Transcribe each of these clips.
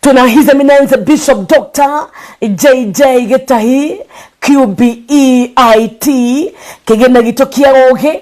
Twina His Eminence Bishop Dr. JJ Gitahi QBEIT, kĩgĩna gitũ kĩa ũgĩ,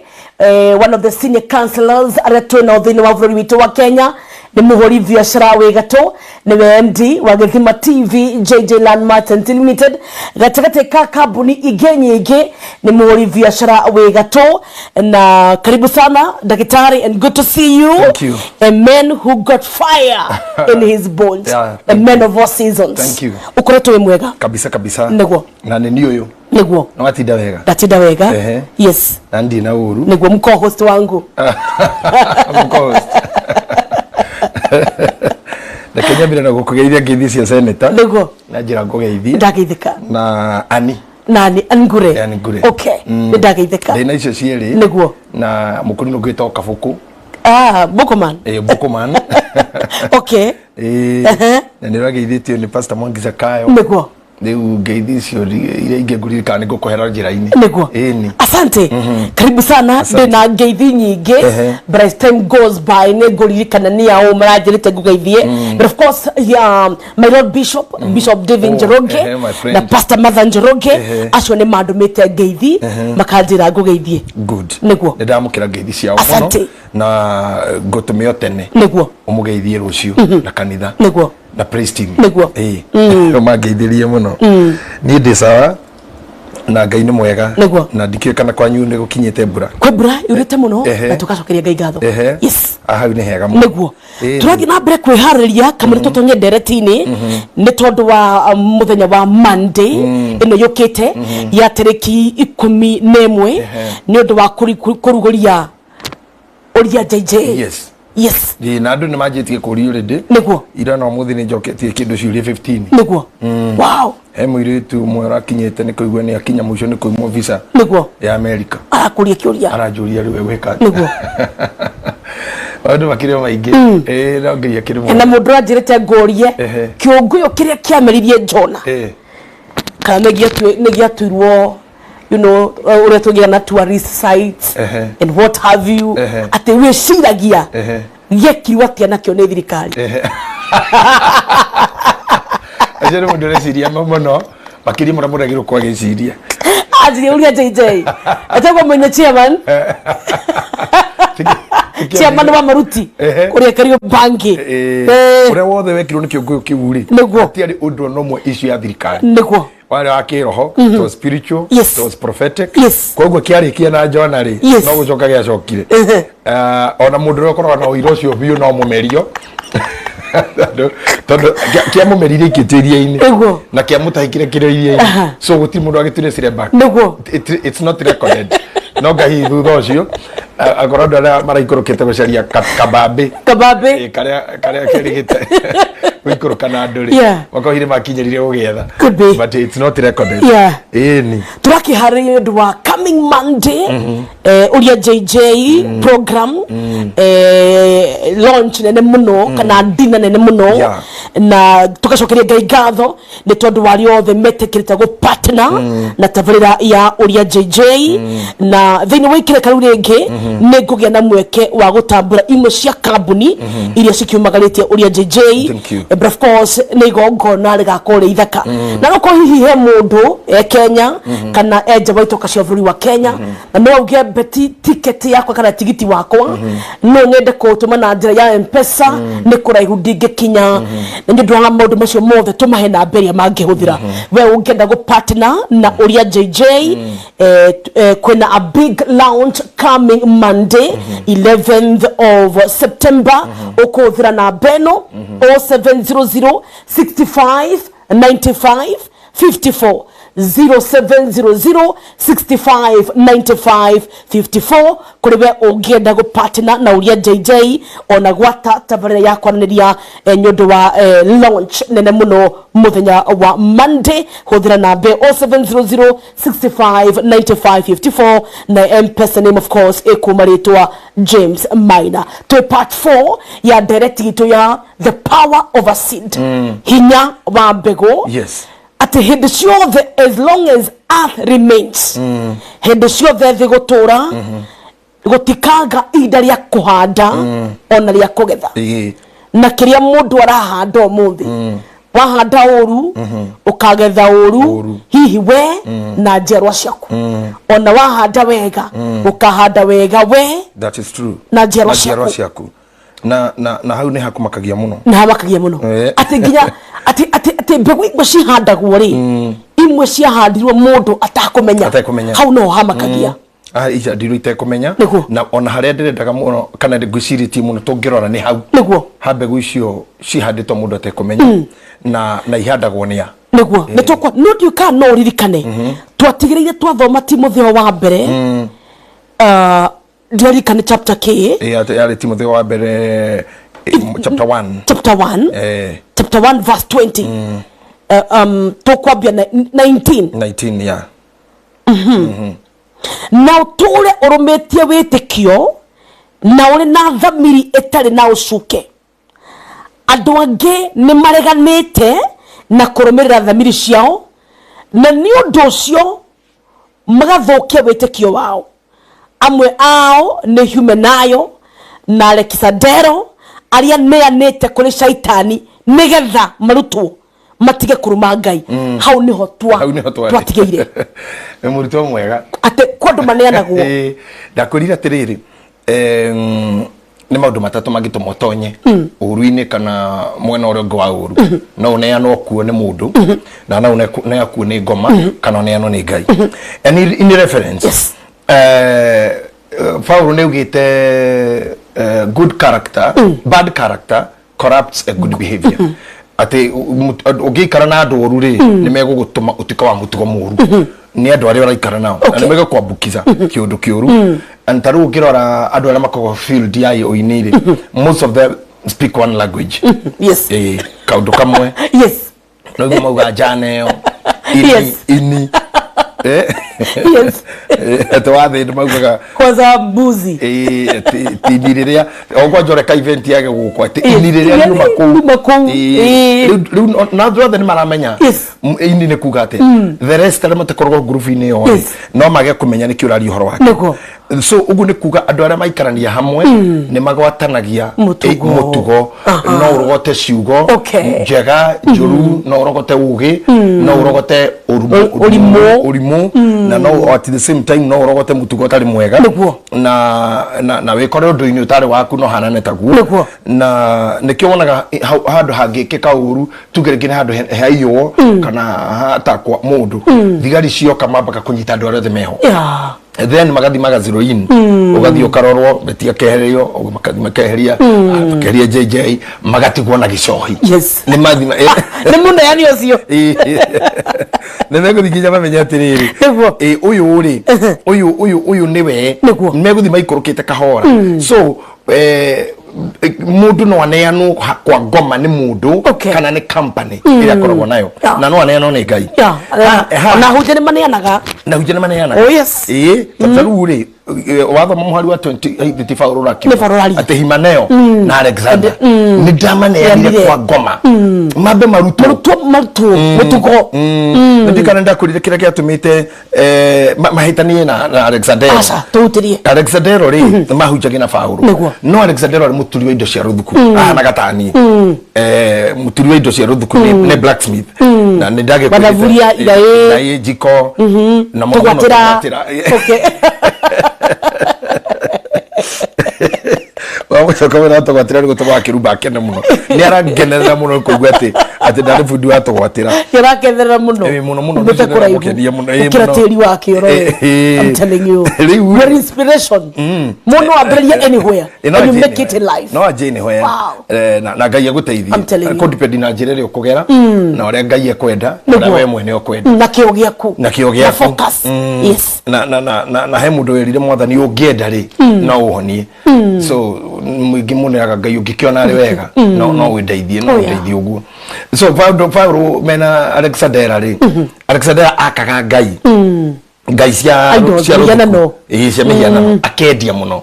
one of the senior counselors arĩa twĩnao thĩinĩ wa bũrũri witũ wa Kenya. Nĩ mũhũri biacara wĩ gatũ, nĩwe MD wa Gĩthima TV, JJ Land Merchants Limited, gatagatĩ ka kambuni ingĩ nyingĩ. Nĩ mũhũri biacara wĩ gatũ, na karibu sana, ndagĩtarĩ, and good to see you. Thank you. A man who got fire in his bones. Yeah, a thank man you. of all seasons. Thank you. Ũkoretwo wĩ mwega? Kabisa kabisa. Nĩguo. Na nĩ niĩ ũyũ. Nĩguo. Nĩ watinda wega? Ndatinda wega. Yes. Na ndirĩ na ũru. Nĩguo, mco-host wangu. Mco-host. Reke nyambire na gũkũgeithia ngeithi cia senator. Na njĩra ngũgeithie. Ndageithĩka. Na ani. Nani Ngure. Ann Ngure. Okay, nĩ ndageithĩka. Ndĩna icio cierĩ. Na mũkũrinũ ngwĩtwo Kabũkũ. Ah, Bokoman. Ĩ, Bũkũman. Ĩ, na nĩ ũrageithĩtio nĩ Pastor Mwangi Zakayo. Rĩu ngeithi icio iria ingĩ ngũririkana nĩ ngũkũhera njĩra-inĩ. Ĩni. Asante, karibu sana. Asante. Ndĩna ngeithi nyingĩ, but as time goes by nĩ ngũririkana nĩ ao maranjĩrĩte ngũgeithie. But of course, yeah, my lord bishop, Bishop David Oh, Njoroge my friend. na Pastor Martha Njoroge, acio nĩ mandũmĩte ngeithi, makanjĩra ngũgeithie. Good. Nĩguo. Nĩ ndamũkĩra ngeithi ciao mũno. Asante. Na ngũtũme o tene. Ũmũgeithie rũciũ na kanitha. Na praise team. Ĩĩ. Ũmangeithĩrie mũno. Niĩ ndĩ sawa na Ngai nĩ mwega. Na ndikĩũĩ kana kwanyu nĩ gũkinyĩte mbura. Kwĩ mbura yurĩte mũno, na tũgacokeria Ngai ngatho. Yes. Ah, hau nĩ hega mũno. Nĩguo. Tũrathiĩ na mbere kwĩharĩria kamũra tũtonye ndereti-inĩ nĩ tondũ wa mũthenya wa Monday ĩno yũkĩte ya tarĩki 11, nĩ ũndũ wa kũrugũria ũria JJ. Yes. Yes. Ĩĩ, na andũ nĩ manjĩtie kũria already. Ira na ũmũthĩ nĩ njoketie kĩndũ ciũria 15. Wow. He mũirĩtu ũmwe ũrakinyĩte nĩ kũigua nĩ akinya mũico nĩ kũimwo visa ya America. Arakũria kĩũria. Aranjũria rĩu egwĩka atĩa. Maũndũ makĩrĩ o maingĩ. Ĩĩ, no Ngai akĩrĩ Na mwega. mũndũ ũranjĩrĩte ngũrie kĩũngũyũ kĩrĩa kĩameririe Jona kana nĩ gĩatuirwo, ũrĩa tũgĩa na tourist sites and what have you, atĩ wĩciragia gĩekirwo atĩa nakĩo nĩ thirikari? Acio nĩ mũndũ ũreciria mũno makĩria mũrĩa mũndũ agĩrĩirwo gũkorwo agĩciria. Anjirie ũria JJ etagwo mwenye chairman, chairman wa maruti kũrĩa Kariobangi. Ũrĩa wothe wekirwo nĩ kĩũngũyũ kĩu rĩ, hatiarĩ ũndũ ona ũmwe issue ya thirikari. Warĩ wa kĩroho. It was spiritual. It was prophetic. Koguo kĩarĩkia na Jona rĩ, no gũcoka gĩacokire. Ona mũndũ ũrĩa ũkoragwo na ũira ũcio biũ no mũmerio, tondũ kĩamũmeririe ikĩtie iria-inĩ na kĩamũtahĩkire kĩrĩ iria-inĩ. So gũtirĩ mũndũ agĩturĩcire back. It's not recorded. No ngai thutha ũcio akorwo andũ arĩa maraikũrũkĩte gũcaria kabambĩ. Kabambĩ. Ĩ, karĩa kerĩgĩte gũikũrũka na andũ rĩ, makohire makinyĩrire gũgĩetha. Could be. But it's not recorded. Ĩni. Tũrakĩharĩria nĩ ũndũ wa coming Monday, ũria JJ program, launch nene mũno kana dinner nene mũno, na tũgacokeria Ngai ngatho nĩ tondũ wa arĩa othe metĩkĩrĩte gũ partner na tabarĩra ya ũria JJ. Na thĩinĩ wa ikĩreka rĩu rĩngĩ nĩ ngũgĩa na mweke wa gũtambũra imwe cia kambuni iria cikiumagarĩtie ũria JJ. Thank you. But of course nĩ igongona rĩgakorwo rĩ ithaka, na nokorwo hihi he mũndũ e Kenya kana e nja wa itoka cia bũrũri wa Kenya na no auge beti tiketi yakwa kana tigiti wakwa no nyende kũũtũma na njĩra ya Mpesa, nĩ kũraihu ndingĩkinya, na nĩ ũndũ wa maũndũ macio mothe tũmahe namba ĩrĩa mangĩhũthĩra. We ũngĩenda gũ partner na ũria JJ, kwĩna a big launch coming Monday, 11th of September, ũkũhũthĩra namba ĩno 0700 65 95 54, 0700 65 95 54, kũrĩ we ũngĩenda gũ partner na ũria JJ ona gwata tabarĩra ya kwaranĩria, nĩ ũndũ wa launch nene mũno mũthenya wa Monday, hũthĩra namba 0700 65 95 54, na Mpesa name of course ĩkuma rĩtwa James Maina. Twĩ part 4 ya direct itũ ya the power of a seed, hinya wa mbegũ. Atĩ hĩndĩ ciothe, as long as earth remains, hĩndĩ ciothe thĩ gũtũra, gũtikanga ihinda rĩa kũhanda ona rĩa kũgetha. Na kĩrĩa mũndũ arahanda ũmũthĩ, wahanda ũru ũkagetha ũru. Ũru. Hihi we na njiarwa ciaku. Ona wahanda wega, ũkahanda wega we That is true. na njiarwa Na njiarwa ciaku. Ciaku. Na hau nĩ hakumakagia mũno. Na hamakagia mũno. Atĩ nginya atĩ mbegũ imwe cihandagwo rĩ, imwe ciahandirwo mũndũ atakũmenya. Atekũmenya. Hau no hamakagia. Ah, icandirwo itekũmenya. Na ona harĩa ndĩrendaga mũno kana ngwĩcirĩtie mũno tũngĩrora nĩ hau ha mbegũ icio cihandĩtwo mũndũ atekũmenya na ihandagwo nĩ a. Nĩguo nĩ tũkwa no ndiũ kana no ũririkane twatigĩrĩire twathoma Timotheo wa mbere, ndiririkane chapter k. Ĩ, atĩ yarĩ Timotheo wa mbere chapter 1. Chapter 1. Chapter 1 verse 20. Tũkwambia na 19. 19, ya. Na ũtũũre ũrũmĩtie wĩtĩkio na ũrĩ na thamiri ĩtarĩ na ũcuke. Andũ angĩ nĩ mareganĩte na kũrũmĩrĩra thamiri ciao, na nĩ ũndũ ũcio magathũkia wĩtĩkio wao. Amwe ao nĩ Humenayo na Alekisandero, arĩa neanĩte kũrĩ Shaitani nĩgetha marutwo matige kũruma Ngai. Hau nĩho twa Hau nĩho twarĩ. Twatigĩire. Nĩ mũrutwo mwega. Atĩ kwa andũ maneanagwo. Ndakwĩrire atĩrĩrĩ, nĩ maũndũ matatũ mangĩtũma ũtonye ũru-inĩ kana mwena ũrĩa ũngĩ wa ũru. No ũneanwo kuo nĩ mũndũ, na no ũneanwo kuo nĩ ngoma, kana ũneanwo nĩ Ngai. And in reference, Paulo nĩ augĩte, good character, bad character corrupts a good behavior, atĩ ũngĩikara na andũ oru rĩ, nĩ megũgũtũma ũtuĩke wa mũtugo mũru nĩ andũ arĩa ũraikara nao, na nĩ megũkwambukiza kĩũndũ kĩũru. And ta rĩu ũngĩrora andũ arĩa makoragwo field ya ũini rĩ, most of them speak one language. Kaũndũ kamwe. No guo mauga njana ĩyo ini. Ini. Atĩ wathĩ nĩ maugaga kwanza mbuzi. Ĩĩ, atĩ ini rĩrĩa o kwanja ũreka event yage gũkũ, atĩ ini rĩrĩa riuma kũu. Riuma kũu. Rĩu na andũ othe nĩ maramenya ini nĩ kuga atĩ the rest arĩa matakoragwo ngurubu-inĩ ĩyo rĩ, no mage kũmenya nĩkĩ ũraria ũhoro wake. So ũguo nĩ kuga andũ arĩa maikarania hamwe nĩ magwatanagia. Mũtugo. Mũtugo. No ũrogote ciugo njega, njũru, no ũrogote ũgĩ, no ũrogote Ũrimũ. Ũrimũ, na no at the same time no ũrogote mũtugo ũtarĩ mwega. Na wĩkore ũndũ-inĩ ũtarĩ waku no hanane taguo. Na nĩkĩo wonaga handũ hangĩkĩka ũru, tuge rĩngĩ nĩ handũ haiywo kana hatakwa mũndũ, thigari cioka mambaga kũnyita andũ arĩa othe meho, then magathi magazero in, ũgathiĩ ũkarorwo beti akeherio, magathi makeheria, makeheria JJ, magatigwo na gĩcohi. Nĩ mathi Nĩ mũneani ũcio. Nĩ megũthiĩ nginya mamenye atĩrĩrĩ, ũyũ rĩ, ũyũ nĩwe. Megũthiĩ maikũrũkĩte kahora. So mũndũ no aneanwo kwa ngoma nĩ mũndũ kana nĩ company ĩrĩa akoragwo nayo, na no aneanwo nĩ Ngai. Ona hunjia nĩ maneanaga. Na hunjia nĩ maneanaga. Oh, yes. Ĩĩ, ta rĩu rĩ, wathoma mũhari wa 20 ti Paulo ũrakiuga Nĩ Paulo ũraria. Atĩ Himaneo na Alexander nĩ ndamaneanire Neanire. kwa ngoma mambe marutwo. Marutwo mũtugo. Ndirikana ndakwĩrire kĩrĩa gĩatũmĩte mahĩtanie na Alexandero. Aca tũhutĩrie. Alexandero rĩ, nĩ mahunjagia na Paulo. No Alexandero arĩ mũturi wa indo cia rũthuku, ahanaga tani mũturi wa indo cia rũthuku, nĩ blacksmith, na nĩ ndagĩkwĩrĩte Mathaburia, iraĩ. Iraĩ, njiko na mũno mũno. Tũgwatĩra. Tũgwatĩra. Wamũcoka wĩra wa tũgwatĩra nĩ gũtũma akĩrumba akene mũno, nĩ arangenerera mũno kũigua atĩ ndarĩ bundi wa tũgwatĩra. Kĩrakenerera mũno. Ĩĩ, mũno mũno. Umĩte Nĩcio kũraihu. nĩramũkenia mũno, ĩĩ, Gũkĩra mũno. tĩri wa kĩoro. Ĩĩ. I'm telling you. Rĩu- You're inspiration. Mũndũ ambĩrĩria anywhere Ĩ, no and you anjie make it in anywhere. life. No anjie anywhere. Na Ngai agũteithie. I'm telling you. Kũ depend na njĩra ĩrĩa ũkũgera na ũrĩa Ngai ekwenda na ũrĩa we mwene ũkwenda. Na kĩo gĩaku. Na kĩo Na gĩaku. focus. Na he mũndũ werire Mwathani, ũngĩenda rĩ, no ũhonie. So mũingĩ mũneraga Ngai, ũngĩkĩona arĩ wega, no ũndeithie, no ũndeithie ũguo. So Paulo mena Alexandera rĩ, Alexandera akaga ngai ngai cia Idols, cia mĩhianano. rũthuku. Ĩĩ, cia mĩhianano, akendia mũno.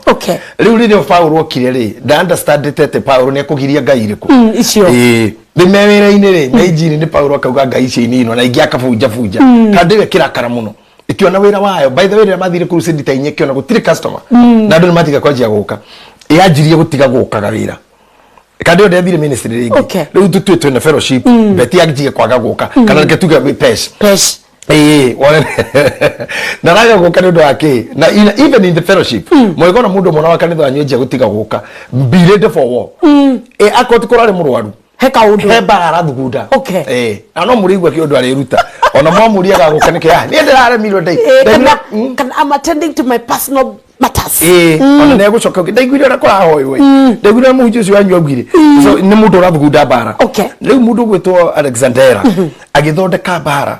Rĩu rĩrĩa Paulo okire rĩ, nda understandĩte atĩ Paulo nĩ ekũgiria ngai irĩkũ. Icio. Ĩĩ, rĩ me wĩra-inĩ rĩ, me injini nĩ Paulo akauga ngai icio ininwo, na ingĩ akabunja bunja. Kandi ĩyo ĩkĩrakara mũno ĩkĩona wĩra wayo. By the way, rĩrĩa mathire crusade ta inya, ĩkĩona gũtirĩ customer na andũ nĩ matiga kwanjia gũka, yanjirie gũtiga gũkaga wĩra. Kandi ĩyo ndethire ministry rĩngĩ. Rĩu tũtue twĩna fellowship, Beti anjie kwaga gũka, kana reke tuge Pesh. Pesh. Ĩĩ, wone na raga gũka nĩ ũndũ wa kĩ na even in the fellowship mũgĩkona mũndũ ũmwe wa kanitha wanyu anjia gũtiga gũka, be ready for war. Ĩ akorwo ti kũrarĩ mũrwaru, he kaũndũ, he mbara arathugunda. Ĩĩ, na no mũrĩigua kĩũndũ arĩruta ona mwamũria gagũka nĩkĩ, ah, niĩ ndĩraremirwo ndai kana kana I'm attending to my personal matters. Ĩĩ, ona nĩ egũcoka ũngĩ, ndaiguire ũrĩa kũrahoywo ĩ, ndaiguire ũrĩa mũhunjia ũcio wanyu augire. So nĩ mũndũ ũrathugunda mbara. Rĩu mũndũ ũgwĩtwo Alexandera agĩthondeka mbara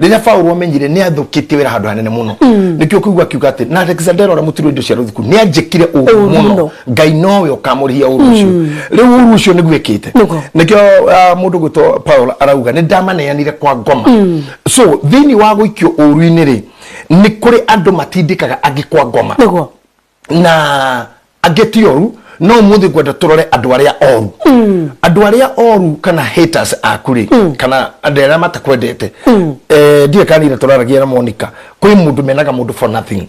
rĩrĩa Paulo amenyire nĩ athũkĩtie wĩra handũ hanene mũno, nĩkĩo kũigua akiuga atĩ na Alexandera ũrĩa mũturi wa indo cia rũthuku nĩ anjĩkire ũru ũru mũno. Mũno. Ngai nowe ũkamũrĩhia ũru ũcio. Rĩu ũru ũcio nĩguo ĩkĩte. Nĩkĩo mũndũ gwĩtwo Paul arauga nĩ ndamaneanire kwa ngoma. So thĩinĩ wa gũikio ũru-inĩ rĩ, nĩ kũrĩ andũ matindĩkaga angĩ kwa ngoma. Na angĩ ti oru, no ũmũthĩ ngwenda tũrore andũ arĩa oru, andũ arĩa oru kana haters aku rĩ, kana andũ arĩa matakwendete. Ndiũĩ kana nĩ tũraragia na Monica, kwĩ mũndũ menaga mũndũ for nothing.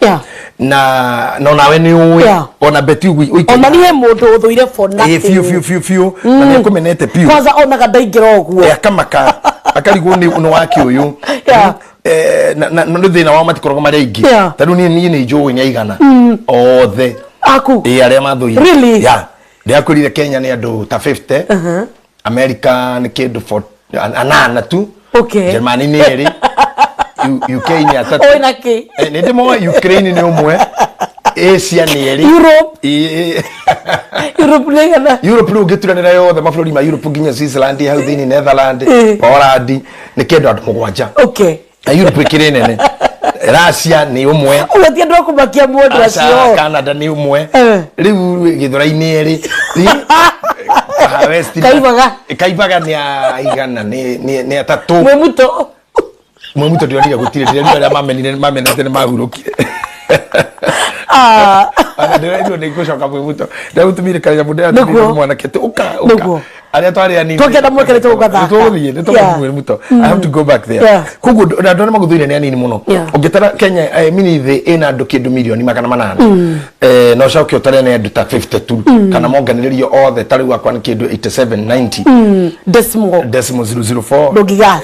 Na onawe nĩ ũĩ. Ona Beti ũguo. Ona niĩ he mũndũ ũthũire for nothing. Biũ biũ biũ biũ, na nĩ akũmenete biũ. Kwanza onaga ndaingĩra ũguo. Akamaka akarigwo nĩ wake ũyũ. Na nĩ thĩna wao matikoragwo marĩ aingĩ. Ta rĩu niĩ nĩ njũĩ nĩ aigana othe. Aku? Ĩ, arĩa mathũire. Really? Yeah. Ndĩrakwĩrire Kenya nĩ andũ ta 50, America nĩ kĩndũ anana tu. Germany nĩ erĩ, UK nĩ atatũ. Ũĩ na kĩ? Nĩ ndĩmoĩ Ukraine nĩ ũmwe, Asia nĩ erĩ. Europe. Ĩ, Europe nĩ igana? Europe rĩu ũngĩturanĩra yothe mabũrũri ma Europe nginya Switzerland hau thĩinĩ, Netherland, Poland, nĩ kĩndũ andũ 7. Na Europe ĩkĩrĩ nene. Russia nĩ ũmwe. Ũguo ti andũ a kũmakia mũndũ Aca, acio. Canada nĩ ũmwe. Rĩu gĩthũrai-inĩ erĩ. West Kaibaga. Kaibaga nĩ aigana, nĩ atatũ. Mwĩmuto. Mwĩmuto ndĩronire gũtirĩ, ndĩrerire arĩa mamenire mamenete nĩ mahurũkire. Ona ndĩrerirwo nĩ ngũcoka mwĩmuto. Ndĩramũtumire kanyamũ, ndĩratũmire mwanake atĩ ũka ũka. Arĩa twarĩ anini. Twakĩenda mweke nĩ tũgũgathaka. Nĩ tũgũthiĩ, nĩ tũgathiĩ mwĩmuto. I have to go back there. Koguo andũ arĩa magũthũire nĩ anini mũno. Ũngĩtara Kenya, mini thĩ ĩna andũ kĩndũ 800,000,000. Na ũcoke ũtare nĩ andũ ta 52 kana monganĩrĩrio othe, ta rĩu akwa nĩ kĩndũ 87 90. Decimal. Decimal 004. Ndũngiga,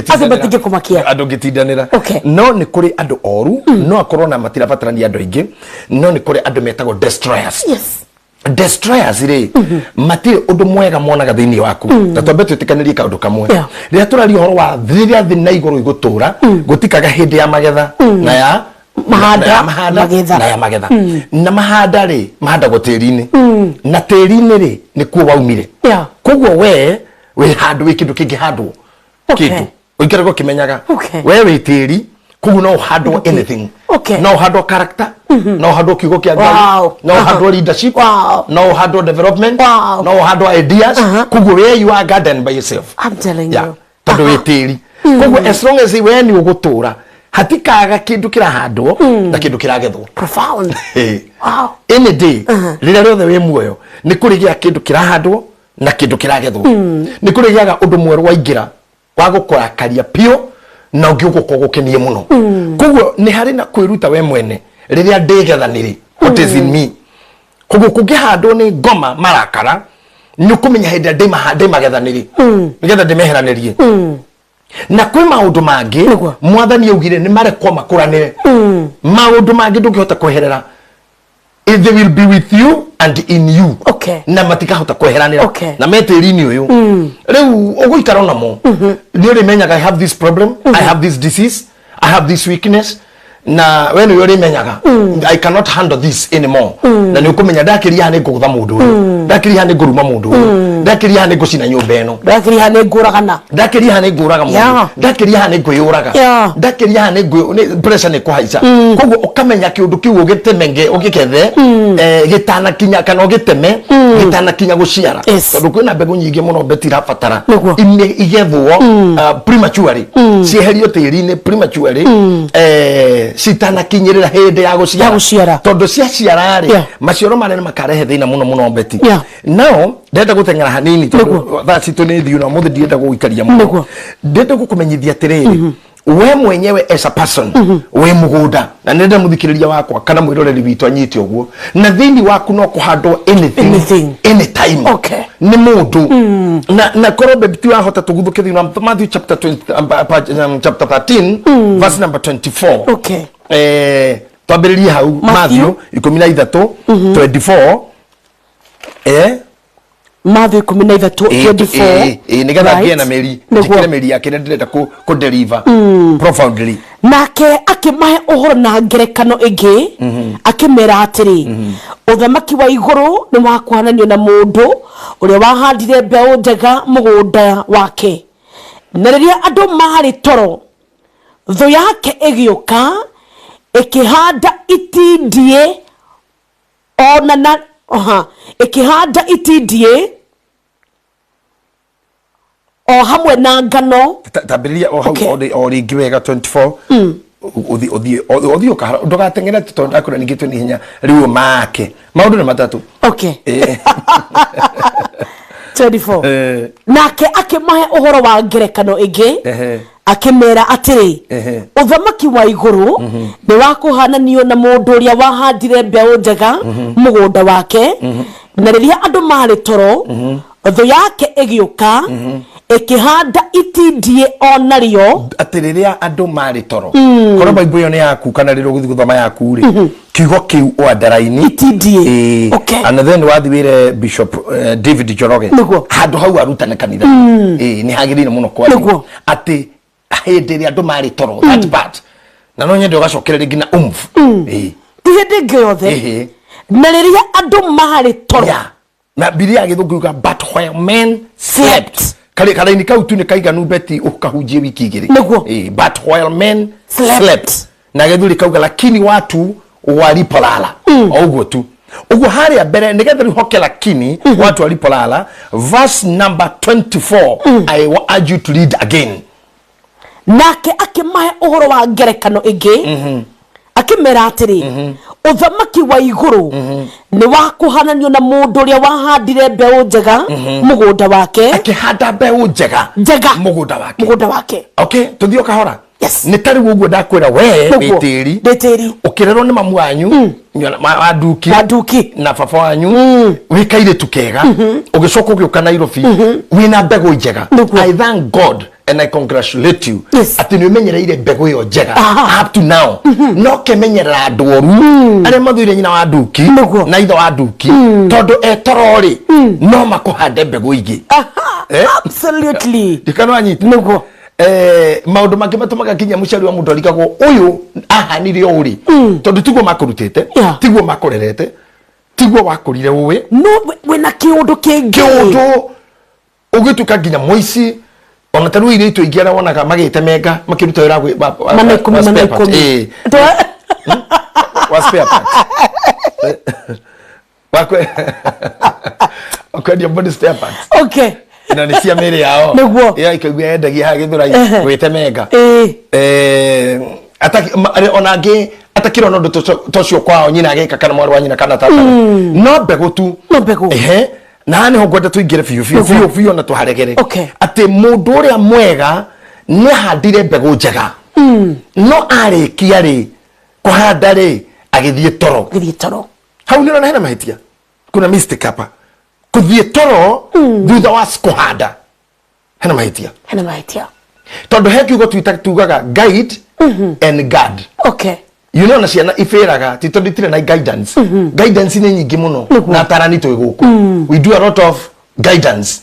acio matingĩkũmakia. Andũ ndũngĩtindanĩra. No nĩ kũrĩ andũ oru, no akorwo na matirabatarania andũ aingĩ, no nĩ kũrĩ andũ metagwo destroyers. Destroyers rĩ, matirĩ ũndũ mwega monaga thĩinĩ waku. Na twambe twĩtĩkanĩrie kaũndũ kamwe. Rĩrĩa tũraria ũhoro wa rĩrĩa thĩ na igũrũ igũtũra, gũtikaga hĩndĩ ya magetha na ya mahanda, na ya mahanda, magetha. Na ya magetha. Na mahanda rĩ, mahandagwo tĩri-inĩ, na tĩri-inĩ rĩ, nĩkuo waumire. Koguo we wĩ handũ, wĩ kĩndũ kĩngĩhandwo. Kĩndũ ũikarage ũkĩmenyaga, we wĩ tĩri, koguo no ũhandwo anything. No ũhandwo character, no ũhandwo kiugo kĩa Ngai, no ũhandwo leadership, no ũhandwo development, no ũhandwo ideas. Koguo we, you are garden by yourself. I'm telling you. Tondũ wĩ tĩri, koguo as long as we nĩ ũgũtũra, hatikaga kĩndũ kĩrahandwo na kĩndũ kĩragethwo. Profound. Any day, rĩrĩa rĩothe wĩ muoyo, nĩ kũrĩgĩa kĩndũ kĩrahandwo na kĩndũ kĩragethwo. Nĩ kũrĩgĩaga ũndũ mwerũ waingĩra wa gũkũrakaria biũ na ũngĩ ũgũka ũgũkenie mũno. Koguo nĩ harĩ na kwĩruta we mwene, rĩrĩa ndĩgetha nĩ rĩ, what is in me. Koguo kũngĩhandwo nĩ ngoma marakara, nĩ ũkũmenya hĩndĩ ĩrĩa ndĩmagetha nĩ rĩ, nĩgetha ndĩmeheranĩrie. Na kwĩ maũndũ mangĩ mwathani augire nĩ marekwo makũranĩre. Maũndũ mangĩ ndũngĩhota kweherera. If they will be with you and in you, na matikahota kweheranĩra na me tĩri-inĩ ũyũ rĩu ũgũikara namo, nĩ ũrĩmenyaga, I have this problem, I have this disease, I have this weakness, na we nĩwe ũrĩmenyaga, I cannot handle this anymore. Na nĩ ũkũmenya ndakĩria haha nĩ ngũgũtha mũndũ ũyũ, ndakĩria haha nĩ ngũruma mũndũ ũyũ, ndakĩria haha nĩ ngũcina nyũmba ĩno, ndakĩria haha nĩ ngũragana, ndakĩria haha nĩ ngũraga mũndũ, ndakĩria haha nĩ ngwĩyũraga, ndakĩria haha nĩ pressure nĩ kũhaica. Koguo ũkamenya kĩũndũ kĩu ũgĩtemenge, ũgĩkethe gĩtanakinya, kana ũgĩteme gĩtanakinya gũciara. Tondũ kwĩna mbegũ nyingĩ mũno Beti irabatara igethwo prematurely, cieherio tĩri-inĩ prematurely, citanakinyĩrĩra hĩndĩ ya gũciara. Ya gũciara. Tondũ ciaciara rĩ, maciaro marĩa nĩ makarehe thĩna mũno mũno, Beti. Nao ndĩrenda gũteng'era hanini tondũ thaa citũ nĩ thiu na ũmũthĩ ndirenda gũgũikaria mũno. Ndĩrenda gũkũmenyithia atĩrĩrĩ, We mwenyewe as a person wĩ mũgũnda, na nĩ ndĩrenda mũthikĩrĩria wakwa kana mwĩroreri witũ anyite ũguo, na thĩinĩ waku no kũhandwo anything, Anything. anytime. Nĩ mũndũ na korwo baby ti wahota tũguthũke thĩinĩ wa Matthew chapter 20, chapter 13 verse number 24. Twambĩrĩrie hau. Matthew. Matthew 13 24. Matthew 13 24. Nĩgetha ngĩe na mĩri, njĩkĩre mĩri ya kĩrĩa ndĩrenda kũ deliver profoundly. Nake akĩmahe ũhoro na ngerekano ĩngĩ, akĩmera atĩrĩ, ũthamaki wa igũrũ nĩ wa kũhananio na mũndũ ũrĩa wahandire mbeũ njega mũgũnda wake. Na rĩrĩa andũ maarĩ toro, thũ yake ĩgĩũka ĩkĩhanda itindiĩ ona na aha, ĩkĩhanda itindiĩ o hamwe na ngano. Tambĩrĩria o hau. O rĩngĩ wega 24, ũthiĩ ũkahara, ndũgateng'ere tondũ ndakwĩra ningĩ twĩ na ihenya rĩu make maũndũ nĩ matatũ. 24. Nake akĩmahe ũhoro wa ngerekano ĩngĩ, akĩmera atĩrĩ, ũthamaki wa igũrũ nĩ wa kũhananio na mũndũ ũrĩa wahandire mbeũ njega mũgũnda wake. Na rĩrĩa andũ marĩ toro, thũ yake ĩgĩũka ĩkĩhanda itindiĩ o narĩo. Atĩ rĩrĩa andũ marĩ toro, korwo baibũ ĩyo nĩ yaku kana rĩrĩa ũgũthiĩ gũthoma yaku rĩ, kiugo kĩu ũandaraini. Itindiĩ. And then wathiĩ wĩre Bishop David Njoroge handũ hau arutane kanitha nĩ hagĩrĩire mũno kwaria atĩ hĩndĩ ĩrĩa andũ marĩ toro, that part, na no nyende ũgacokera rĩngĩ na umf. Ti hĩndĩ ĩngĩ yothe. Na rĩrĩa andũ marĩ toro. Yeah. Na Bibilia ya Gĩthũngũ yuga, "But while men slept." Slept. Kare karaini kau tu nĩ kaiganu beti ũkahunjie wiki 2. But while men slept. Slept. Na Gĩthweri kauga, "Lakini watu walipolala." O ũguo tu ũguo harĩa mbere nĩgetha rĩu hoke, "Lakini watu walipolala," verse number 24, I will urge you to read again. Nake akĩmahe ũhoro wa ngerekano ĩngĩ, akĩmera atĩrĩ, ũthamaki wa igũrũ nĩ wa kũhananio na mũndũ ũrĩa wahandire mbeũ njega mũgũnda wake. Akĩhanda mbeũ njega njega mũgũnda wake. Mũgũnda wake. Okay, tũthiĩ o kahora. Yes. Nĩ ta rĩu ũguo ndakwĩra we wĩ tĩri. Ndĩ tĩri. Ũkĩrerwo nĩ mamu wanyu wa Nduki wa Nduki na baba wanyu wĩ kairĩtu kega, ũgĩcoka ũgĩũka Nairobi wĩna mbegũ njega. I thank God and I congratulate you atĩ nĩ ũmenyereire mbegũ ĩyo njega up to now. No kemenyerera andũ oru arĩa mathũire nyina wa Nduki na ithe wa Nduki, tondũ etoro rĩ, no makũhande mbegũ ingĩ. Ndikana wanyita. Maũndũ mangĩ matũmaga nginya mũciari wa mũndũ arigagwo ũyũ ahanire ũũ rĩ, tondũ tiguo makũrutĩte, tiguo makũrerete, tiguo wakũrire ũĩ. No wĩna kĩũndũ kĩngĩ. Kĩũndũ ũgĩtuĩka nginya mũici, ona ta rĩu airĩtu aingĩ arĩa wonaga magĩte menga makĩruta wĩra mana 10 wa mana spare part. 10. Wa spare part, wa kwendia body spare parts na nĩ cia mĩĩrĩ yao. Ya ikaigua endagia haha Gĩthũrai gwĩtemenga. Ona angĩ atakĩrona ũndũ ta ũcio kwao nyina agĩka kana mwarĩ wa nyina kana tata, no mbegũ tu. No mbegũ. Ehe, na haha nĩho ngwenda tũingĩre biũ biũ biũ biũ na tũharegere atĩ mũndũ ũrĩa mwega nĩ ahandire mbegũ njega, no arĩkia rĩ kũhanda rĩ, agĩthiĩ toro. Gĩthiĩ toro. Hau nĩ ũrona hena mahĩtia, kuna mistake hapa. Kũthiĩ toro thutha wa kũhanda, hena mahĩtia. Hena mahĩtia. Tondũ he kiugo tugaga guide and guard. You know, na ciana ibĩraga ti tondũ itirĩ na guidance. Guidance nĩ nyingĩ mũno na atarani twĩ gũkũ, we do a lot of guidance.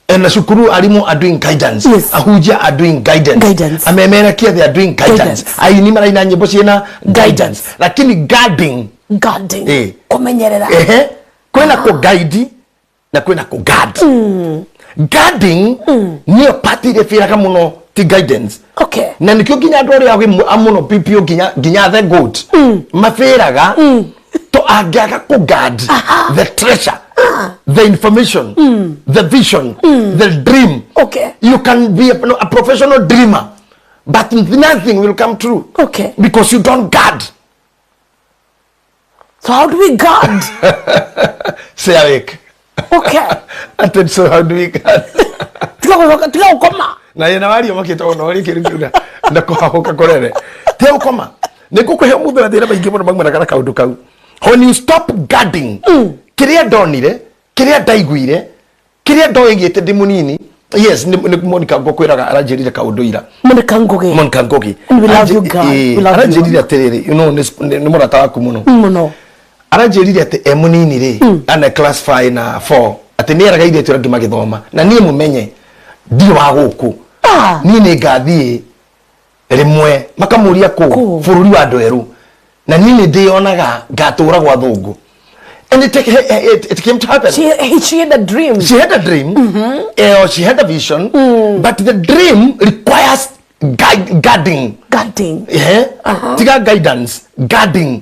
And na cukuru arimũ are doing guidance. Ahunjia are doing guidance. Guidance. Amemerekia, they are doing guidance. Guidance. Aini maraina nyĩmbo ciĩna guidance, lakini guarding. Guarding. Kũmenyerera. Ehe, kwĩna kũ guide na kwĩna kũ guard. Guarding nĩyo part ĩrĩa ĩbĩraga mũno, ti guidance. Na nikio nginya andũ arĩa agĩ mũno PPO nginya the goat mabĩraga to angĩaga kũ guard the treasure, the information, the vision, the dream. You can be no, a professional dreamer, but nothing will come true because you don't guard. So how do we guard? Stay awake. Ati so how do we guard? Tiga gũcoka, tiga gũkoma. Na yena wario makĩtwo no rĩ kĩrĩ kiuga Na kũhahũka kũrere tiga gũkoma. Nĩ ngũkũhe ũmũthĩ mathĩna maingĩ mũno maumanaga na kaũndũ kau. When you stop guarding kĩrĩa ndonire, kĩrĩa ndaiguire, kĩrĩa ndoigĩte ndĩ mũnini. Yes, nĩ Monica ngũkwĩraga aranjĩrire kaũndũ ira. Monica Ngugi. Monica Ngugi. And we love you, God. We love you. Aranjĩrire atĩrĩrĩ, nĩ mũrata waku mũno. Mũno. Aranjĩrire atĩ e mũnini rĩ, ana class 5 na 4, atĩ nĩ eraga airĩtu arĩa angĩ magĩthoma na niĩ mũmenye ndirĩ wa gũkũ. Niĩ nĩ ngathiĩ rĩmwe makamũria kũ? Kũ? Bũrũri wa andũ erũ, na niĩ nĩ ndĩyonaga ngatũra gwa thũngũ. And it came to happen. She had a dream. She had a dream. She had a vision. But the dream requires guarding. Guarding. Tiga guidance, guarding.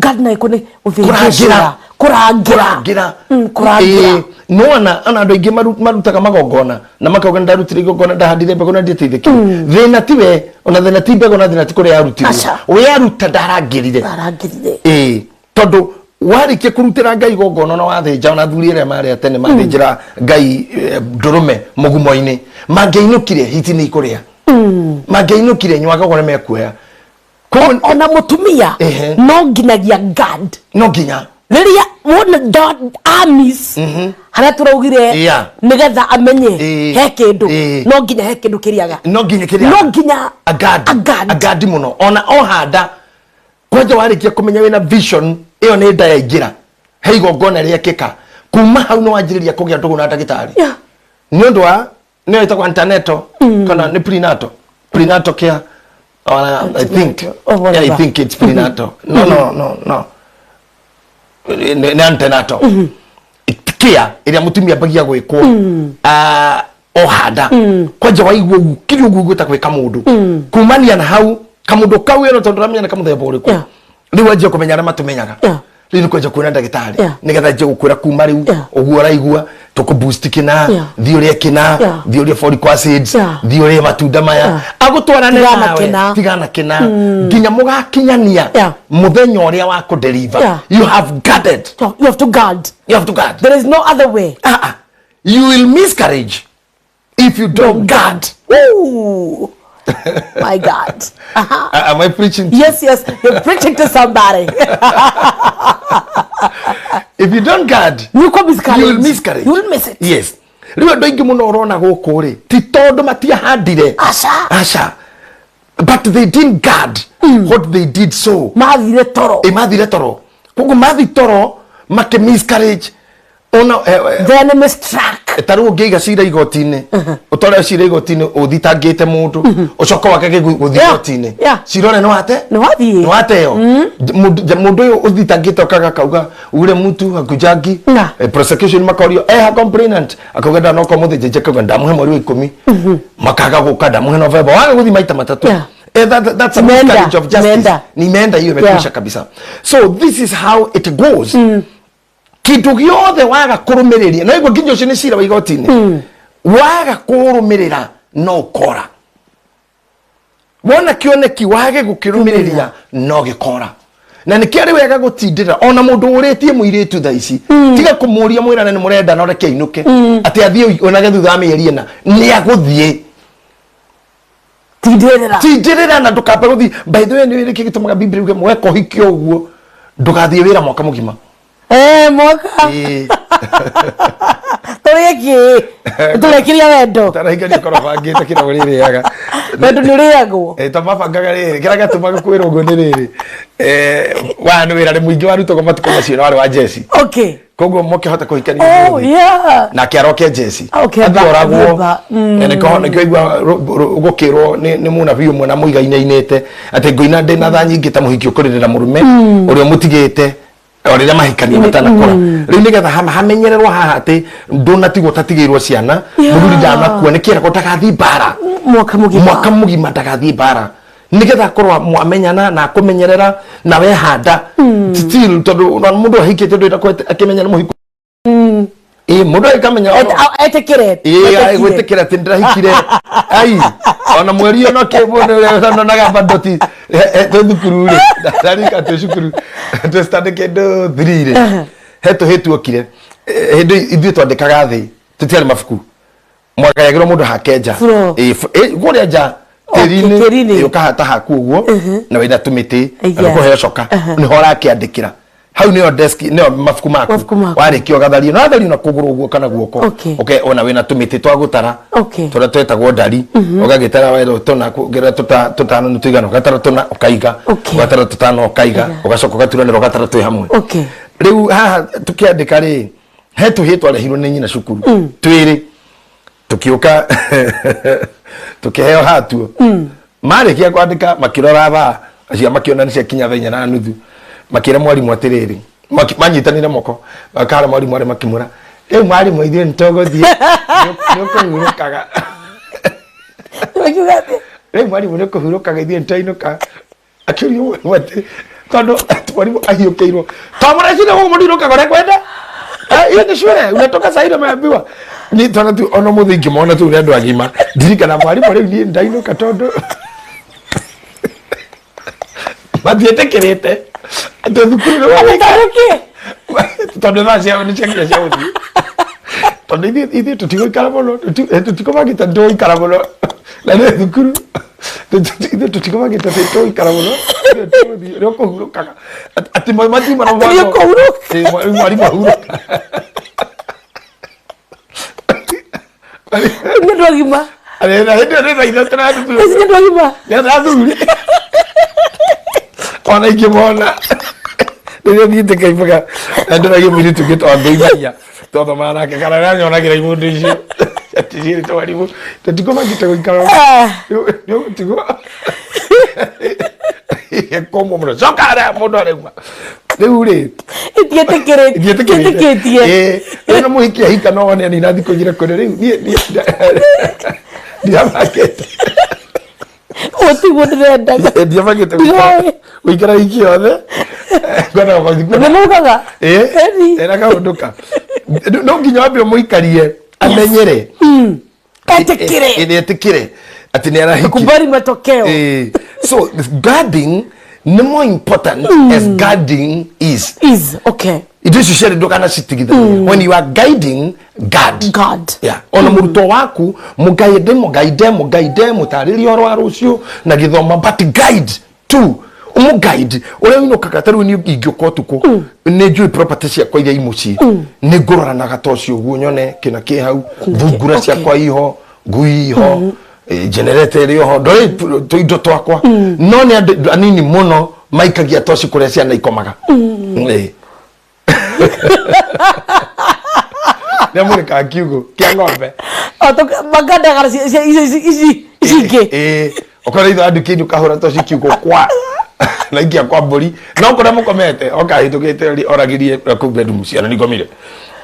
Guard na ikone Kũrangĩra. Kũrangĩra. Kũrangĩra. Kũrangĩra. No ona andũ aingĩ marutaga magongona na makauga ndarutire igongona, ndahandire mbegũ na ndiateithĩkire. Thĩna ti we, ona thĩna ti mbegũ, na thĩna ti kũrĩa yarutirwo. Aca. We aruta ndarangĩrire. Ndarangĩrire. Tondũ warĩkia kũrutĩra Ngai igongona na wathĩnja, ona athuri arĩa marĩ a tene mathĩnjĩra Ngai ndũrũme mũgumo-inĩ, mangĩainũkire hiti nĩ ikũrĩa. Mangĩainũkire nywaga ũguo nĩ mekuoya. Koguo Ona mũtumia no nginyagia guard. No nginya. Rĩrĩa wona armies harĩa tũraugire nĩgetha amenye he kĩndũ, no nginya he kĩndũ kĩrĩaga. No nginya kĩrĩaga. No nginya A guard. A guard. A guard mũno. Ona ohanda kwanja warĩkia kũmenya wĩna vision ĩyo nĩ nda yaingĩra, he igongona rĩekĩka, kuma hau nĩ wanjĩrĩria kũgĩa ndũgũ na ndagĩtarĩ. Nĩ ũndũ wa nĩyo ĩtagwo antenatal kana nĩ prenatal, prenatal care. Ona, I think, Or whatever. yeah, I think it's prenatal. No, no, no, no. Nĩ antenatal care ĩrĩa mũtumia ambagia gwĩkwo ohanda kwanja waigua ũguo kiri ũguo ũguĩta gwĩka mũndũ kumania na hau kamũndũ kau ĩno tondũ ndũramenya nĩ kamũthemba ũrĩkũ. Rĩu wanjia kũmenya arĩa matũmenyaga. Rĩu nĩ kwanjia kuona ndagĩtarĩ nĩgetha anjie gũkwĩra kuma rĩu ũguo ũraigua tũkũ-boost kĩna, thiĩ ũrĩe kĩna, thiĩ ũrĩe folic acids, thiĩ ũrĩe matunda maya, agũtwarane Tigana nawe kĩna. tigana kĩna nginya mũgakinyania mũthenya ũrĩa wa kũ-deliver. You have guarded. So, you have to guard. You have to guard. There is no other way. You will miscarriage if you don't guard. Ooh. My God. Am I preaching? Yes, yes. You're preaching to somebody. If you don't guard, you will miscarriage. You will miscarriage. You will miss it. Yes. Rĩu andũ aingĩ mũno ũrona gũkũ rĩ, ti tondũ matiahandire. Aca. Aca. But they didn't guard what they did so. Mathire toro. Mathire toro. Koguo mathi toro, makĩ miscarriage. Ona, The enemy struck. Ta rĩu ũngĩiga cira igoti-inĩ, ũtware cira igoti-inĩ ũthitangĩte mũndũ, ũcoke wake gũthiĩ igoti-inĩ. Cira ũrĩa nĩ wate? Nĩ wathiĩ. Nĩ wateo. Mũndũ ũyũ ũthitangĩte okaga akauga ule mtu hakujangi. Prosecution makorio, ha complainant. Akauga ndanoka ũmũthĩ, njenje akauga ndamũhe mweri wa 10. Makaga gũka ndamũhe November. Waga gũthiĩ maita matatũ. That's a Imeenda. miscarriage of justice. Imeenda. Ni imeenda hiyo, imekwisha kabisa. So this is how it goes. Kindu giothe waga kũrũmĩrĩria, na iguo nginya ũcio nĩ cira wa igoti-inĩ. Waga kũrũmĩrĩra no ũkora. Wona kĩoneki wage gũkĩrũmĩrĩria no gĩkora. Na nĩkĩo arĩ wega gũtindĩra ona mũndũ ũrĩtie mũirĩtu thaa ici. Tiga kũmũria mwĩrane nĩ mũrenda na ũreke ainũke. Atĩ athiĩ onage thutha wa mĩeri ĩna. Nĩ agũthiĩ. Tindĩrĩra. Tindĩrĩra na ndũkambe gũthiĩ. By the way, nĩ kĩĩ gĩtũmaga Bibilia yuge mweka ũhiki ũguo ndũgathiĩ wĩra mwaka mũgima? Mwaka. Tũrĩe kĩ? Tũrĩkĩria wendo. Taraingĩria korwo bangĩte kĩrĩa ũrĩrĩaga. Wendo nĩ ũrĩagwo. Ta mabangaga rĩrĩ, kĩrĩa gĩatũmaga kwĩrwo ũguo nĩ rĩrĩ. Wa nĩ wĩra nĩ mũingĩ warutagwo matukũ macio na warĩ wa jeci. Koguo mũkĩhota kũhikania Oh, mũthĩ. yeah. Nake aroke jeci. Okay, Athiĩ ba, oragwo. athiĩ ba. Nĩkĩo aigua gũkĩrwo nĩ mũnabii ũmwe na mũigainainĩte atĩ ngũina ndĩ na tha nyingĩ ta mũhiki ũkũrĩrĩra mũrũme ũrĩa ũmũtigĩte o rĩrĩa mahikania matanakũra. Rĩu nĩgetha hamenyererwo haha atĩ ndũnatigwo ũtatigĩirwo ciana, mũthuri ndanakua, nĩ kĩragwo ndagathiĩ mbara. Mwaka mũgima. Mwaka mũgima ndagathiĩ mbara. Nĩgetha akorwo mwamenyana na akũmenyerera na wehanda. Still, tondũ ona mũndũ ahikĩte ndwenda akĩmenya nĩ mũhiku. Mũndũ agĩkamenya Etĩkĩre. Ĩĩ, gwĩtĩkĩra atĩ ndĩrahikire. Ai, ona mweri ũyũ no kĩmwe nĩ ũrĩa ũtonaga bado ti, twĩ thukuru rĩ, ndarika twĩ cukuru, twĩ standard kĩndũ 3 rĩ. He tũhĩ tuokire. Hĩndĩ ithuĩ twandĩkaga thĩ, tũtiarĩ mabuku. Mwagayagĩrwo mũndũ hake nja. Floor. Kũrĩa nja. Tĩri-inĩ. Tĩri-inĩ. Ũkahata haku ũguo na wĩna tũmĩtĩ na nĩkũheo coka, nĩho ũrakĩandĩkĩra hau, nĩyo desk, nĩyo mabuku maku. Mabuku maku. Warĩkia ũgatharia, no athario na kũgũrũ ũguo kana guoko. Okay, ona wĩna tũmĩtĩ twa gũtara tũrĩa twetagwo ndari, ũgagĩtara wera tũna kũgerera tũtano nĩ tũigana, ũgatara tũna ũkaiga, ũgatara tũtano ũkaiga, ũgacoka ũgaturanĩra ũgatara twĩ hamwe. Rĩu haha tũkĩandĩka rĩ, he tũhĩ twarehirwo nĩ nyina cukuru twĩrĩ, tũkĩũka tũkĩheo hatuo. Marĩkia kwandĩka makĩrora thaa acio, makĩona nĩ ciakinya 4:30, makĩra mwarimũ atĩrĩrĩ, manyitanire moko makara mwarimũ arĩ, makĩmwĩra, "Rĩu mwarimũ, ithuĩ nĩ tũgũthiĩ, nĩ ũkũhurũkaga." Makiuga atĩ? "Rĩu mwarimũ, nĩ ũkũhurũkaga, ithuĩ nĩ twainũka." Akĩũria mwarimũ atĩ tondũ mwarimũ ahiũkĩirwo, "To mũrecire gũkũ mũndinũkaga ũrĩa kwenda? Hiyo ni shule, unatoka saa ile umeambiwa." Ni twana tu ona mũthĩ ingĩmona tu nĩ andũ agima, ndirikana mwarimũ, rĩu niĩ ndainũka tondũ matiĩtĩkĩrĩte atĩ thukuru nĩ Tondũ kĩ? Tondũ thaa ciao nĩ ciakinya cia gũthiĩ, tondũ ithuĩ tũtigũikara mũno, tũtikũbangĩte tũgũikara mũno na nĩ thukuru, ithuĩ tũtikũbangĩte tũgũikara mũno, ithuĩ tũgũthiĩ, nĩ ũkũhurũkaga. Atĩ matiuma na Atĩ nĩ mũbango. ũkũhurũka. Ĩ, mwarimũ ahurũka. Nĩ andũ agima. Arĩ na hĩndĩ ĩyo nĩ 3:30. Ici nĩ andũ agima. Nĩ athuri ona ingĩmona rĩrĩa thiĩte kaimbaga na ndĩragia mũirĩtu ũngĩ twangĩimagia twathomaga nake kana nĩanyonagĩra ibũndũ icio atĩ ciĩrĩtwo mwarimũ tũtikũbangĩte gũikara, nĩ ũgũtigwo kũmũ mũno, coka harĩa mũndũ arauma rĩu rĩ. Itiĩtĩkĩrĩtie. Ĩĩ, rĩu na mũhiki ahika no one anina thikũ 2 kũrĩ rĩu niĩ ndiabangĩte. Ũũ tiguo ndĩrendaga. Ndiabangĩte Ndiroĩ. gũikara wiki yothe ngwendaga gũthiĩ. Nĩ mugaga. Ĩĩ, Ĩni. ena kaũndũ ka no nginya wambe ũmũikarie amenyere. Etĩkĩre. Ĩ, etĩkĩre atĩ nĩ arahiki. Kubali matokeo. Ĩĩ. So guarding nĩ more important as guarding is. Is okay. Indo icio cierĩ ndũkanacitigithanie. When you are guiding, guard. God. Yeah. Ona mũrutwo waku mũguide, mũguide, mũguide, mũtarĩrie ũhoro wa rũciũ na gĩthoma, but guide tu, ũmũguide ũrĩa ũinũkaga. Ta rĩu niĩ ingĩũka ũtukũ, nĩ njũĩ property ciakwa iria i mũciĩ, nĩ ngũrora na toci ũguo nyone kĩna kĩ hau, thungura ciakwa iho, ngui iho, generator ĩrĩ oho, ndore tũindo twakwa. No nĩ andũ anini mũno maikagia toci kũrĩa ciana ikomaga. Ĩ. Nĩ amũrĩkaga kiugũ kĩa ng'ombe. Magandagara ici ingĩ. Ĩ, ũkora itho andũ kĩndũ kahũra toci kiugũ kwa na ikia kwa mbũri, no kũrĩa mũkomete okahĩtũkĩte oragirie kũu bedroom, ciana nikomire,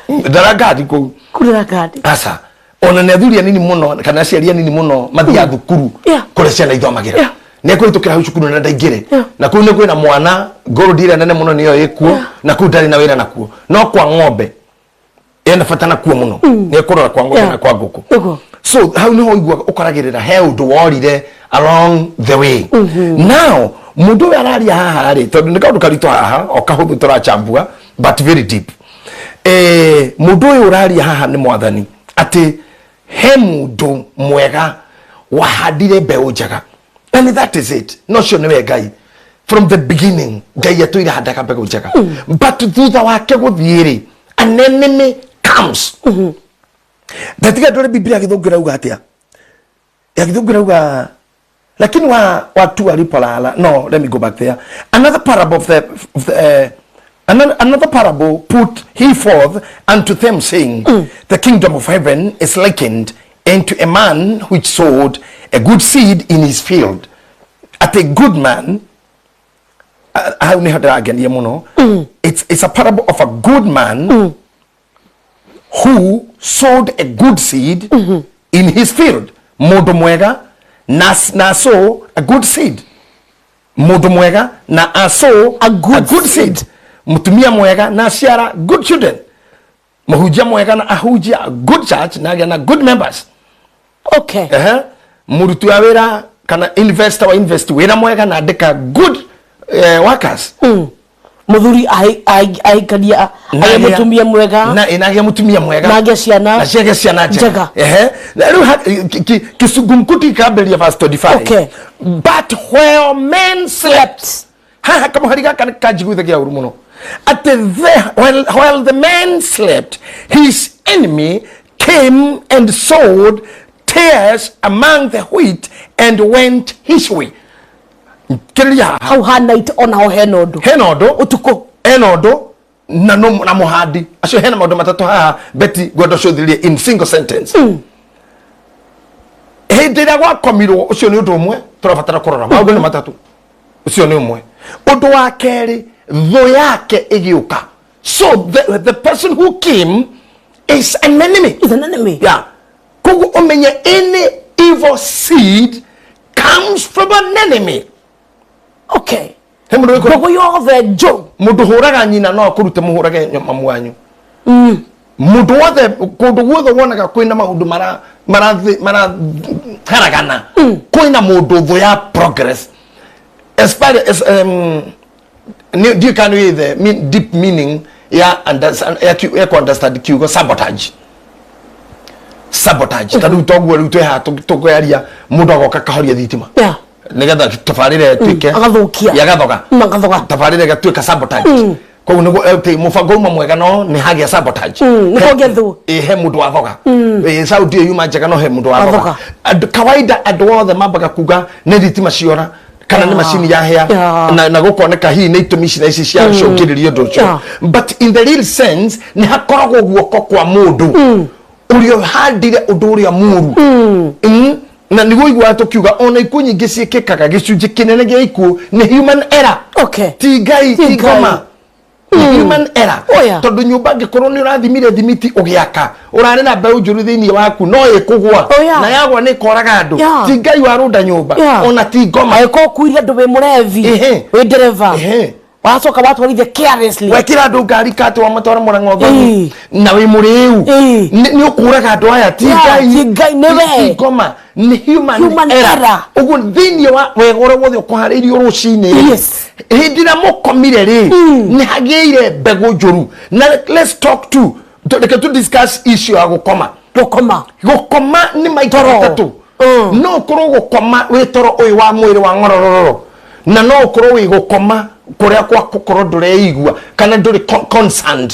ndarangati kũu. Kurera kandi. Aca, ona nĩ athuri anini mũno kana aciari anini mũno mathiaga thukuru kũrĩa ciana ithomagĩra. Nĩ ekũhĩtũkĩra hau cukuru na ndaingĩre na kũu nĩ kwĩna mwana gold ĩrĩa nene mũno nĩyo ĩkuo, na kũu ndarĩ na wĩra nakuo, no kwa ng'ombe ena bata nakuo mũno, nĩ ekũrora kwa ng'ombe na kwa ngũkũ. So hau niho ũiguaga ũkoragĩrĩra he ũndũ worire along the way. Now mũndũ ũyũ araria haha rĩ, tondũ nĩ kaũndũ karitũ haha o kahũthũ tũrachambua but very deep, mũndũ ũyũ ũraria haha nĩ mwathani atĩ he mũndũ mwega wahandire mbeũ njega, and that is it. No cio nĩwe Ngai from the beginning. Ngai atũire handaga mbegũ njega, but thutha wake gũthiĩ rĩ, an enemy comes. Ndatiga ndore Biblia ya Gĩthũngũ ĩrauga atĩa. Ya Gĩthũngũ ĩrauga, lakini wa watu walipolala. No, let me go back there. Another parable of the another parable put he forth unto them, saying, "The kingdom of heaven is likened unto a man which sowed a good seed in his field." At a good man, hau nĩho ndĩrangenia mũno. It's a parable of a good man who sowed a good seed in his field. Mũndũ mwega na sow a good seed, mũndũ mwega na a sow A good a good seed, mũtumia mwega na aciara good children, mũhunjia mwega na ahunjia a good church na agĩa na good members. Ehe, mũruti wa wĩra kana investor wa invest wĩra mwega na andĩka good workers. Muthuri ahikania agĩa mũtumia mwega. Na ĩnagĩa mũtumia mwega. Na agĩe ciana. Na ciagĩa ciana njega. Ehe, na rĩu kĩcungumkuti kambĩrĩria verse 25. But while men slept, haha kamũhari gaka nĩ kanjiguithagia ũru mũno, atĩ while the men slept, his enemy came and sowed tares among the wheat and went his way. Kĩrĩria haha. Hau ha night onaho hena ũndũ. Hena ũndũ. Ũtukũ. Hena ũndũ na no na mũhandi acio. Hena maũndũ matatũ haha, Betty, ngwenda ũcũthĩrĩrie in single sentence. Hĩndĩ ĩrĩa gwakomirwo, ũcio nĩ ũndũ ũmwe tũrabatara kũrora. Maũndũ nĩ matatũ, ũcio nĩ ũmwe. Ũndũ wa kerĩ, thũ yake ĩgĩũka. So the person who came is an enemy. Is an enemy. Yeah, koguo ũmenye any evil seed comes from an enemy. He mũndũ wĩkũ Mbegũ yothe njũru. Mũndũ hũraga nyina no akũrute mũhũrage mamu wanyu. Mũndũ wothe, kũndũ guothe wonaga kwĩna maũndũ mara mara maraharagana, kwĩna mũndũ thũ ya progress. As far as ndiũĩ kana nĩ the deep meaning ya ya ku understand kiugo sabotage. Sabotage, ta rĩu toguo rĩu twĩ haha tũkĩaria, mũndũ agoka kahoria thitima nĩgetha tabarĩra ĩtuĩke Agathukia. Yagathoga. Agathoga. Tabarĩra ĩgatuĩka sabotage. Koguo nĩguo atĩ mũbango uma mwega no nĩ hagĩa sabotage. Nĩ kwagĩa thũ. Ĩ, he mũndũ wathoga. Ĩ, sauti ĩyo yuma njega no he mũndũ wathoga. Wathoga. Andũ kawaida, andũ othe mambaga kuga nĩ thitima ciora kana nĩ macini yahĩa na gũkoneka hihi nĩ itũmi ici na ici ciacũngĩrĩria ũndũ ũcio. But in the real sense, nĩ hakoragwo guoko kwa mũndũ ũrĩa ũhandire ũndũ ũrĩa mũru. Na nĩguo iguaga tũkiuga ona ikuũ nyingĩ ciĩkĩkaga, gĩcunjĩ kĩnene gĩa ikuũ nĩ human error. Ti Ngai, ti Ti Ngai. ngoma, nĩ human error. Oh, yeah. Tondũ nyũmba angĩkorwo nĩ ũrathimire thimiti ũgĩaka, ũrarĩ na mbeũ njũru thĩinĩ waku, no ĩkũgwa. Na yagwa nĩ ĩkoraga andũ. Ti Ngai warũnda nyũmba, ona ti ngoma. Angĩkorwo ũkuire andũ wĩ mũrevi, wĩ ndereba, wacoka watwarithia carelessly, Wekĩra andũ ngari kati wamatwara Mũrang'o thoni na wĩ mũrĩu, nĩ ũkũraga andũ aya. Ti Ngai. Ti Ngai, nĩ we. Ti ngoma, nĩ human Human error. error. Ũguo thĩinĩ wa wega ũrĩa wothe ũkũharĩirio rũcinĩ rĩ, hĩndĩ ĩrĩa mũkomire rĩ, nĩ hagĩire mbegũ njũru. Na let's talk to reke tu discuss issue ya gũkoma. Gũkoma. Gũkoma nĩ maita Toro. matatũ. No ũkorwo gũkoma wĩ toro ũyũ wa mwĩrĩ wa ng'orororo, na no ũkorwo wĩ gũkoma kũrĩa kwa gũkorwo ndũreigua kana ndũrĩ concerned.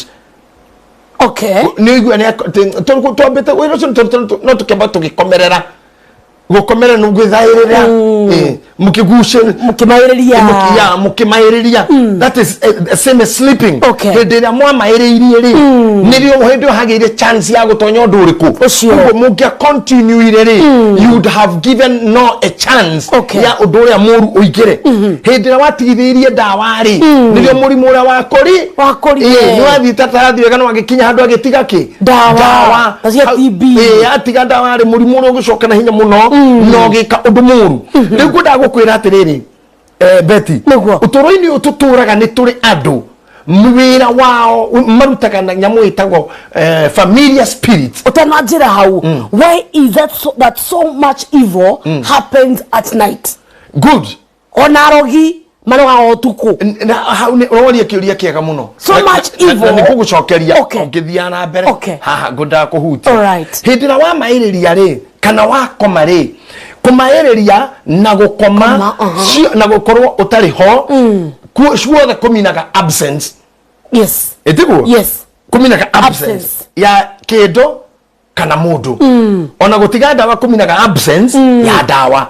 Nĩ ũigua nĩ twambĩte wĩra ũcio no tũkĩamba tũgĩkomerera. Gũkomerera nĩ gwĩthaĩrĩra, mũkĩgucia. Mũkĩmaĩrĩria. Ya, mũkĩmaĩrĩria, that is same as sleeping. Hĩndĩ ĩrĩa mwamaĩrĩirie rĩ, nĩrĩo hĩndĩ ĩyo hagĩire chance ya gũtonya ũndũ ũrĩkũ. Ũcio. Ũguo mũngĩa continuire rĩ, you would have given no a chance ya ũndũ ũrĩa mũru ũingĩre. Hĩndĩ ĩrĩa watigithĩirie ndawa rĩ, nĩrĩo mũrimũ ũrĩa wakũri Wakũrire. Ĩ, nĩ wathiĩ tatarathiĩ wega, no agĩkinya handũ agĩtiga kĩ? Ndawa. Ndawa. Ta cia TB. Ĩ, atiga ndawa rĩ, mũrimũ ũrĩa ũgĩcoka na hinya mũno na ũgĩka ũndũ mũru. Rĩu ngwendaga gũkwĩra atĩrĩrĩ, Betty, ũtũũro-inĩ ũyũ tũtũraga, nĩ tũrĩ andũ wĩra wao marutaga na nyamũ ĩtagwo familiar spirit. Ũtananjĩra hau, why is that so, that so much evil happens at night? Good. Ona arogi marogaga ũtukũ. Na hau nĩ ũroria kĩũria kĩega mũno. So much evil. Na nĩ ngũgũcokeria ũngĩthiaga na mbere. Haha ngwendaga kũhutia hĩndĩ ĩrĩa wamaĩrĩria rĩ, kana wakoma rĩ, kũmaĩrĩria na gũkoma, Koma, na gũkorwo ũtarĩ ho, ciothe kũminaga absence. Ĩtiguo? Yes. Kũminaga absence Absence. ya kĩndũ kana mũndũ. Ona gũtiga ndawa kũminaga absence ya ndawa.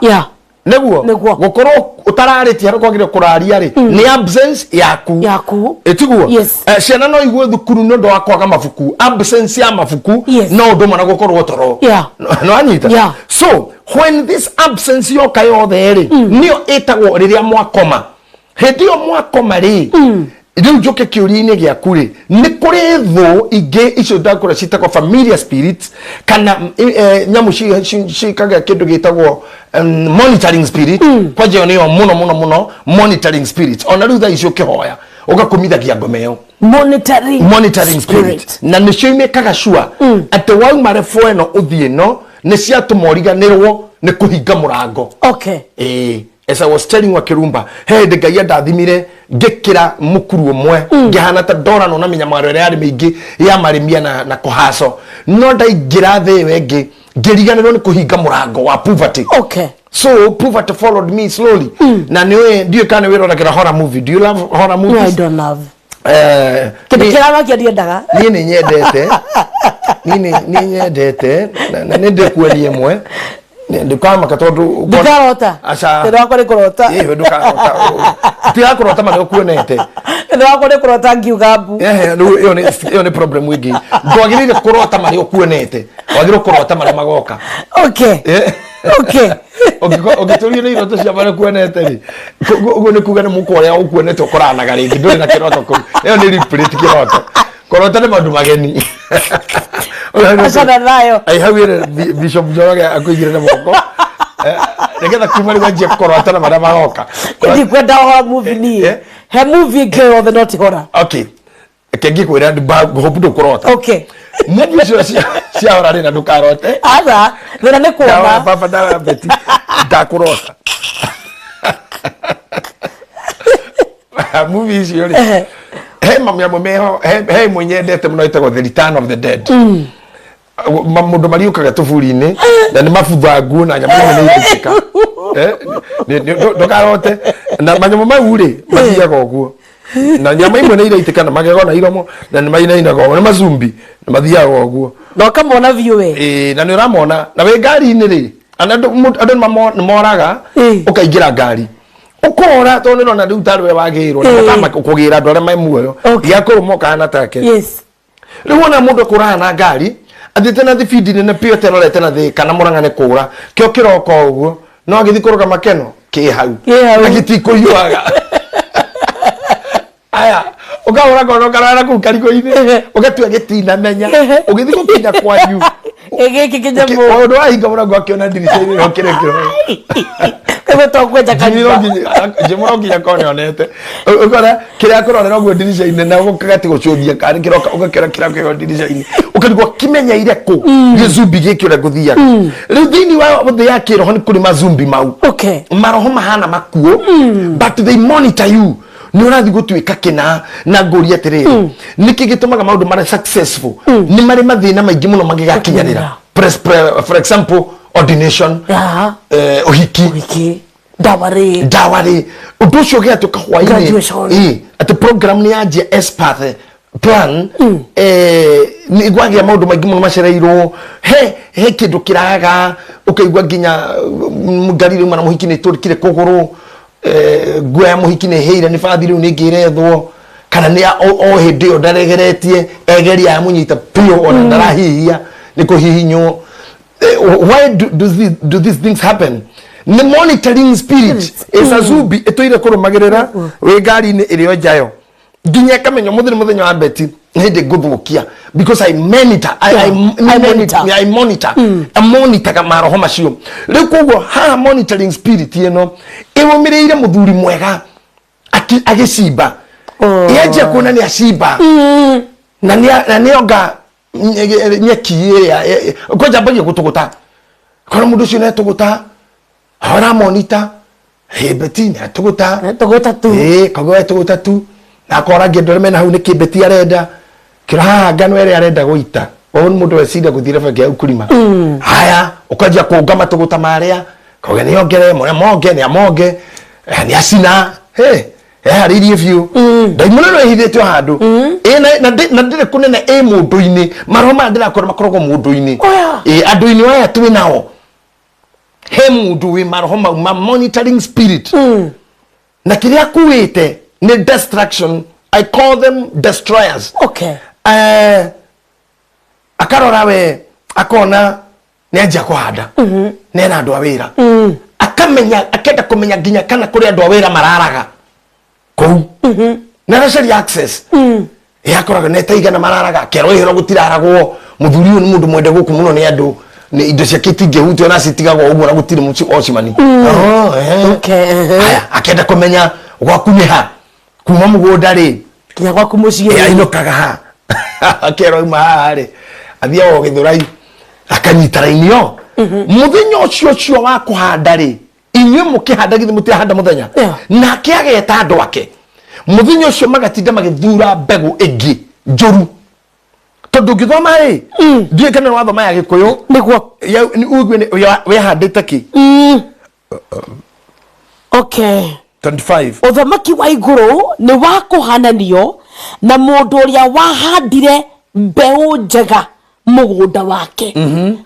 Nĩguo? Nĩguo. Gũkorwo ũtararĩtie harĩa kwagĩrĩire kũraria rĩ, nĩ absence yaku. Yaku. Ĩtiguo? Yes. Ciana no igue thukuru nĩ ũndũ wa kwaga mabuku. Absence ya mabuku no ũndũ ũmwe na gũkorwo toro. No anyita? Yeah. So when this absence yoka yothe rĩ, nĩyo ĩtagwo rĩrĩa mwakoma. Hĩndĩ ĩyo mwakoma rĩ, rĩu njũke kĩũria-inĩ gĩaku rĩ, nĩ kũrĩ thũ ingĩ icio ndakũra ciĩtagwo familiar spirits, kana nyamũ ciĩkaga kĩndũ gĩtagwo monitoring spirit. Kwanja ĩyo nĩyo mũno mũno mũno, monitoring spirit. Ona rĩu thaa ici ũkĩhoya ũgakũmithagia ngoma ĩyo. Monitoring, Monitoring spirit, na nĩcio imĩkaga sure atĩ wauma refo ĩno ũthiĩ ĩno, nĩ ciatũma ũriganĩrwo nĩ kũhinga mũrango. Ĩĩ. As I was telling Wakirumba, he hĩndĩ Ngai andathimire ngĩkĩra mũkuru ũmwe, ngĩhana ta ndoranwo na mĩnyamaro ĩrĩa yarĩ mĩingĩ ya marĩmia na kũhaco, no ndaingĩra thĩ ĩyo ĩngĩ ngĩriganĩrwo nĩ kũhinga mũrango wa poverty. So poverty followed me slowly. Na nĩ ndiũĩ kana nĩ wĩroragĩra horror movie. Do you love horror No, I movies? don't love. Kĩndũ kĩramakia ndiendaga. Niĩ nĩ nyendete, niĩ nĩ nyendete na nĩ ndĩkuonia ĩmwe. Ndũkamaka tondũ Ndikarota. Aca. Thĩna wakwa nĩ kũrota. Ĩĩ, ndũkarota, tiga kũrota marĩa ũkuonete. Thĩna wakwa nĩ kũrota ngiuga mbu. Ehe, rĩu ĩyo nĩ problem ĩngĩ. Ndwagĩrĩire kũrota marĩa ũkuonete, wagĩrĩirwo kũrota marĩa magoka. Ũngĩtũrio nĩ iroto cia marĩa ũkuonete rĩ, ũguo nĩ kuga nĩ mũkwa ũrĩa ũkuonete ũkoranaga rĩngĩ, ndũrĩ na kĩroto kũu. Ĩyo nĩ replay, ti kĩroto. Kũrota nĩ maũndũ mageni. Achana nayo. Ai, hau ĩrĩ Bishop Njoroge akũigĩrĩre moko. Nĩgetha kuma rĩu anjie kũrota na marĩa magoka. Ndikwenda horror movie niĩ. He movie ĩngĩ yothe no ti horror. Okay. Reke ngĩkwĩra, hope ndũkũrota. Movie icio cia horror rĩ, na ndũkarote. Aca, thĩna nĩ Ndawa kuona. baba, ndawa ya Betty, ndakũrota. Movie icio rĩ, he mamwe meho, he ĩmwe nyendete mũno ĩtagwo The Return of the Dead. Mũndũ mariũkaga tũburi-inĩ na nĩ mabutha nguo na nyamũ imwe nĩ iraitĩka. Ndũkarote na manyamũ mau rĩ, mathiaga ũguo na nyama imwe nĩ iraitĩka na magego na iromo na nĩ mainainaga ũguo, nĩ macumbi na mathiaga ũguo. Na ũkamona biũ we. Ĩĩ, na nĩ ũramona na wĩ ngari-inĩ rĩ, ana andũ nĩ moraga. Ũkaingĩra ngari ũkora tondũ nĩrona rĩu tarĩ we wagĩrwo na ũkama kũgĩra andũ arĩa me muoyo. Gĩakũrũma ũkahana take. Rĩu wona mũndũ akũraga na ngari athiĩte na thibindi nene piũ aterorete na thĩ kana mũrang'a nĩ kũra kĩo kĩroka ũguo, no agĩthiĩ kũrũgama keno kĩ hau. Kĩ hau. Na gĩtikũhiũhaga. Aya, ũkahũra kono ũkarara kũu karigũ-inĩ, ũgatua gĩtinamenya ũgĩthiĩ gũkinya kwanyu. Gĩkĩ kĩnyamũ. Ũndũ wahinga mũrango akĩona ndirica-inĩ no kĩrĩa kĩroka. Koguo to kwenja kanyũmba. Njimũro nginya kone onete ũkora kĩrĩa kũrorera ũguo ndirica-inĩ na ũgati gũcũthia karĩ kĩroka, ũgakĩona kĩrĩa kĩho ndirica-inĩ, ũkarigwo kimenyeire kũ gĩcumbi gĩkĩ ũrĩa ngũthiaga. Rĩu thĩinĩ wa thĩ ya kĩroho nĩ kũrĩ mazumbi mau. Maroho mahana makuũ, but they monitor you nĩ ũrathiĩ gũtuĩka kĩna. Na ngũria atĩrĩrĩ, nĩkĩ gĩtũmaga maũndũ marĩa successful nĩ marĩ mathĩna maingĩ mũno mangĩgakinyanĩra? For example, ordination, ũhiki. Ũhiki, ndawarĩ. Ndawarĩ, ũndũ ũcio ũgĩatuĩka hwainĩ. Graduation. Ĩ, atĩ program nĩ yanjia as per the plan, nĩ gwagĩa maũndũ maingĩ mũno macereirwo, he kĩndũ kĩraga, ũkaigua nginya ngari rĩu na mũhiki nĩ tũrĩkire kũgũrũ, nguo ya mũhiki nĩ ĩhĩire, nĩ bathi rĩu nĩ ĩngĩ ĩrethwo, kana nĩ o hĩndĩ ĩyo ndaregeretie egeria yamũnyita biũ, ona ndarahihia nĩ kũhihinywo. Why do these things happen? Nĩ monitoring spirit is a zubi ĩtũire kũrũmagĩrĩra wĩ ngari-inĩ ĩrĩa njayo nginya ĩkamenya mũthĩ nĩ mũthenya wa Betty, nĩ hĩndĩ ngũthũkia, because I monitor, I monitor. I monitor, I monitoraga maroho macio. Rĩu koguo haha monitoring spirit ĩno ĩrũmĩrĩire mũthuri mwega agĩcimba. Yanjia kuona nĩ acimba na nĩonga nyeki ĩrĩa kwanja ambagia gũtũgũta, kona mũndũ ũcio nĩetũgũta, aramonita hĩ Betty nĩatũgũta. Tũgũta tu. Ĩĩ, koguo etũgũta tu na akoragia andũ arĩa mena hau nĩkĩ Betty arenda kĩro haha, ngano ĩrĩa arenda gũita. Ũyũ nĩ mũndũ weciria gũthiĩ bengi ya ukulima. Haya, ũkanjia kũnga matũgũta marĩa kauga nĩongere monge nĩ amonge, nĩ acina hey, eharĩirie biũ. Ndaimono ĩno ĩhithĩtio handũ. Ĩ, na ndĩrĩ kũnene, ĩ mũndũ-inĩ. Maroho maya ndĩrakora makoragwo mũndũ-inĩ. Oya. Ĩ, andũ-inĩ aya twĩ nao, he mũndũ wĩ maroho mau ma monitoring spirit, na kĩrĩa akuĩte nĩ destruction. I call them destroyers. Akarora we akona nĩ anjia kũhanda nena andũ a wĩra, akamenya, akenda kũmenya nginya kana kũrĩ andũ a wĩra mararaga kũu, na aracaria access. Yakoraga nĩ taigana mararaga, akerwo ĩhĩro gũtiraragwo, mũthuri ũyũ nĩ mũndũ mwende gũkũ mũno nĩ andũ, nĩ indo ciake itingĩhutio na citigagwo ũguo na gũtirĩ ocimani. Oh. Haya, akenda kũmenya gwaku nĩ ha, kuma mũgũnda rĩ Nginya gwaku mũciĩ. Ainũkaga ha, akerwo auma haha rĩ, athiaga o Gĩthũrai, akanyita raini yo mũthenya ũcio wa kũhanda rĩ. Inyuĩ mũkĩhanda githĩ mũtirahanda mũthenya? Nake ageta andũ ake mũthenya ũcio, magatinda magĩthura mbegũ ĩngĩ njũru, tondũ ũngĩthoma rĩ, ndiũĩ kana nĩ wathoma ya Gĩkũyũ. Nĩguo. Ũigue wĩhandĩte kĩ. Okay. 25. Ũthamaki wa igũrũ nĩ wa kũhananio na mũndũ ũrĩa wahandire mbeũ njega mũgũnda wake.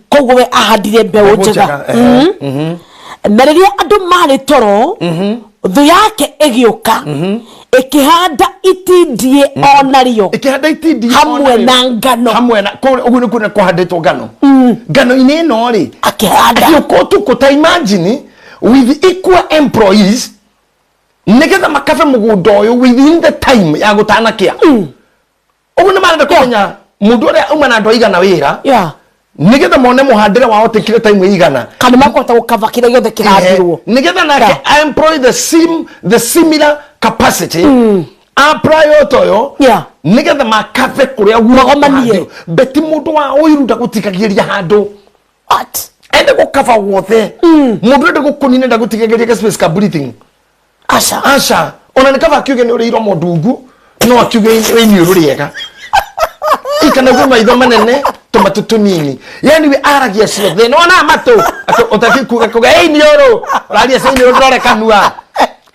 Koguo we ahandire mbeũ njega. Njega, ehe. Na rĩrĩa andũ marĩ toro, thũ yake ĩgĩũka ĩkĩhanda itindiĩ o narĩo Ĩkĩhanda itindiĩ hamwe o narĩo. Na ngano. Hamwe na ũguo nĩ kuona kũhandĩtwo ngano, ngano-inĩ ĩno rĩ, akĩhanda. Agĩũka ũtukũ. Ta imagine, with equal employees, nĩgetha makabe mũgũnda ũyũ within the time ya gũtanakĩa. Ũguo nĩ marenda kũmenya mũndũ ũrĩa uma na andũ aigana wĩra, nĩgetha mone mũhandĩre wao tekire time ĩigana, kana makũhota gũkava kĩrĩa gĩothe kĩhandirwo. Nĩgetha nake employ the same, the similar capacity, apply ũtoyo, nĩgetha makabe kũrĩa guothe Magomanie. kũhandirwo. Beti mũndũ wa ũiru ndagũtigagĩria handũ. What? Ende gũkaba wothe. Mũndũ ende gũkũnina ndagũtigagĩria ga space ka breathing. Aca. Aca, ona nĩ kaba akiuge nĩ ũrĩ iromo ndungu, no akiuge wĩ iniũrũ rĩega ikana gwĩ maitho manene, tũmatũ tũnini, yani we aragia ciothe. Nĩwona matũ ũtaki kuga kuga ĩ iniũrũ, ũraria cia iniũrũ, ndore kanua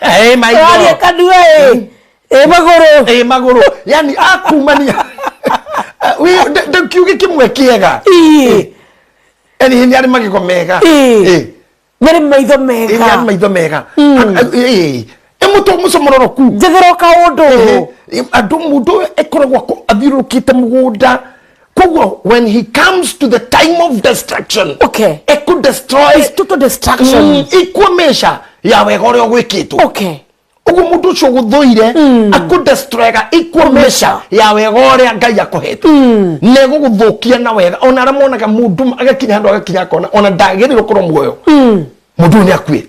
ĩ maitho. Ũraria kanua ĩ ĩ magũrũ. Ĩ magũrũ, yani akumania kiuge kĩmwe kĩega. Yani nĩ arĩ magego mega. Ĩ. Nĩ maitho Ĩ, mega. nĩ arĩ maitho mega. Ĩ mũtũ mũcomororoku. Njethera kaũndũ. Andũ mũndũ ũyũ ĩkoragwo athiũrũrũkĩte mũgũnda, koguo when he comes to the time of destruction, eku destroy. It's total destruction. Equal measure ya wega ũrĩa ũgwĩkĩtwo. Ũguo mũndũ ũcio ũgũthũire akũdestroyega equal measure ya wega ũrĩa Ngai akũhete, na ĩgũgũthũkia na wega. Ona arĩa monaga mũndũ agakinya handũ, agakinya akona ona ndagĩrĩirwo gũkorwo muoyo, mũndũ ũyũ nĩ akue.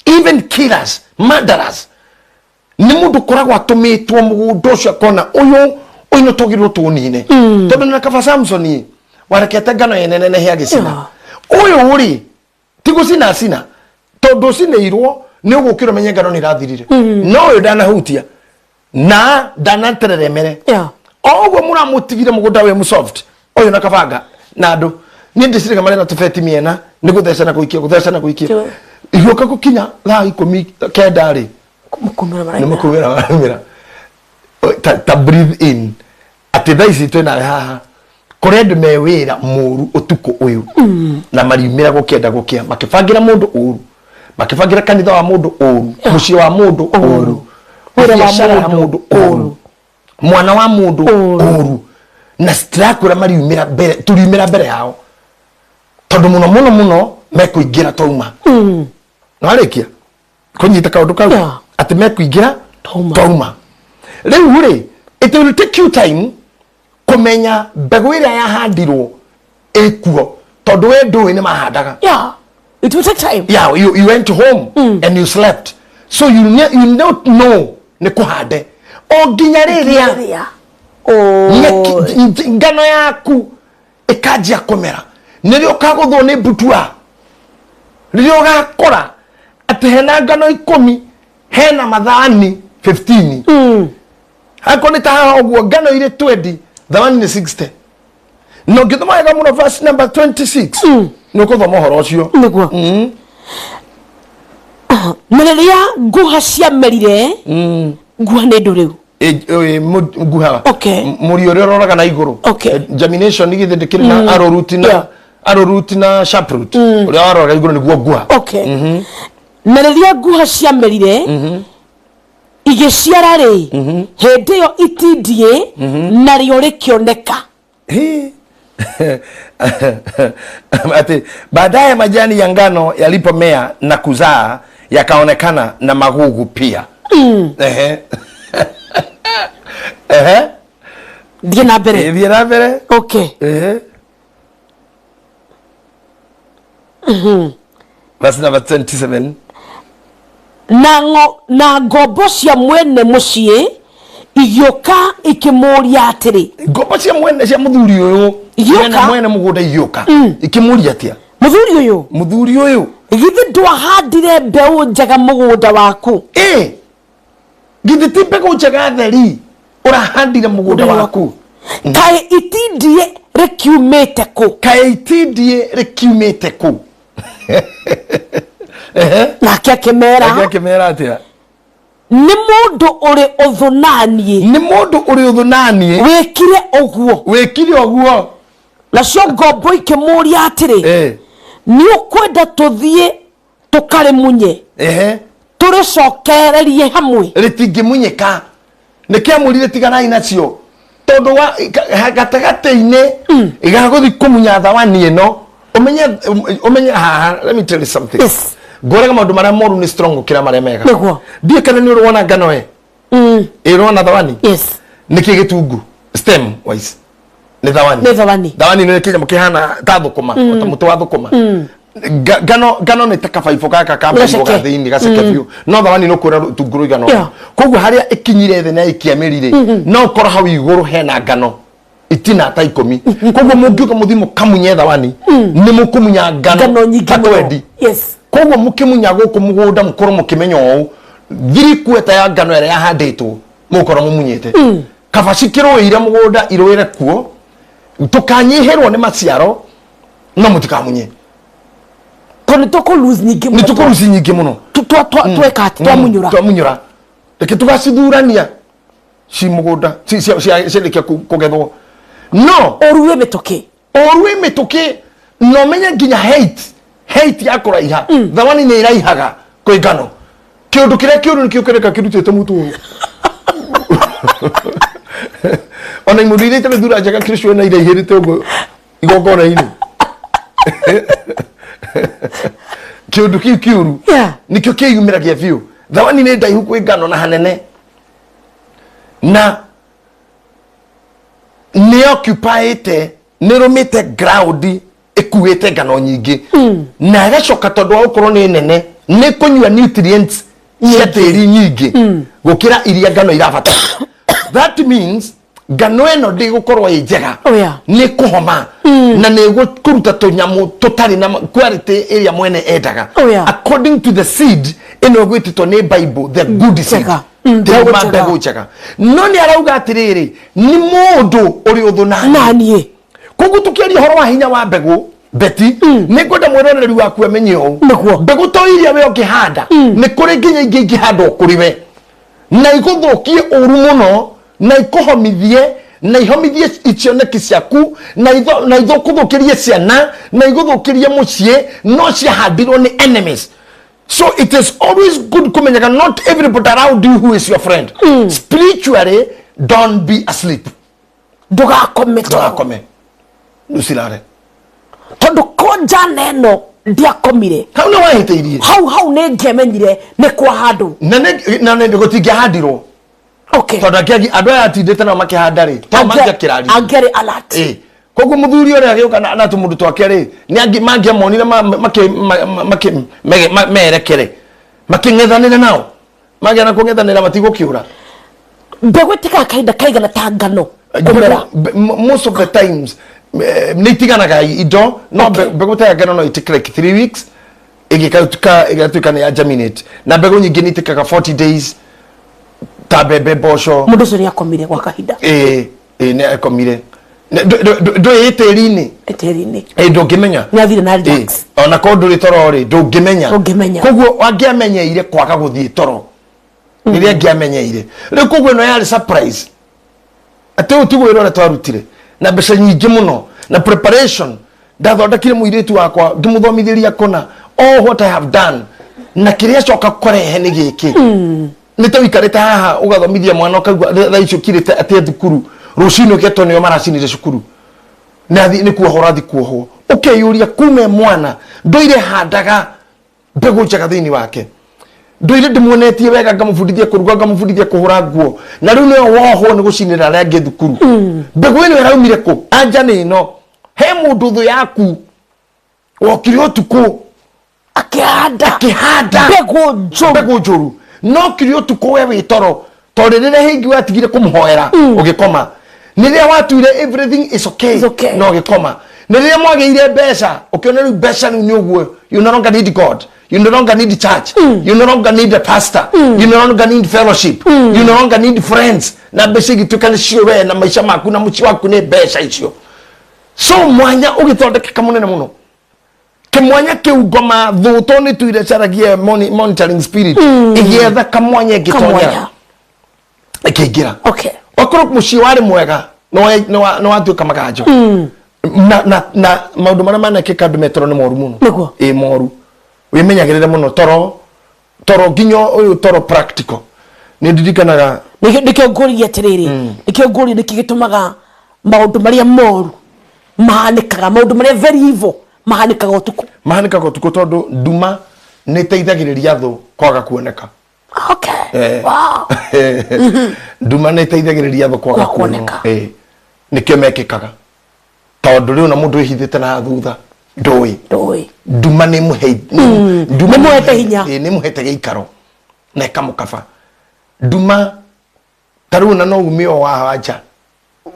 Even killers, murderers, nĩ mũndũ ũkoragwo atũmĩtwo mũgũnda ũcio, akona ũyũ ũyũ nĩ twagĩrĩirwo tũnine, tondũ na kaba Samson warekete ngano ene nene hĩa gĩcina. Ũyũ rĩ, ti gũcina cina, tondũ ũcinĩirwo nĩ ũgũkĩra ũmenye ngano nĩ ĩrathirire, no ũyũ ndanahutia na ndanatereremere. O ũguo mũramũtigire mũgũnda wĩ mũsoft ũyũ na kabanga na andũ, niĩ ndĩciraga marĩ na tũbeti mĩena nĩ gũtheca na gũikia, gũtheca na gũikia. Igĩũka gũkinya thaa 19 rĩ, Mũkumĩra nĩ maraimĩra. Mũkumĩra maraumĩra. Ta breathe in atĩ thaa ici twĩ nawe haha, kũrĩ andũ me wĩra mũru ũtukũ ũyũ na mariumĩra gũkĩenda gũkĩa, makĩbangĩra mũndũ ũru, makĩbangĩra kanitha wa mũndũ ũru, mũciĩ wa mũndũ ũru, Wĩra wa biacara ya mũndũ mũndũ ũru, mwana wa mũndũ ũru, na citirakwĩra mariumĩra mbere, tũriumĩra mbere yao, tondũ mũno mũno mũno mekũingĩra twauma. Nĩwarĩkia kũnyita kaũndũ kau? Atĩ mekũingĩra Twauma. Twauma. Rĩu rĩ, it will take you time kũmenya mbegũ ĩrĩa yahandirwo ĩkuo, tondũ we ndũĩ nĩ mahandaga. Yeah. It will take time. Yeah, you went home and you slept, so you don't know nĩ kũhande o nginya rĩrĩa Rĩrĩa. Oh. Ngano yaku ĩkanjia kũmera, nĩrĩo ũkagũthwo nĩ mbutua, rĩrĩa ũgakora atĩ hena ngano 10, hena mathani 15. Akorwo nĩ ta haha ũguo, ngano irĩ 20, thawani nĩ 60. Na ũngĩthoma wega mũno verse number 26, nĩ ũkũthoma ũhoro ũcio. Nĩguo. Na rĩrĩa nguha ciamerire, nguha nĩ ndũ rĩu? Nguha. Mũri ũrĩa ũroraga na igũrũ. Germination githĩ ndĩkĩrĩ na arrowroot na arrowroot na sharp root? Ũrĩa waroraga igũrũ nĩguo nguha. Okay. Na rĩrĩa nguha ciamerire igĩciara rĩ, hĩndĩ ĩyo itindiĩ narĩo rĩkĩoneka. Hii. Ati baadaye majani ya ngano yalipomea na kuzaa, yakaonekana na magugu pia. Ehe. Ehe. Thiĩ na mbere. Thiĩ na mbere. Okay. Ehe. Verse number 27. Na ngombo cia mwene mũciĩ igĩũka ikĩmũũria atĩrĩ. Ngombo cia mwene, cia mũthuri ũyũ. Igĩũka. Mwene mũgũnda igĩũka ikĩmũria atĩa? Mũthuri ũyũ, Mũthuri ũyũ, githĩ ndwahandire mbeũ njega mũgũnda waku? Ĩ githĩ ti mbegũ njega theri ũrahandire mũgũnda waku? Kaĩ itindiĩ rĩkiumĩte kũ? Kaĩ itindiĩ rĩkiumĩte kũ? Ehe. Nake akĩmera, Nake akĩmera atĩa? Nĩ mũndũ ũrĩ ũthũ naniĩ. Nĩ mũndũ ũrĩ ũthũ naniĩ. Wĩkire ũguo. Wĩkire ũguo. Nacio ngombo ikĩmũũria atĩrĩ, nĩ ũkwenda tũthiĩ tũkarĩmunye, tũrĩcokererie hamwe? Rĩtingĩmunyĩka. Nĩ kĩamũrire, tiganai nacio, tondũ wa gatagatĩ-inĩ gagũthi kũmunya thawani ĩno, ũmenye haha, let me tell you something. Ngũraga maũndũ marĩa moru nĩ strong gũkĩra marĩa mega. Ndiĩ kana nĩ ũrĩ wona ngano ĩ ĩrona thawani. Nĩkĩ gĩtungu stem wise nĩ thawani. Nĩ thawani. Thawani nĩ kĩnyamũ kĩhana ta thũkũma, ta mũtĩ wa thũkũma. Ngano nĩ ta kabaibũ gaka ka baibũ ga Gaceke. thĩinĩ gaceke biũ, no thawani nĩ ũkuona rũtungu rũigana ũna. Koguo harĩa ĩkinyire thĩ na ĩkia mĩri rĩ, no ũkorwo hau igũrũ hena ngano itina ta 10. Koguo mũngiuga mũthiĩ mũkamunye thawani, nĩ mũkũmunya ngano Ngano nyingĩ ta mũno. 20. Koguo mũkĩmunya gũkũ mũgũnda, mũkorwo mũkĩmenya ũũ, 3/4 ya ngano ĩrĩa yahandĩtwo mũgũkorwo mũmunyĩte. Kaba cikĩrũĩire mũgũnda, irũĩre kuo, tũkanyihĩrwo nĩ maciaro, no mũtikamunye. Tondũ nĩ tũkũ lose nyingĩ nĩ mũno. Tũkũruci nyingĩ mũno. Tweka atĩ twamunyũra. Twamunyũra, reke tũgacithurania ci mũgũnda ciarĩkia kũgethwo, no Ũru wĩ mĩtũkĩ. Ũru wĩ mĩtũkĩ, na ũmenye nginya height ya kũraiha, thawani nĩ ĩraihaga kwĩ ngano. Kĩũndũ kĩrĩa kĩũru nĩkĩo kĩreka kĩrutĩte mũtũ ũyũ. Ona imũndũ iria itarĩ thura njega kĩrĩcio na iraihĩrĩte ũguo igongona-inĩ, kĩũndũ kĩu kĩũru nĩkĩo kĩyumĩragia biũ. Thawani nĩ ndaihu kwĩ ngano na hanene, na nĩ occupyĩte, nĩ rũmĩte ground ĩkuĩte ngano nyingĩ, na ĩgacoka tondũ wa gũkorwo nĩ nene, nĩ kũnyua nutrients cia tĩri nyingĩ gũkĩra iria ngano irabatara. That means ngano ĩno ndĩgũkorwo ĩ njega. Nĩ kũhoma na nĩ kũruta tũnyamũ tũtarĩ na quality ĩrĩa mwene endaga, according to the seed ĩno ĩgwĩtĩtwo nĩ Bible the good seed. Njega. Ndĩrauma Mbegũ njega. Mbegũ njega, no nĩ arauga atĩrĩrĩ, nĩ mũndũ ũrĩ ũthũ nani. Naniĩ. Koguo tũkĩaria ũhoro wa hinya wa mbegũ, Beti, nĩ ngwenda mwĩroreri waku amenye ũũ. Mbegũ to iria we ũngĩhanda, nĩ kũrĩ nginya ingĩ ingĩhandwo kũrĩ we na igũthũkie ũru mũno, na ikũhomithie, na ihomithie icioneki ciaku, na ithũkũthũkĩrie ciana, na igũthũkĩrie mũciĩ, no ciahandirwo nĩ enemies. So it is always good kũmenyaga not everybody around you who is your friend. Spiritually, don't be asleep. Ndũgakome toro. Ndũgakome, ndũcirare. Tondũ ko njana ĩno ndiakomire, hau nĩ wahĩtĩirie. Hau nĩ ngĩamenyire nĩ kwa handũ. Na nĩ gũtingĩahandirwo, tondũ andũ aya atindĩte nao makĩhanda rĩ, to mangĩakĩrari. Angĩarĩ alert. Ĩ, koguo mũthuri ũrĩa agĩũka na tũmũndũ twake rĩ, nĩ mangĩamonire merekere makĩng'ethanĩre nao, magĩa na kũng'ethanĩra, matigũkĩũra. Mbegũ ĩtĩkaga kahinda kaigana ta ngano kũmera? Most of the times nĩ itiganaga indo, no mbegũ ta ya ngano no ĩtĩke like 3 weeks ĩgĩkatuĩka ĩgatuĩka nĩ ya germinate, na mbegũ nyingĩ nĩ itĩkaga 40 days, ta mbembe, mboco. Mũndũ ũcio nĩ akomire gwa kahinda. Ĩ, nĩ akomire. Ndũĩ tĩri-inĩ. Tĩri-inĩ. Ĩ, ndũngĩmenya. Nĩ athire na relax. Ĩ, ona korwo ndũrĩ toro rĩ, ndũngĩmenya. Ndũngĩmenya. Koguo angĩamenyeire kwaga gũthiĩ toro rĩrĩa angĩamenyeire rĩu. Koguo ĩno yarĩ surprise, atĩ ũyũ tiguo wĩra ũrĩa twarutire na mbeca nyingĩ mũno na preparation. Ndathondekire mũirĩtu wakwa, ngĩmũthomithĩria kũna all what I have done, na kĩrĩa coka kũrehe nĩ gĩkĩ. Nĩ ta ũikarĩte haha ũgathomithia mwana, ũkaigua thaa ici ũkirĩte atĩ thukuru rũcinĩ ũketwo nĩo maracinire cukuru, nĩ athi nĩ kuohwo, ũrathi kuohwo, ũkeyũria kuma e mwana ndũire handaga mbegũ njega thĩinĩ wake, ndũire ndĩmuonetie wega, ngamũbundithia kũruga, ngamũbundithia kũhũra nguo, na rĩu nĩwe wohwo nĩ gũcinĩra arĩa angĩ thukuru. Mbegũ ĩno ĩraumire kũ? Anja nĩ ĩno: he mũndũ thũ yaku wokire ũtukũ akĩhanda akĩhanda mbegũ njũru. Mbegũ njũru, no kire ũtukũ we wĩ toro, tondũ rĩrĩa hingi watigire kũmũhoera ũgĩkoma, nĩrĩa watuire everything is okay, Is okay. No ũgĩkoma. Nĩ rĩrĩa mwagĩire mbeca, ũkĩona rĩu mbeca rĩu nĩ ũguo, you no longer need God, you no longer need church, you no longer need a pastor, you no longer need fellowship, you no longer need friends, na mbeca igĩtuĩka nĩcio we na maica maku na mũciĩ waku nĩ mbeca icio. So mwanya ũgĩthondekeka mũnene mũno, kĩmwanya kĩu ngoma thũtwo nĩ tuire caragie monitoring spirit ĩgĩetha kamwanya ĩngĩtonyera. Kamwanya. Ĩkĩingĩra. Okay. Okorwo mũciĩ warĩ mwega, nĩ watuĩka maganjo na maũndũ marĩa manekĩka andũ metoro nĩ moru mũno. Nĩguo. Ĩ moru, wĩmenyagĩrĩre mũno toro, toro nginya ũyũ toro practical nĩ ndirikanaga. Nĩkĩo ngũria atĩrĩrĩ, nĩkĩo ngũria nĩkĩ gĩtũmaga maũndũ marĩa moru mahanĩkaga, maũndũ marĩa very evil mahanĩkaga ũtukũ? Mahanĩkaga ũtukũ tondũ nduma nĩ ĩteithagĩrĩria thũ kwaga kuoneka. Nduma nĩ ĩteithagĩrĩria thũ kwaga Kwaga kuoneka. Ĩ, nĩkĩo mekĩkaga, tondũ rĩu na mũndũ wĩhithĩte na thutha ndũĩ. Ndũĩ. Nduma nĩ mũhe nduma. Nĩ mũhete hinya. Ĩ, nĩ mũhete gĩikaro na ĩkamũkaba nduma. Ta rĩu na no ume o wa nja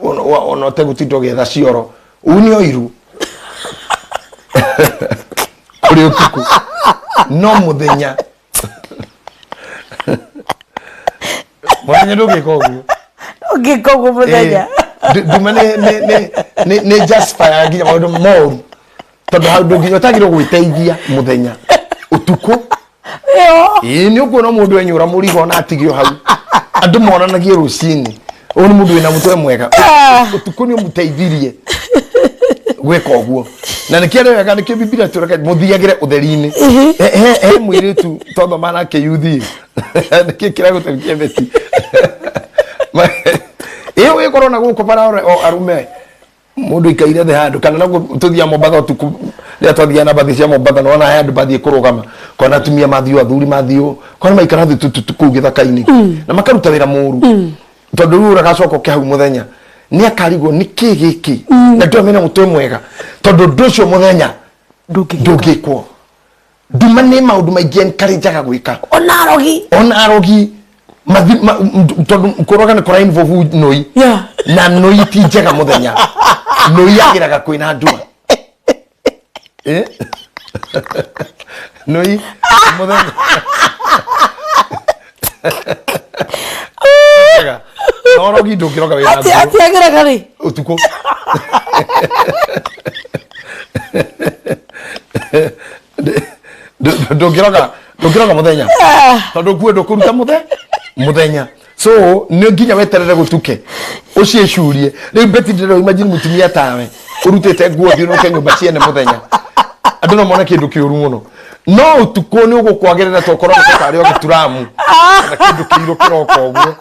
ona ũtegũtinda ũgĩetha cioro, une o iru kũrĩ ũtukũ, no mũthenya, mũthenya ndũngĩka ũguo. Ũngĩka ũguo mũthenya. Nduma nĩ justify nginya maũndũ moru, tondũ hau ndũnginya ũtagĩrwo gwĩteithia mũthenya, ũtukũ. Ĩyo. Ĩĩ, nĩ ũkuona mũndũ enyũra mũrigo na atigio hau, andũ monanagie rũcinĩ ũyũ nĩ mũndũ wĩna mũtwe mwega. Ũtukũ nĩ ũmũteithirie gwĩka ũguo, na nĩkĩo arĩ wega, nĩkĩo Bibilia tũreka mũthiagĩre ũtheri-inĩ. He mũirĩtu twathoma nake yuthi, nĩkĩ kĩragũteithia beti ĩyo ĩkorwo na gũkũ bara o arume mũndũ ikaire thĩ handũ kana naguo tũthiaga Mombatha ũtukũ, rĩrĩa twathiaga na mbathi cia Mombatha, nĩwona he andũ mathiĩ kũrũgama kona atumia mathiũ, athuri mathiũ kona maikara thĩ tututu kũu gĩthaka-inĩ na makaruta wĩra mũru, tondũ rĩu ũragacoka ũke hau mũthenya nĩ akarigwo nĩ kĩ gĩkĩ na ndũĩ mena mũtwe mwega, tondũ ũndũ ũcio mũthenya ndũngĩgĩka. Ndũngĩkwo. Nduma nĩ maũndũ maingĩ encourageaga gwĩka. Ona arogi. Ona arogi tondũ kũroga nĩ kũra involve nũi. Na nũi ti njega mũthenya, nũi yagĩraga kwĩna nduma. Eh? Nũi mũthenya njega, no rogi ndũngĩroga wĩna atĩ nguo. Atĩ agĩraga rĩ? Ũtukũ. Ndũngĩroga mũthenya tondũ nguo ndũkũruta mũthenya, so nĩ nginya weterere gũtuke ũciĩcurie. Rĩu beti ndĩrero imagine mũtumia tawe ũrutĩte nguo thiũrũrũke nyũmba ciene mũthenya, andũ no mone kĩndũ kĩũru mũno, no ũtukũ nĩ ũgũkwagĩrĩra tokorwo nĩ tarĩ o gĩturamu kana kĩndũ kĩirũ kĩroka ũguo.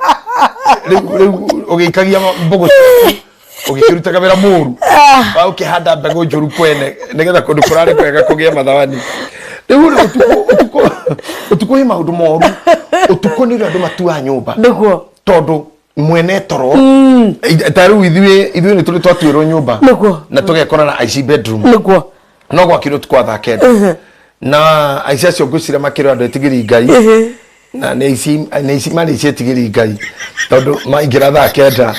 Rĩu ũgĩikagia mbũgũ ciaku, ũgĩkĩrutaga wĩra mũru wa ũkĩhanda mbegũ njũru kwene nĩgetha kũndũ kũrarĩ kwega kũgĩe mathawani. Rĩu rĩ, ũtukũ hĩ maũndũ moru, ũtukũ nĩ ũrĩa andũ matuaga nyũmba. Nĩguo. Tondũ mwene toro. Ta rĩu ithuĩ nĩ tũrĩ twatuĩrwo nyũmba na tũgekora na aici bedroom. No gwakirwo ũtukũ wa thaa 9 na aici acio ngwĩciria makĩrĩ andũ etigĩri Ngai, na nĩ aici marĩ aici etigĩri Ngai, tondũ maingĩra thaa 9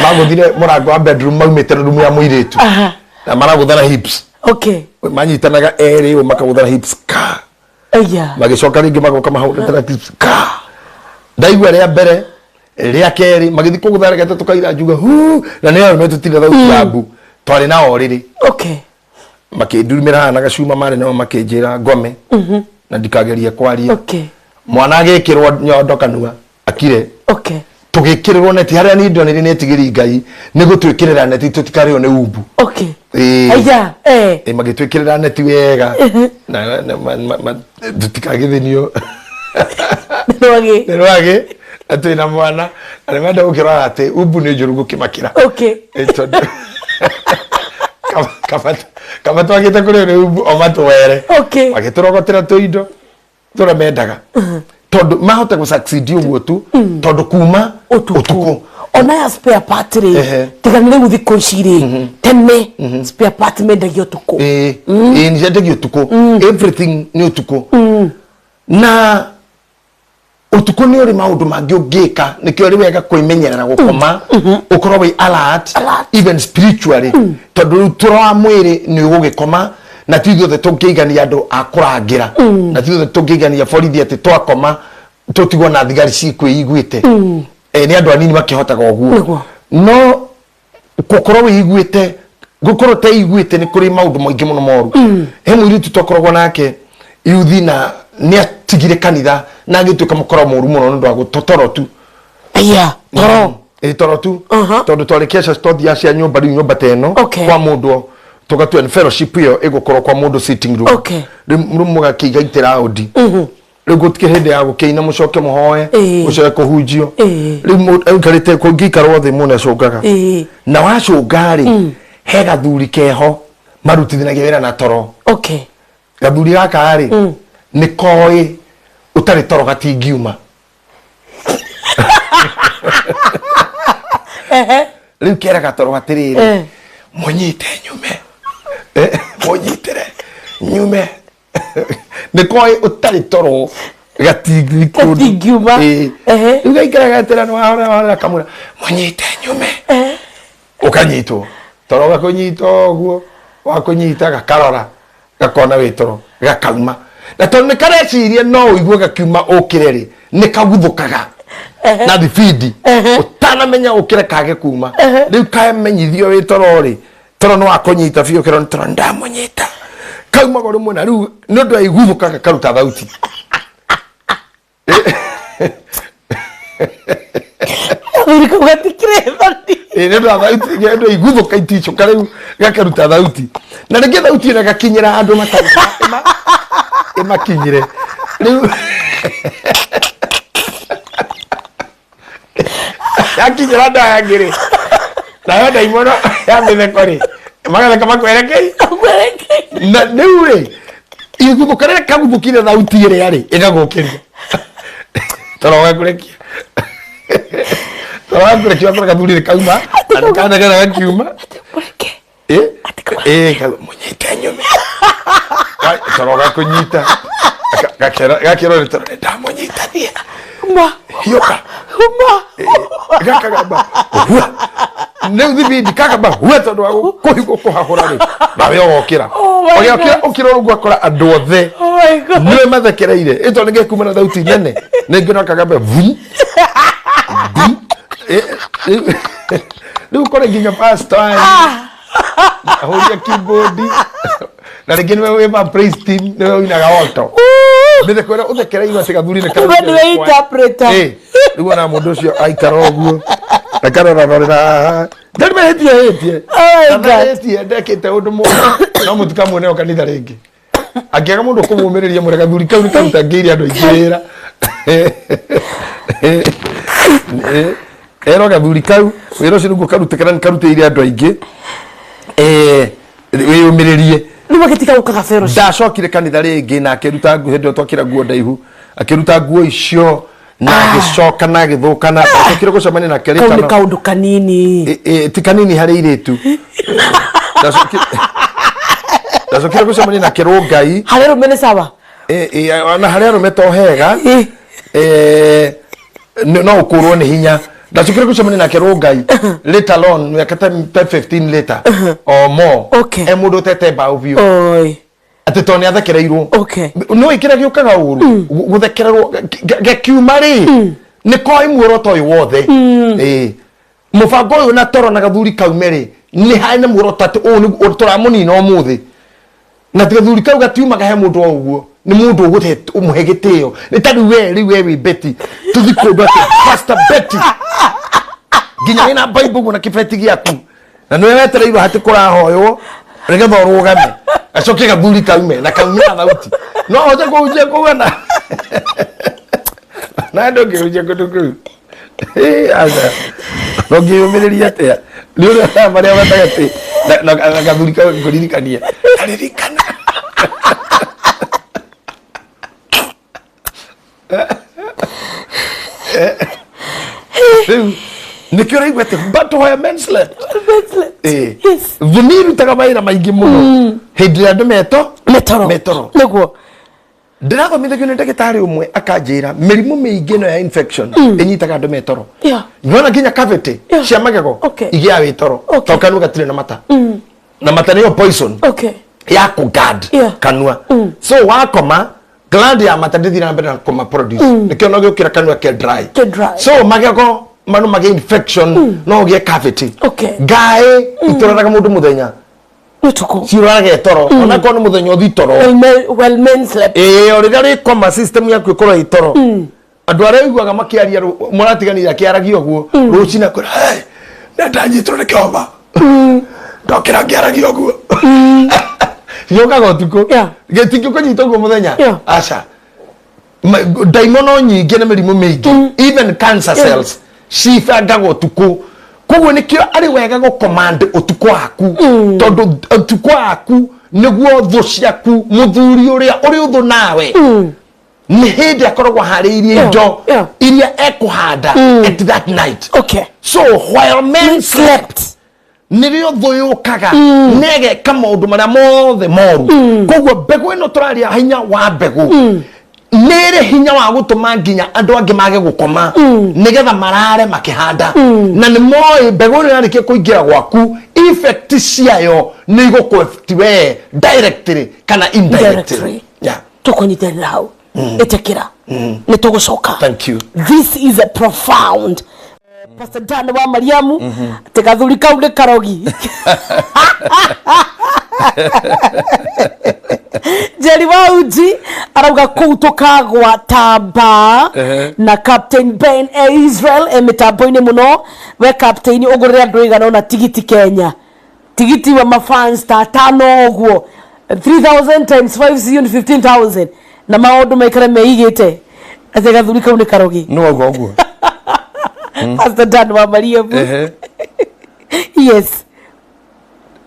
magũthire mũrango wa bedroom maumĩte rumu ya mũirĩtu na maragũthana hips. Manyitanaga erĩ ũũ makagũthana hips ka. Aya. Magĩcoka rĩngĩ magoka mahũrĩte na hips ka, ndaigua rĩa mbere, rĩa kerĩ magĩthiĩ kũgũtha rĩa gatatũ kaira njuga hu na nĩ ayo metũtire thauti ya mbu twarĩ na orĩrĩ. Makĩndurumĩra haha na gacuma marĩ nao, makĩnjĩra ngome na ndikagerie kwaria. Mwana agĩkĩrwo nyondo kanua akire. Tũgĩkĩrĩrwo neti harĩa niĩ ndonire nĩ etigĩri Ngai nĩ gũtwĩkĩrĩra neti tũtikarĩo nĩ umbu. Ĩĩ. Aya, eh. Ĩ, magĩtwĩkĩrĩra neti wega na tũtikagĩthĩnio Rwagĩ. Nĩ rwagĩ na twĩna mwana na nĩ menda gũkĩrora atĩ umbu nĩ njũru gũkĩmakĩra. Ĩ, tondũ kaba twagĩte kũrĩo nĩ umbu o matwere. Magĩtũrogotera tũindo tũrĩa mendaga tondũ mahote gũ succeed ũguo tu, tondũ kuma ũtukũ. Ũtukũ. Ona ya spare part rĩ, tiga nĩ rĩu thikũ ici rĩ, tene spare part mendagio ũtukũ. Ĩĩ, nĩ ciendagio ũtukũ, everything nĩ ũtukũ na Ũtukũ nĩ ũrĩ maũndũ mangĩ ũngĩka, nĩkĩo rĩ wega kwĩmenyerera gũkoma, ũkorwo wĩ alert, Alert. even spiritually, tondũ rĩu toro wa mwĩrĩ nĩ ũgũgĩkoma, na ti ithuothe tũngĩigania andũ a kũrangĩra, na ti ithuothe tũngĩigania borithi atĩ twakoma tũtigwo na thigari cikwĩiguĩte. Nĩ andũ anini makĩhotaga ũguo. No gũkorwo wĩiguĩte, gũkorwo ũteiguĩte, nĩ kũrĩ maũndũ maingĩ mũno moru. He mũirĩtu twakoragwo nake yuthi, na nĩ atigire kanitha na agĩtuĩka mũkora mũru mũno nĩ ũndũ wa gũtotoro tu. Aya, toro. Ĩ, toro tu. Tondũ twarĩkia cia twathiaga cia nyũmba, rĩu nyũmba ta ĩno, kwa mũndũ tũgatua nĩ fellowship ĩyo ĩgũkorwo kwa mũndũ sitting room. Rĩu mũgakĩiga itĩ raundi. Rĩu gũtikĩ hĩndĩ ya gũkĩina, mũcoke mũhoe, mũcoke kũhunjio. Rĩu aikarĩte kũngĩikarwo thĩ mũno acũngaga. Na wacũnga rĩ, he gathuri keho marutithanagia wĩra na toro. Gathuri gaka rĩ, nĩ koĩ ũtarĩ toro gatingiuma. Rĩu keraga toro atĩrĩrĩ, mũnyite nyume. Mũnyitĩre nyume. Nĩ koĩ ũtarĩ toro gatingi kũndũ. Gatingiuma. Ĩĩ. Rĩu gaikara gatĩra nĩ wahora wahora, kamwĩra mũnyite nyume. Ũkanyitwo toro, gakũnyita ũguo, wakũnyita gakarora, gakona wĩ toro, gakauma. Na tondũ nĩ kareciria no ũigue gakiuma ũkĩre rĩ, nĩ kaguthũkaga na thibindi ũtanamenya ũkĩre kage kuma. Rĩu kamenyithio wĩ toro rĩ, toro nĩ wakũnyita biũ, kĩro nĩ toro ndamũnyita, kaumaga rĩmwe, na rĩu nĩ ũndũ wa iguthũka gakaruta thauti. Gathuri kau gatikĩrĩ thoni. Ĩ, nĩ ũndũ wa thauti, nĩ ũndũ wa iguthũka iticũka, rĩu gakaruta thauti, na rĩngĩ thauti ĩno ĩgakinyĩra andũ matarĩ ĩmakinyĩre. Rĩu yakinyĩra andũ aya angĩ rĩ, nayo ndaimono ya mĩtheko rĩ, magatheka makwerekei. Na rĩu rĩ, iguthũka rĩrĩa kaguthũkire thauti ĩrĩa rĩ, ĩgagũkĩria toro gakũrekia, toro gakũrekia, wakora gathuri nĩ kauma na nĩ kanegera gakiuma. Mũreke. Mũnyite nyume. Toro gakũnyita, gakera nĩ toro ndamũnyitania. Ma. Hiũka. Ma. Gakagamba hua, rĩu thibindi kagamba hua tondũ wa kũhigwo kũhahũra rĩ, nawe ũgokĩra. Oh my Ũgĩokĩra God. ũkĩra ũguo, akora andũ othe Oh my God. nĩwe mathekereire, ĩtondũ nĩ gekuma na thauti nene nĩngĩ no kagambe vum vum. Rĩu ũkore nginya pastor wanyu ahũria keyboard, na rĩngĩ nĩwe wĩ ma praise team, nĩwe ũinaga alto, mĩtheko ĩrĩa ũthekereirwo atĩ gathuri nĩ We nĩwe interpreter. Rĩu ona mũndũ ũcio aikara ũguo akarora rorera haha, ndarĩ mahĩtie hĩtie. Oh my God. Hĩtie ndekĩte ũndũ mũũru, no mũtikamuone o kanitha rĩngĩ angĩaga mũndũ kũmũmĩrĩria mwĩra gathuri kau nĩ karutangĩire andũ aingĩ wĩra. Erwo gathuri kau wĩra ũcio nĩguo karutĩkana nĩ karutĩire andũ aingĩ. Wĩyũmĩrĩrie. Rĩu agĩtiga gũkaga fellowship. Ndacokire kanitha rĩngĩ, na akĩruta nguo hĩndĩ ĩyo twakĩra nguo ndaihu, akĩruta nguo icio na agĩcoka na agĩthũkana. Ndacokire gũcemania nake Kau nĩ rĩtano. kaũndũ kanini. Ti kanini harĩ irĩtu. Ndacokire gũcemania nake rũngai. Harĩ arũme nĩ sawa. Ona harĩ arũme to hega. No ũkũrwo nĩ hinya. Ndacokire gũcemania nake rũngai later on, mĩaka ta 15 later or more. E mũndũ ũtete mbaũ biũ. Oi. Atĩ tondũ nĩ athekereirwo. No ĩkĩra gĩũkaga ũru gũthekererwo gakiuma rĩ, nĩ koĩ muoroto ũyũ wothe. Ĩĩ. Mũbango ũyũ na toro na gathuri kaume rĩ, nĩ harĩ na muoroto atĩ ũũ nĩguo tũramũnina ũmũthĩ, na ti gathuri kau gatiumaga he mũndũ o ũguo, nĩ mũndũ ũgũte ũmũhe gĩtĩo. Nĩ ta rĩu we, rĩu we wĩ Betty, tũthi kũndũ atĩ Pastor Betty, nginya wĩna Bible ũguo na kĩbeti gĩaku, na nĩwe wetereirwo hatĩ kũrahoywo nĩgetha ũrũgame, gacoke gathuri kaume na kaume na thauti, no hote kũhunjia kũu ana na ndũngĩhunjia kũndũ kũu. Aca, ndũngĩyũmĩrĩria atĩa nĩ ũrĩa marĩa gatagatĩ na gathuri kau kũririkania karirikana. Rĩu nĩkĩo ũraigua atĩ but why men slept. Thũ nĩ irutaga mawĩra maingĩ mũno hĩndĩ ĩrĩa andũ meto Metoro. Metoro. Nĩguo. Ndĩrathomithagio nĩ ndagĩtarĩ ũmwe akanjĩra mĩrimũ mĩingĩ ĩno ya infection ĩnyitaga andũ me toro. Nona nginya cavity cia magego igĩaga wĩ toro. Tondũ kanua gatirĩ na mata. Na mata nĩyo poison ya kũ guard kanua. So wakoma, gland ya mata ndĩthiĩ na mbere na kũma produce, nĩkĩo no gĩũkĩra kanua ke dry. Ke dry. So magego mano magĩe infection, no ũgĩe cavity. Ngaĩ itũraraga mũndũ mũthenya. Ũtukũ. Ciũraraga toro, onakorwo nĩ mũthenya ũthi toro. Well men slept. Ĩĩ, o rĩrĩa rĩkoma, system yaku ĩkorwo ĩ toro. Andũ arĩa ũiguaga makĩaria mũratiganire akĩaragia ũguo rũcinĩ akwĩra, "Hey, nĩ ndanyitwo nĩ kĩhoma, ndokĩra ngĩaragia ũguo." Gĩũkaga ũtukũ. Gĩtingĩkũnyita ũguo mũthenya. Aca. Ndaimono nyingĩ na mĩrimũ mĩingĩ, even cancer cells cibangaga ũtukũ. Koguo nĩkĩo arĩ wega gũ-command ũtukũ waku, tondũ ũtukũ waku nĩguo thũ ciaku, mũthuri ũrĩa ũrĩ ũthũ nawe, nĩ hĩndĩ akoragwo aharĩirie indo iria ekũhanda at that night. So while men slept, nĩrĩo thũ yũkaga negeka maũndũ marĩa mothe moru. Koguo mbegũ ĩno tũraria, hinya wa mbegũ, nĩ ĩrĩ hinya wa gũtũma nginya andũ angĩ mage gũkoma nĩgetha marare makĩhanda, na nĩ moĩ mbegũ ĩno yarĩkia kũingĩra gwaku, effect ciayo nĩ igũkũ affect we directly kana indirectly. Indirectly. Tũkũnyitĩrĩra hau, ĩtĩkĩra nĩ tũgũcoka. Thank you. This is a profound. Pastor Dan wa Mariamu, atĩ gathuri kau nĩ karogi. Njeri wa Uji arauga kũu tũkagwa tamba. Na Captain Ben e Israel, e mĩtambo-inĩ mũno. We Captain, ũgũrĩre andũ igana ũna tigiti Kenya, tigiti wa mafans ta atano ũguo, 3000 times 5 ciũ nĩ 15,000, na maũndũ maikare meigĩte atĩ gathuri kau nĩ karogi. Nĩ wauga ũguo. Pastor Dan wa Mariamu. Yes.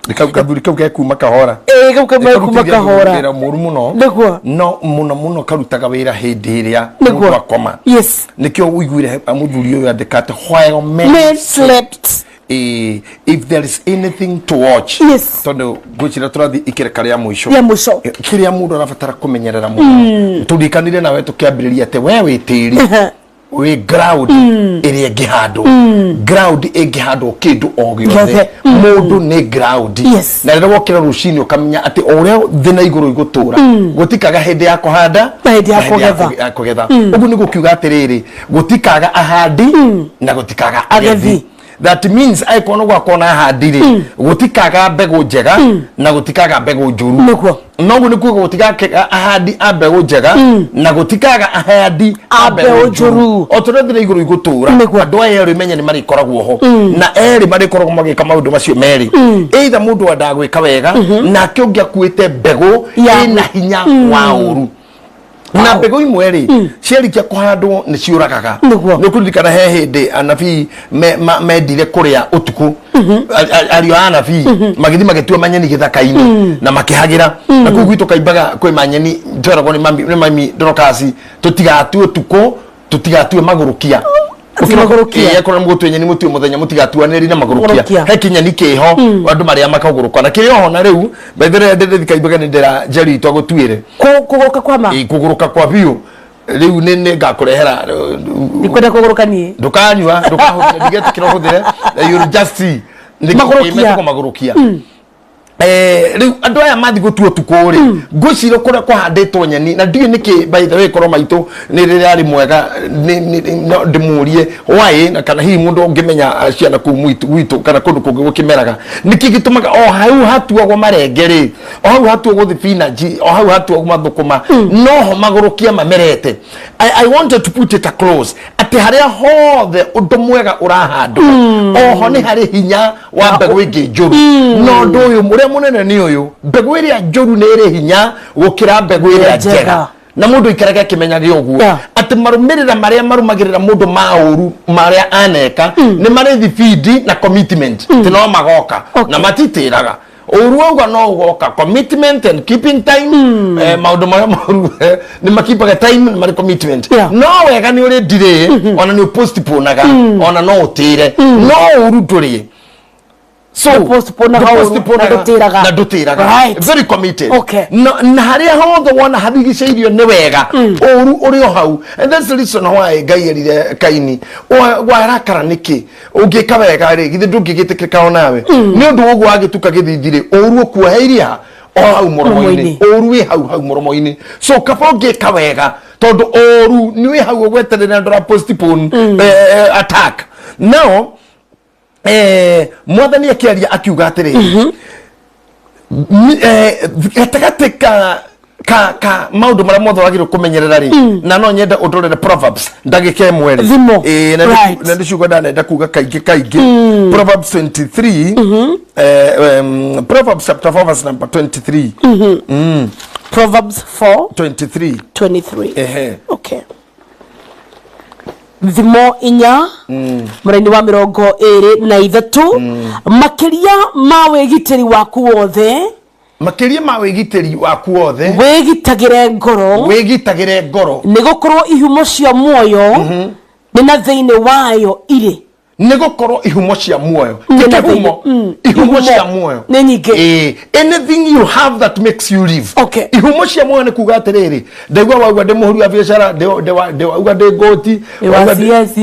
Nĩ kau gathuri kau gekuma kahora. Ĩĩ, kau kamwe kuma Karutithagia kahora. wĩra mũru mũno. No mũno mũno karutaga wĩra hĩndĩ ĩrĩa mũndũ akoma. Nĩkĩo ũiguire mũthuri ũyũ andĩka atĩ while men men slept. If there is anything to watch, tondũ ngwĩciria tũrathiĩ ikereka rĩa mũico. Rĩa mũico. Kĩrĩa mũndũ arabatara kũmenyerera mũno, tũrikanire nawe tũkĩambĩrĩria atĩ we wĩ tĩri, wĩ ground ĩrĩa ĩngĩhandwo, ground ĩngĩhandwo kĩndũ o gĩothe. Gĩothe. Mũndũ nĩ ground. Na rĩrĩa wokĩra rũcinĩ ũkamenya atĩ o ũrĩa thĩ na igũrũ igũtũra, gũtikaga hĩndĩ ya kũhanda na hĩndĩ ya kũgetha. Ya kũgetha. Ũguo nĩ gũkiuga atĩrĩrĩ, gũtikaga ahandi na gũtikaga agethi. Agethi. That means angĩkorwo nĩ gwakorwo na ahandi rĩ, gũtikaga mbegũ njega na gũtikaga mbegũ njũru. Noguo nĩ kuga gũtikaga ahandi a mbegũ njega na gũtikaga ahandi a a mbegũ mbeũ njũru. Njũru. O tũrĩa thĩ na igũrũ igũtũra, andũ aya erĩ menye nĩ marĩkoragwo ho, na erĩ marĩkoragwo magĩka maũndũ macio merĩ. Either mũndũ endaga gwĩka wega, nake ũngĩ akuĩte mbegũ ĩna hinya wa ũru. Na mbegũ imwe rĩ, ciarĩkia kũhandwo nĩ ciũragaga. Nĩ ũkũririkana he hĩndĩ anabii mendire kũrĩa ũtukũ, ariũ a anabii magĩthiĩ magĩtua manyeni gĩthaka-inĩ na makĩhagĩra. Na kũu gwitũ kaimbaga kwĩ manyeni tweragwo nĩ mami Dorokasi tũtigatue ũtukũ, tũtigatue magũrũkia. Ati magũrũkia. Ĩĩ, akorwo mũgũtue nyeni mũtue mũthenya, mũtigatuanĩri na magũrũkia. Magũrũkia. He kĩnyeni kĩho andũ marĩa makagũrũka na kĩrĩ oho. Na rĩu bethere ndĩrĩthi kaimbaga nĩ ndĩra Njeri witũ agũtuĩre. Kũgũrũka kwa ma. Ĩ, kũgũrũka kwa biũ. Rĩu nĩ ngakũrehera. Ndikwenda kũgũrũka niĩ. Ndũkanyua, ndũkahũthĩre, ndigetĩkĩra ũhũthĩre, you just see. Magũrũkia. Metagwo magũrũkia. Rĩu andũ aya mathiĩ gũtua ũtukũ rĩ, ngwĩciria kũrĩa kũhandĩtwo nyeni, na ndiũĩ nĩkĩ, by the way, korwo maitũ nĩ rĩrĩa arĩ mwega no ndĩmũrie why, na kana hihi mũndũ ũngĩmenya, ciana kũu gwitũ kana kũndũ kũngĩ gũkĩmeraga, nĩkĩ gĩtũmaga o hau hatuagwo marenge rĩ, o hau hatuagwo thibinanji, o hau hatuagwo mathũkũma, noho magũrũkia mamerete? I wanted to put it across atĩ harĩa hothe ũndũ mwega ũrahandwo, oho nĩ harĩ hinya wa mbegũ ĩngĩ njũru. Na ũndũ ũyũ ũrĩa mũnene nĩ ũyũ, mbegũ ĩrĩa njũru nĩ ĩrĩ hinya gũkĩra mbegũ ĩrĩa njega. Njega. Na mũndũ aikarage akĩmenyaga ũguo atĩ marũmĩrĩra marĩa marũmagĩrĩra mũndũ ma ũru marĩa aneka nĩ marĩ thibindi na commitment, atĩ no magoka. Na matitĩraga ũru wauga no ũgoka. Commitment and keeping time, maũndũ marĩa moru nĩ makipaga time, nĩ marĩ commitment. No wega nĩ ũrĩ delay, ona nĩ ũpostponaga, ona no ũtĩre, no ũru ndũrĩ. So Ndũpostponaga ũru, na ndũtĩraga. Na ndũtĩraga. Right. Very committed. Okay. Na harĩa hothe wona harigicĩirio nĩ wega, ũru ũrĩ o hau. And that's the reason why Ngai erire Kaini, warakara nĩkĩ? Ũngĩka wega rĩ, githĩ ndũngĩgĩtĩkĩrĩka o nawe? Nĩ ũndũ ũguo wagĩtuka gĩthithi rĩ, ũru ũkuoheirie ha? O hau mũromo-inĩ. Mũromo-inĩ. Ũru wĩ hau hau mũromo-inĩ. So kaba ũngĩka wega, tondũ ũru nĩ wĩ hau ũgweterera, ndũra postpone attack. Now Mwathani akĩaria akiuga atĩrĩrĩ, gatagatĩ ka maũndũ marĩa mothe wagĩrĩirwo kũmenyerera rĩ, na no nyende ũndorere Proverbs ndagĩka ĩmwe rĩ. Thimo. Ĩĩ, na na nĩ ciugo ndanenda kuga kaingĩ kaingĩ. Proverbs 23, Proverbs chapter 4 verse number 23. Proverbs 4 23. 23. Ehe. Okay, Thimo 4 mũraini wa 23: makĩria ma wĩgitĩri waku wothe, Makĩria ma wĩgitĩri waku wothe, wĩgitagĩre ngoro, wĩgitagĩre ngoro, nĩ gũkorwo ihumo cia muoyo nĩ na thĩinĩ wayo irĩ. Nĩ gũkorwo ihumo cia muoyo, Nĩ ti na kĩhumo, ihumo cia muoyo Nĩ nyingĩ. Ĩĩ, anything you have that makes you live. Ihumo cia muoyo nĩ kuga atĩrĩrĩ, ndaigua wauga ndĩ mũhũri wa biacara, wauga ndĩ ngũti, Ndĩ wa wauga CS.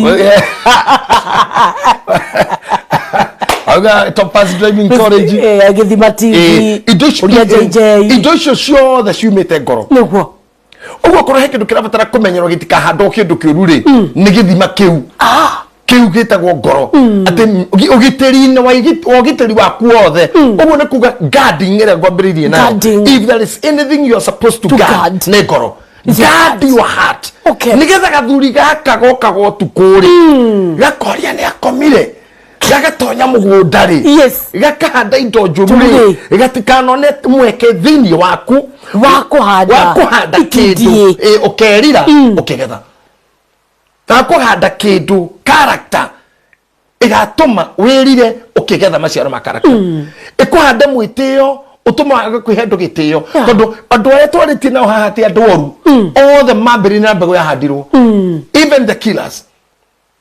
Wauga Topaz Driving College. Gĩthima TV. Indo icio Ũria JJ. Indo icio ciothe ciumĩte ngoro. Ũguo korwo he kĩndũ kĩrabatara kũmenyerwo gĩtikahandwo kĩndũ kĩũru rĩ, nĩ gĩthima kĩu kĩu gĩtagwo ngoro, atĩ ũgitĩri-inĩ wa ũgitĩri waku wothe. Ũguo nĩ kuga guarding ĩrĩa ngwambĩrĩirie nayo. Guarding. If there is anything you are supposed to To guard, guard. nĩ ngoro. Is your Guard heart. your heart, nĩgetha gathuri gaka gokaga ũtukũ rĩ, gakoria nĩ akomire, gagatonya mũgũnda rĩ, gakahanda indo njũru rĩ, gatikanone mweke thĩinĩ waku wa kũhanda wa kũhanda kĩndũ. Itindiĩ. Ũkerira ũkĩgetha wa kũhanda kĩndũ, character ĩgatũma wĩrire ũkĩgetha maciaro ma character, ĩkũhande mwĩtĩo, ũtũma wage kwĩhe andũ gĩtĩo, tondũ andũ arĩa twarĩtie nao haha ti andũ oru othe mambĩrĩrie na mbegũ yahandirwo. Even the killers,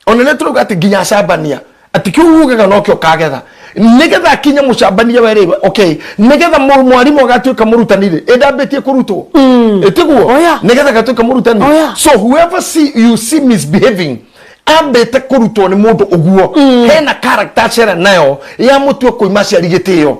ona nĩ tũrauga atĩ nginya acambania, atĩ kĩu ugaga nokĩo kagetha, nĩgetha akinye mũcambania we rĩ. Okay, nĩgetha mwarimũ agatuĩka mũrutani rĩ, ĩndambĩtie kũrutwo, ĩtiguo? Oh, yeah. Nĩgetha agatuĩka mũrutani. Oh, yeah. So whoever see, you see misbehaving, ambĩte kũrutwo nĩ mũndũ ũguo hena character acera nayo ya mũtua kũima aciari gĩtĩo,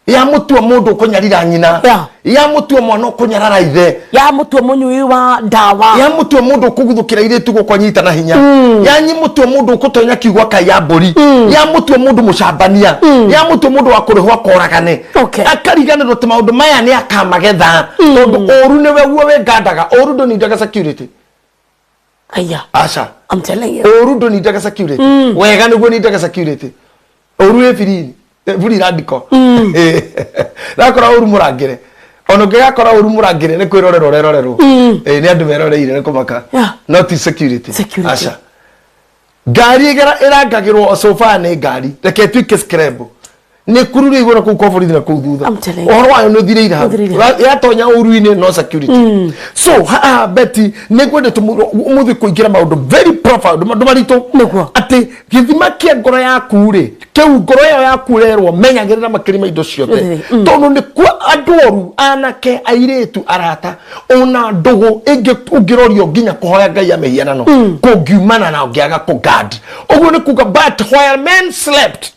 ya mũtua mũndũ ũkũnyarira nyina, ya mũtua mwana ũkũnyarara ithe, ya mũtue mũnyui wa ndawa, ya mũtue mũndũ ũkũguthũkĩra irĩtu gũkũ anyita na hinya, ya mũtue mũndũ ũkũtonya kiugo akaiya mbũri, ya mũtue mũndũ mũcambania, ya mũtue mũndũ wa kũrĩhwo akoragane, akariganĩrwo atĩ maũndũ maya nĩ akamagetha, tondũ ũru nĩwe guo wĩngandaga. Ũru ndũnindaga security. Aya. Aca. I'm telling you. Ũru ndũnindaga security, wega nĩguo nindaga security. Ũru wĩ birini buri randiko rakora ũru mũrangĩre, ona ũngĩgakora ũru mũrangĩre nĩ kwĩrorerwo ũrerorerwo. Nĩ andũ meroreire nĩ kũmaka. No ti security. Security. Aca, ngari ĩrangagĩrwo sofa nĩ ngari, reke ĩtuĩke scrabble, nĩ kurure igũrũ kũu kwa borithi na kũu thutha. I'm telling you. Ũhoro wayo nĩ ũthirĩire hau. Ũthirĩire. Yatonya ũru-inĩ, no security. So haha Betty, nĩ ngwendete ũmũthĩ kũingĩra maũndũ very profound, maũndũ maritũ, atĩ gĩthima kĩa ngoro yaku rĩ, kĩu ngoro ĩyo yaku ũrerwo menyagĩrĩra makĩria ma indo ciothe, tondũ nĩ kuo andũ oru, anake, airĩtu, arata, ona ndũgũ ĩngĩ ũngĩrorio nginya kũhoya ngai ya mĩhianano kũngiumana na ũngĩaga kũ guard. Ũguo nĩ kuga, but while men slept,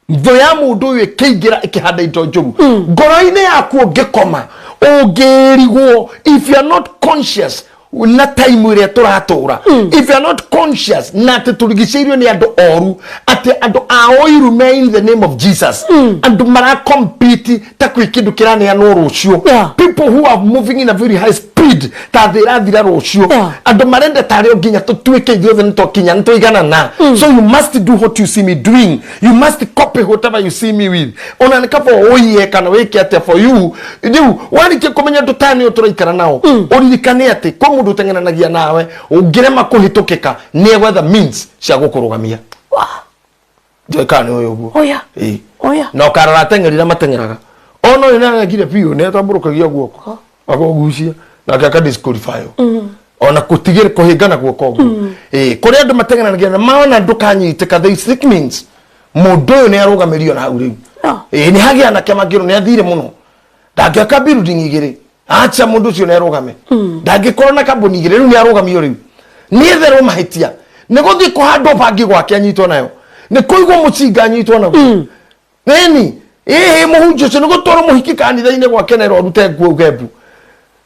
thũ ya mũndũ ũyũ ĩkĩingĩra ĩkĩhanda indo njũru ngoro-inĩ yaku. Ũngĩkoma, ũngĩrigwo, if you are not conscious na time ĩrĩa tũratũra, if you are not conscious na atĩ tũrigicĩirio nĩ andũ oru, atĩ andũ a ũiru me in the name of Jesus, andũ mara compete ta kwĩ kĩndũ kĩraneanwo rũciũ, people who are moving in a very high speed ta thĩ ĩrathira rũciũ, andũ marenda tarĩ o nginya tũtuĩke ithuothe nĩ twakinya nĩ tũiganana. So you must do what you see me doing, you must copy whatever you see me with, ona nĩ kaba ũiye kana wĩke atĩa for you. Rĩu warĩkia kũmenya andũ ta nĩo tũraikara nao, ũririkane atĩ kwĩ mũndũ ũteng'eranagia nawe, ũngĩrema kũhĩtũkĩka nĩ egwetha means cia gũkũrũgamia. Ndiũĩ kana nĩ ũyũ ũguo. Oya. Ĩĩ. Oya. Na ũkarora ateng'eri arĩa mateng'eraga, ona ũyũ nĩaregire biũ, nĩ atambũrũkagia guoko akũgucia nake aka disqualify ona kũtigĩra kũhĩngana guoko ũguo. Ĩĩ, kũrĩ andũ mateng'eranagia na maona ndũkanyitĩka, they seek means. Mũndũ ũyũ nĩ arũgamĩrio na hau rĩu. No. Ĩĩ, nĩ hagĩa anake mangĩrwo nĩ athire mũno, ndangĩaka building igĩrĩ, acha mũndũ ũcio nĩ arũgame. Ndangĩkorwo na kambuni igĩrĩ, rĩu nĩ arũgamio, rĩu nĩ etherwo mahĩtia. Nĩ gũthiĩ kũhandwo bangi gwake anyitwo nayo, nĩ kũigwo mũcinga anyitwo naguo. Ĩni ĩhĩ, mũhunjia ũcio nĩ gũtwarwo mũhiki kanitha-inĩ gwake nerwo arute nguo uge mbu.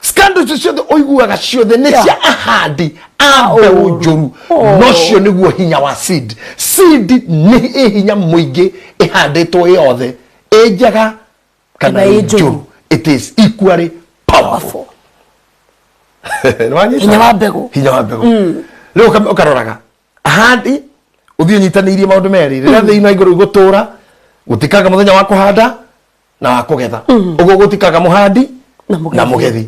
Scandal icio ciothe ũiguaga ciothe nĩ cia ahandi a mbeũ njũru. No cio nĩguo hinya wa seed. Seed nĩ ĩ hinya mũingĩ ĩhandĩtwo yothe, ĩ njega kana kana ĩ ĩ njũru. Njũru, it is equally powerful. Nĩwanyita? Hinya wa mbegũ. Hinya wa mbegũ. Rĩu ũkaroraga ahandi, ũthiĩ ũnyitanĩirie maũndũ merĩ. Rĩrĩa thĩ ino igũrũ igũtũra, gũtikaga mũthenya wa kũhanda na wa kũgetha. Ũguo gũtikaga mũhandi na mũgethi. Na mũgethi.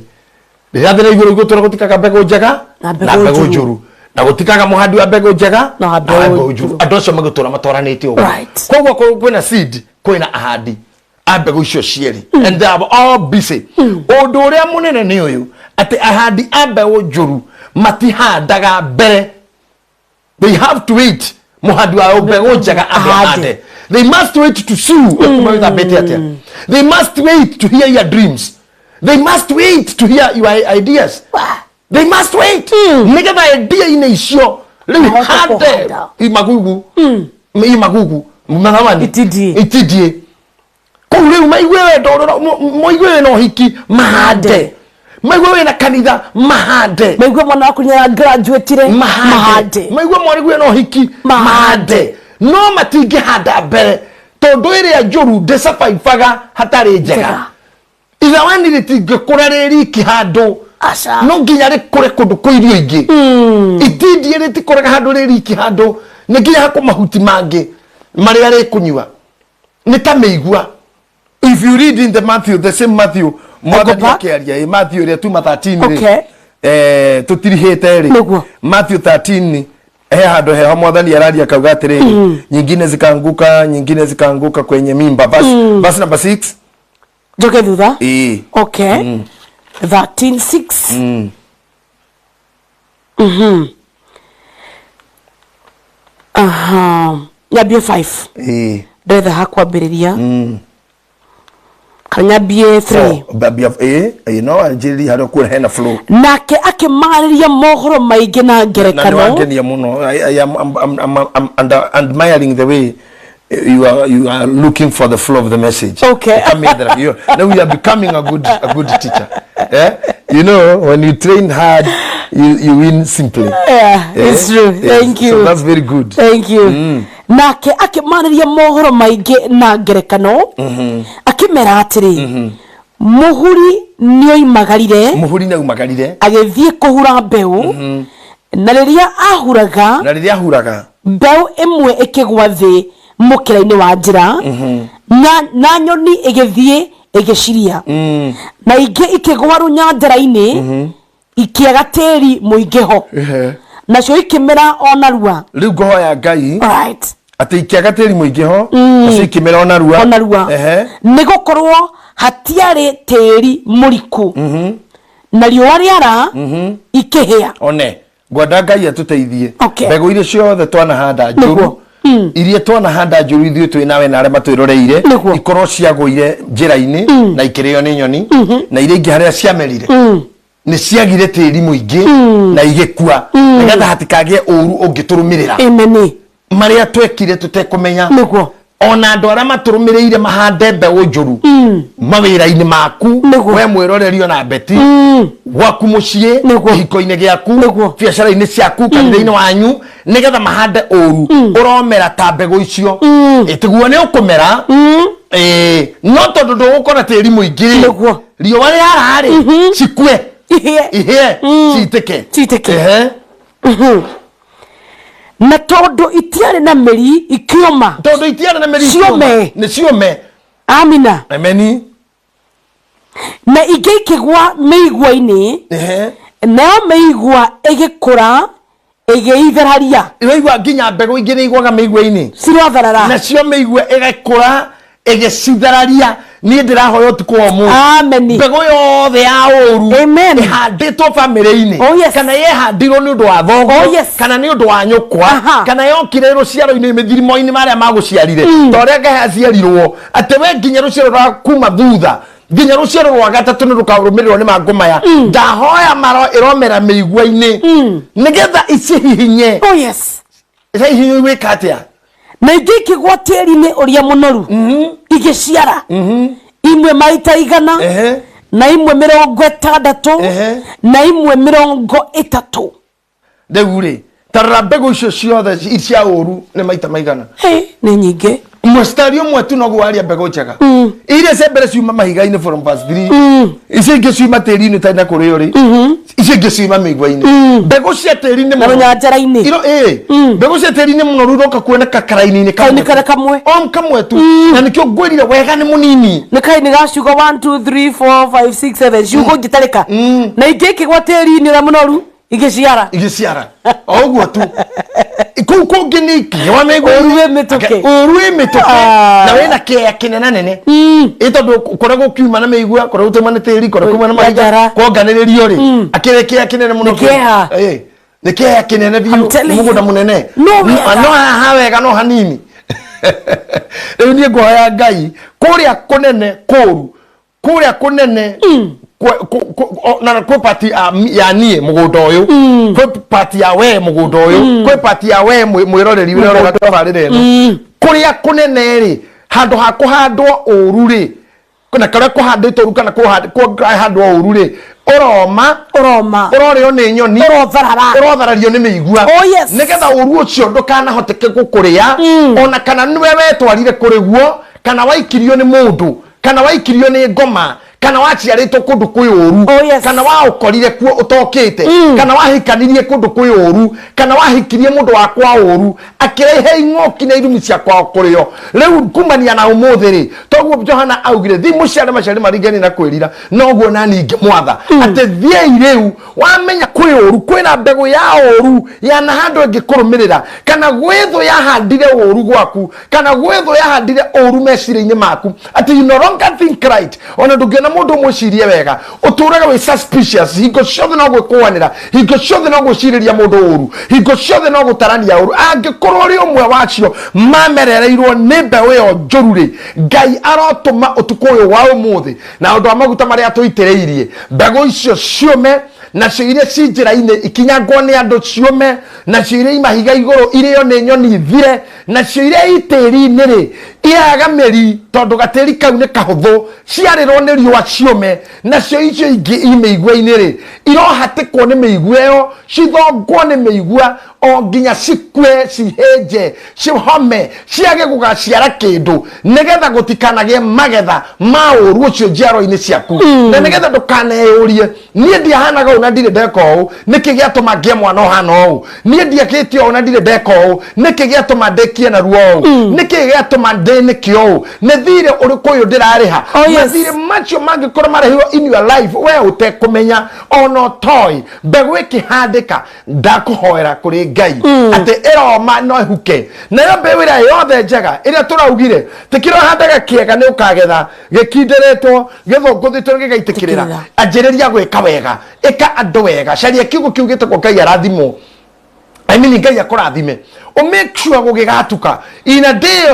Rĩrĩa thĩ na igũrũ igũtũra, gũtikaga mbegũ njega na mbegũ mbegũ njũru. Njũru, na gũtikaga mũhandi wa mbegũ njega na wa na wa mbegũ mbegũ njũru. Njũru. Andũ acio magũtũra matwaranĩte ũguo. Koguo kwĩna seed, kwĩna ahandi a mbegũ icio cierĩ, and they are all busy. Ũndũ ũrĩa mũnene nĩ ũyũ, atĩ ahandi a mbeũ njũru matihandaga mbere. They have to wait mũhandi wa mbegũ njega ambe ahande. Ahande. They must wait to see you ũkuma wĩthambĩte atĩa. They must wait to hear your dreams. They must wait to hear your ideas. They must wait nĩgetha idea-inĩ icio rĩu mahote hande kũhanda. Imagugu imagugu mathamani. Itindiĩ. Itindiĩ kũu rĩu maigue wendo maigue wĩna ũhiki mahande, maigue wĩna kanitha mahande, maigue mwana waku nĩ graduate mahande, mahande, maigue mwarĩgu wĩna ũhiki mahande. Mahande. No matingĩhanda mbere tondũ ĩrĩa njũru ndĩcabaibaga hatarĩ njega. Njega. Ithawani rĩtingĩkũra rĩ riki handũ. Aca. No nginya rĩkũre kũndũ kwĩ irio ingĩ. Itindiĩ rĩtikũraga handũ rĩ riki handũ, nĩ nginya hakũ mahuti mangĩ marĩa rĩkũnyua nĩ ta mĩigua. If you read in the Matthew, the same Matthew, mwathani back? akĩaria ĩ Matthew ĩrĩa tuma 13 rĩ, tũtirihĩte rĩ. Matthew 13 he handũ heho mwathani araria akauga atĩrĩrĩ, nyingine zikaanguka, nyingine zikaanguka kwenye mimba. Verse number 6. Njoke thutha? Ĩĩ. Okay, 13 6. Aha, nyambie 5? Ĩĩ. Ndetha hakwambĩrĩria kana nyambie 3? Four. Babia ĩĩ, no wanjĩrĩrie harĩa ũkuona hena flow. Nake akĩmarĩria mohoro maingĩ na Na nĩ ngerekano. wangenia mũno. I am I'm under, admiring the way you are looking for the flow of the message. Ukamĩethera. Now you are becoming a good teacher, eh? You know, when you train hard, you win simply. Yeah, it's true. Thank you. So that's very good. Thank you. Nake akĩmarĩria mohoro maingĩ na ngerekano, akĩmera atĩrĩ, mũhuri nĩoimagarire Mũhuri nĩ aumagarire agĩthiĩ kũhura mbeũ. Na rĩrĩa ahuraga, na rĩrĩa ahuraga, mbeũ ĩmwe ĩkĩgwa thĩ mũkĩra-inĩ wa njĩra, na nyoni ĩgĩthiĩ ĩgĩciria. Na ingĩ ikĩgwa rũnyanjara-inĩ, ikĩaga tĩri mũingĩ ho, nacio ikĩmera o narua. Rĩu ngũhoya Ngai atĩ ikĩaga tĩri mũingĩ ho, nacio ikĩmera o narua. O narua. Nĩ gũkorwo hatiarĩ tĩri mũriku. Na riũa rĩara, ikĩhĩa. One ngwenda Ngai atũteithie. Mbegũ iria ciothe twanahanda njũru, iria twanahanda njũru ithuĩ twĩ nawe na arĩa matwĩroreire, ikorwo ciagũire njĩra-inĩ na ikĩrĩo nĩ nyoni, na iria ingĩ harĩa ciamerire nĩ ciagire tĩri mũingĩ na igĩkua, nĩgetha hatikagĩe ũru ũngĩtũrũmĩrĩra Amen. Marĩa twekire tũtekũmenya. Ona andũ arĩa matũrũmĩrĩire mahande mbeũ njũru mawĩra-inĩ maku, we mwĩroreri, ona beti gwaku mũciĩ, kĩhiko-inĩ gĩaku, biacara-inĩ ciaku, kanitha-inĩ wanyu, nĩgetha mahande ũru ũromera ta mbegũ icio. Ĩtiguo nĩ ũkũmera. Ĩĩ, no tondũ ndũgũkora tĩri mũingĩ rĩ, riũa rĩara rĩ, cikue, ihĩe, ihĩe, citĩke. Citĩke. Ehe. Na tondũ itiarĩ na mĩri, ikĩũma. Tondũ itiarĩ na mĩri. Ciũme. Nĩ ciũme. Amina. Ameni. Na ingĩ ikĩgwa mĩigua-inĩ, nayo mĩigua ĩgĩkũra ĩgĩithararia. Iraigua nginya mbegũ ingĩ nĩ igwaga mĩigua-inĩ. Cirotharara. Nacio mĩigua ĩgakũra ĩgĩcithararia. Niĩ ndĩrahoya ũtukũ wa ũmũthĩ, Amen. Mbegũ yothe ya ũru Amen. ĩhandĩtwo bamĩrĩ-inĩ, Oh, yes. kana yehandirwo nĩ ũndũ wa thoguo, Oh, yes. kana nĩ ũndũ wa nyũkwa, kana yokire rũciaro-inĩ, mĩthirimo-inĩ marĩa magũciarire, ta ũrĩa Ngai aciarirwo atĩ we nginya rũciaro rwa kuma thutha nginya rũciaro rwa gatatũ nĩ rũkarũmĩrĩrwo nĩ mangũ maya. Ndahoya maro ĩromera mĩigua-inĩ nĩgetha icihihinye. Oh yes. Icihihinye gwĩka atĩa? Na ingĩ ikĩgwa tĩri-inĩ ũrĩa mũnoru, igĩciara, imwe maita 100, na imwe 60, na imwe 30. Rĩu rĩ, tarora mbegũ icio ciothe cia ũru nĩ maita maigana? Hey, nĩ nyingĩ. Mũstari ũmwe tu noguo waria mbegũ njega. Iria cia mbere ciuma mahiga-inĩ from verse 3, icio ingĩ ciuma tĩri-inĩ ũtarĩ na kũrĩa ũrĩ, icio ingĩ ciuma mĩigua-inĩ. Mbegũ cia tĩri-inĩ na mũno rũnyanjara-inĩ. Iro ĩ mbegũ cia tĩri-inĩ mũno rĩu iroka kuoneka karaini-inĩ. Kaini karĩa kamwe. O kamwe tu, na nĩkĩo ngwĩrire wega nĩ mũnini. Nĩ kaini ga ciugo 1 2 3 4 5 6 7, ciugo ingĩtarĩka. Na ingĩ ikĩgwa tĩri-inĩ ũrĩa mũnoru, igĩciara. Igĩciara o ũguo tu. Kũu kũngĩ nĩ ikĩgwa mĩigua. Ũru wĩ mĩtũkĩ. Ũru wĩ mĩtũkĩ. Na wĩna kĩea kĩnene nene ĩ tondũ kũrĩa gũkiuma na mĩigua, kũrĩa gũtauma nĩ tĩri, kũrĩa kuuma na mahiga, Nyanjara. kwonganĩrĩrio rĩ, akĩrĩ kĩea kĩnene mũno. Nĩ kĩeha. Ĩ, nĩ kĩea kĩnene biũ. I'm telling mũgũnda you. mũnene. No wega. No haha wega no hanini. Rĩu niĩ ngũhoya Ngai kũrĩa kũnene kũru, kũrĩa kũnene na kwĩ pati ya niĩ mũgũnda ũyũ, kwĩ pati ya we mũgũnda ũyũ, kwĩ pati ya we mwĩroreri ũrĩa ũrora tabarĩra ĩno. Kũrĩa kũnene rĩ, handũ ha kũhandwo ũru rĩ, na kũrĩa kũhandĩtwo ũru, kana kũhandwo ũru rĩ, ũroma. Ũroma. Ũrorĩo nĩ nyoni. Ũrotharara. Ũrotharario nĩ mĩigua. Oh, yes. Nĩgetha ũru ũcio ndũkanahoteke gũkũrĩa, ona kana nĩwe wetwarire kũrĩ guo, kana waikirio nĩ mũndũ, kana waikirio nĩ ngoma, kana waciarĩtwo kũndũ kwĩ ũru, Oh, yes. kana waũkorire kuo ũtokĩte, kana wahikanirie kũndũ kwĩ ũru, kana wahikirie mũndũ wa kwa ũru akĩrehe ing'ũki na irumi cia kwao kũrĩo. Rĩu kumania na ũmũthĩ rĩ, toguo Johana augire thi mũciare maciari maringani na kwĩrira, noguo nani ngĩmwatha atĩ thiĩi rĩu. Wamenya kwĩ ũru, kwĩna mbegũ ya ũru yana handũ ĩngĩkũrũmĩrĩra, kana gwĩ thũ yahandire ũru gwaku, kana gwĩ thũ yahandire ũru meciria-inĩ maku atĩ you no longer think right, ona ndũngĩona mũndũ ũmwĩcirie wega, ũtũraga wĩ suspicious hingo ciothe, no gwĩkũanĩra hingo ciothe, no gwĩcirĩria mũndũ ũru hingo ciothe, no gũtarania ũru, angĩkorwo ũrĩ ũmwe wacio mamerereirwo nĩ mbeũ ĩyo njũru rĩ, Ngai arotũma ũtukũ ũyũ wa ũmũthĩ na ũndũ wa maguta marĩa tũitĩrĩirie mbegũ icio ciũme, nacio iria ci njĩra-inĩ ikinyangwo nĩ andũ ciũme, nacio iria i mahiga igũrũ irĩo nĩ nyoni ithire, nacio iria i tĩri-inĩ rĩ iraga mĩri tondũ gatĩri kau nĩ kahũthũ, ciarĩrwo nĩ riũa ciũme, nacio icio ingĩ i mĩigua-inĩ rĩ irohatĩkwo nĩ mĩigua ĩyo, cithongwo nĩ mĩigua o nginya cikue, cihĩnje, cihome, ciage gũgaciara kĩndũ, nĩgetha gũtikanagĩe magetha ma ũru ũcio njiaro-inĩ ciaku, na nĩgetha ndũkaneyũrie, niĩ ndiahanaga ũũ na ndirĩ ndeka ũũ, nĩkĩ gĩatũma ngĩe mwana ũhana ũũ? Niĩ ndiakĩte ũũ na ndirĩ ndeka ũũ, nĩkĩ gĩatũma ndĩkie na ruo ũũ? Nĩkĩ gĩatũma ndĩnĩke ũũ? Nĩ thirĩ ũrĩkũ ũyũ ndĩrarĩha? Oh, yes. Mathirĩ macio mangĩkorwo marĩhirwo in your life we ũtekũmenya ona ũtoĩ, mbegũ ĩkĩhandĩka, ndakũhoera kũrĩ Ngai atĩ ĩroma no ĩhuke, nayo mbeũ ĩrĩa yothe njega ĩrĩa tũraugire tĩkĩrohandaga kĩega nĩ ũkagetha gĩkindĩrĩtwo, gĩthũngũthĩtwo, gĩgaitĩkĩrĩra. Gĩtĩkĩrĩra. Anjĩrĩria gwĩka wega, ĩka andũ wega, caria kiugo kiu gĩtagwo Ngai arathimwo, I mean Ngai akũrathime. O make sure gũgĩgatuka in a day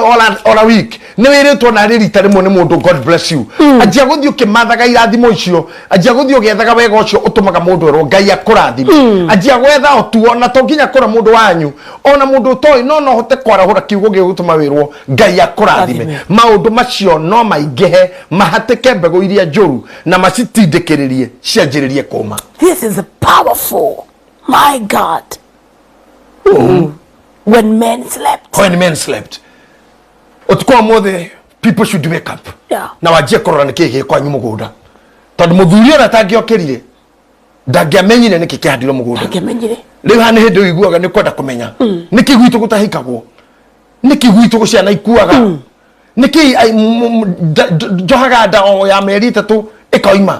or a week nĩ wĩrĩtwo na rĩ rita rĩmwe nĩ mũndũ, "God bless you." Anjia gũthiĩ ũkĩmathaga irathimo icio, anjia gũthiĩ ũgĩethaga wega ũcio ũtũmaga mũndũ erwo "Ngai akũrathime". Anjia gwetha o tu, ona to nginya kũra mũndũ wanyu, ona mũndũ ũtoĩ, no hote kwarahũra kiugo gĩgũtũma wĩrwo "Ngai akũrathime". Rathime. Maũndũ macio no maingĩhe mahatĩke mbegũ iria njũru na macitindĩkĩrĩrie cianjĩrĩrie kũma. This is powerful, my God. When men slept. When men slept. Ũtukũ wa mũthĩ, people should wake up na wanjie kũrora nĩkĩ gĩ kwanyu mũgũnda, tondũ mũthuri ona atangĩokĩrire ndangĩamenyire nĩkĩ kĩhandirwo mũgũnda. Angĩamenyire. Rĩu haha nĩ hĩndĩ ũiguaga nĩ kwenda kũmenya nĩkĩ gwitũ gũtahikagwo, nĩkĩ gwitũ ciana ikuaga, nĩkĩ njohaga nda o ya mĩeri 3 ĩkoima.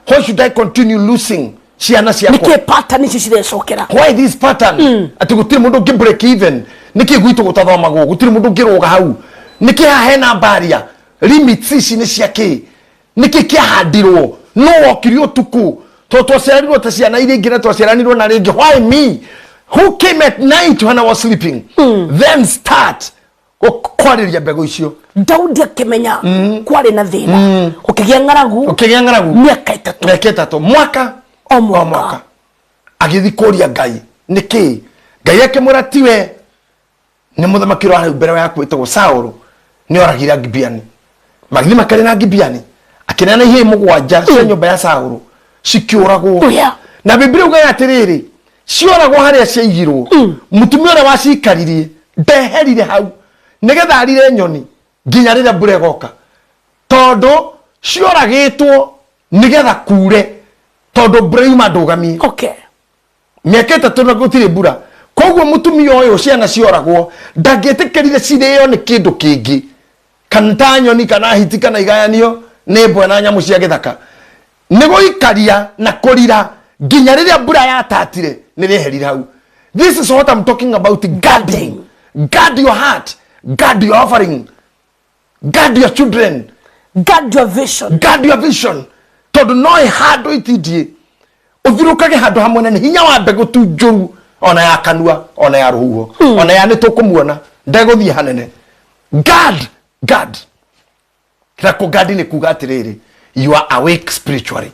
Why should I continue losing ciana ciakwa? Nĩkĩ pattern icio cirecokera? Why this pattern, atĩ gũtirĩ mũndũ ũngĩ break even? Nĩkĩ gwitũ gũtathomagwo? Gũtirĩ mũndũ ũngĩrũga hau? Nĩkĩ haha hena mbaria? Limits ici nĩ cia kĩ? Nĩkĩ kĩahandirwo? No wokire ũtukũ tondũ twaciarirwo ta ciana iria ingĩ na twaciaranirwo na rĩngĩ. Why me? Who came at night when I was sleeping? Then start kwarĩria mbegũ icio. Daudi akĩmenya kwarĩ na thĩna, gũkĩgĩa ng'aragu. Ũkĩgĩa ng'aragu. Mĩaka 3. Mĩaka 3, mwaka o mwaka. Mwaka agĩthiĩ kũria Ngai nĩkĩ. Ngai akĩmwĩra tiwe, nĩ mũthamaki ũrĩa warĩ mbere yaku wĩtagwo Saũlũ nĩ oragire Agibeani. Magĩthiĩ makarĩ na Agibeani, akĩneana ihĩĩ 7 cia nyũmba ya Saũlũ cikĩũragwo. Na Biblia ugaga atĩrĩrĩ, cioragwo harĩa ciaigirwo, mũtumia ũrĩa wacikaririe ndeherire hau nĩgetha arire nyoni nginya rĩrĩa mbura ĩgoka, tondũ cioragĩtwo nĩgetha kure, tondũ mbura yuma ndũgamie. Mĩaka 3 na gũtirĩ mbura. Koguo mũtumia ũyũ ciana cioragwo ndangĩtĩkĩrire cirĩo nĩ kĩndũ kĩngĩ, kana ta nyoni kana hiti kana igayanio nĩ mbwe na nyamũ cia gĩthaka. Nĩ gũikaria na kũrira nginya rĩrĩa mbura yatatire nĩ rĩeherire hau. This is what I'm talking about: guarding. Guard your heart, guard your offering, guard your children. Guard your vision. Guard your vision, tondũ no ĩhandwo itindiĩ ũthirũkage handũ hamwe na nĩ hinya wa mbegũ tu njũru, ona ya kanua, ona ya rũhuho, ona ya nĩ tũkũmuona ndegũthiĩ hanene. Guard, guard. Na kũgadi nĩ kuga atĩrĩrĩ, you are awake spiritually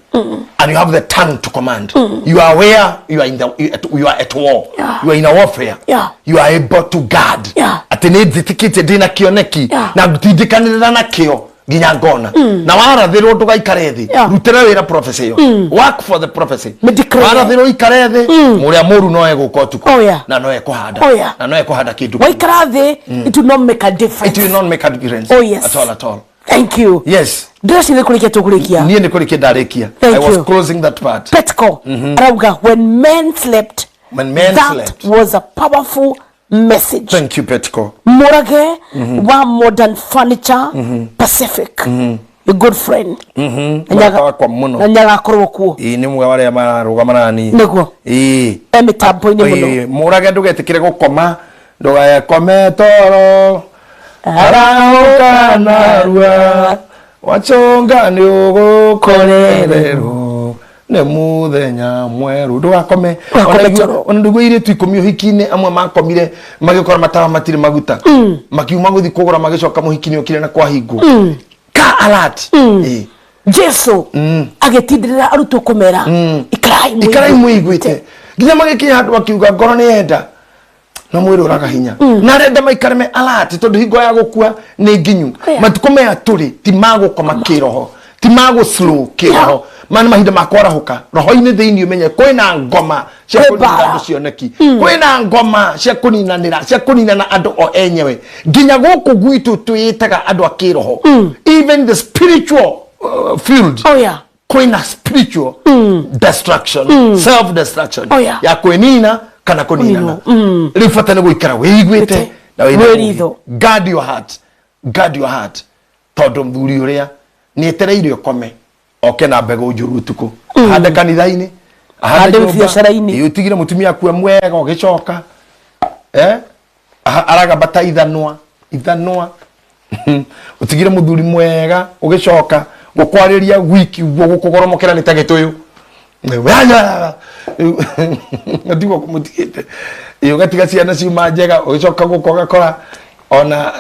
and you have the tongue to command. You are aware you are in the you are at war. You are in a warfare. You are able to guard. Atĩ nĩ njĩtĩkĩtie ndĩna kĩoneki na ngũtindĩkanĩrĩra nakĩo nginya ngona. Na warathĩrwo ndũgaikare thĩ. Rutĩra wĩra prophecy ĩyo. Work for the prophecy. Mĩdeclare. Warathĩrwo ikare thĩ, mũrĩa mũru no egũka ũtukũ na no ekũhanda na no ekũhanda kĩndũ. Waikara thĩ, it will not make a difference. It will not make a difference. Oh, yes. At all, at all. Thank you. Yes. Ndĩreciria kũrĩkia tũkũrĩkia. Niĩ nĩ kũrĩkia ndarĩkia. Thank I was you. closing that part. Petco arauga, "When men slept." When men That slept. was a powerful message. Thank you, Petco. Murage wa Modern Furniture Pacific, a good friend. Mũrata wakwa mũno. Na nĩagakorwo kuo. Ĩĩ, nĩ mwe warĩa mararũgama nani. Nĩguo. Ĩĩ. E mĩtambo-inĩ mũno. Ĩĩ, mũrage, ndũgetĩkĩre gũkoma, ndũgakome toro, arahũka narua, wachonga nĩ ũgũkorererwo nĩ mũthenya mwerũ. Ndũgakome. Ndũgakome toro. Ona ndũguo airĩtu 10 ũhiki-inĩ amwe makomire magĩkora matawa matirĩ maguta, makiuma gũthiĩ kũgũra, magĩcoka mũhiki nĩ okire na kwahingwo. Ka alert. Ĩĩ. Jesu agĩtindĩrĩra arutwo kũmera, "Ikarai ikarai mwĩiguĩte," nginya magĩkinya handũ akiuga ngoro nĩ yenda no mwĩrĩ ũraga hinya, na arenda maikare me alert tondũ hingo ya gũkua nĩ nginyu. Matukũ maya tũrĩ ti ma gũkoma kĩroho, ti ma gũ slow kĩroho. Maya nĩ mahinda ma kwarahũka roho-inĩ thĩinĩ, ũmenye kwĩna ngoma cia Kwĩ kũnina mbara. andũ cioneki, kwĩna ngoma cia kũninanĩra, cia kũninana andũ o enyewe. Nginya gũkũ gwitũ twĩĩtaga andũ a kĩroho, even the spiritual field, kwĩna spiritual destruction, self destruction ya kwĩnina kana kũninana. Rĩu bata nĩ gũikara wĩiguĩte na wĩna Wĩ ũũgĩ. ritho. Guard your heart, guard your heart, tondũ mũthuri ũrĩa nĩ etereire ũkome oke na mbegũ njũru ũtukũ, ahande kanitha-inĩ, Ahande nyũmba. biacara-inĩ. Ĩĩ, ũtigire mũtumia akue mwega ũgĩcoka eh? Aragamba ta ithanwa ithanwa, ũtigire mũthuri mwega ũgĩcoka gũkwarĩria wiki ũguo gũkũgoromokera nĩ ta gĩtũyũ tiguo kũmũtigĩte. Ĩ, ũgatiga ciana ciuma njega, ũgĩcoka gũka ũgakora ona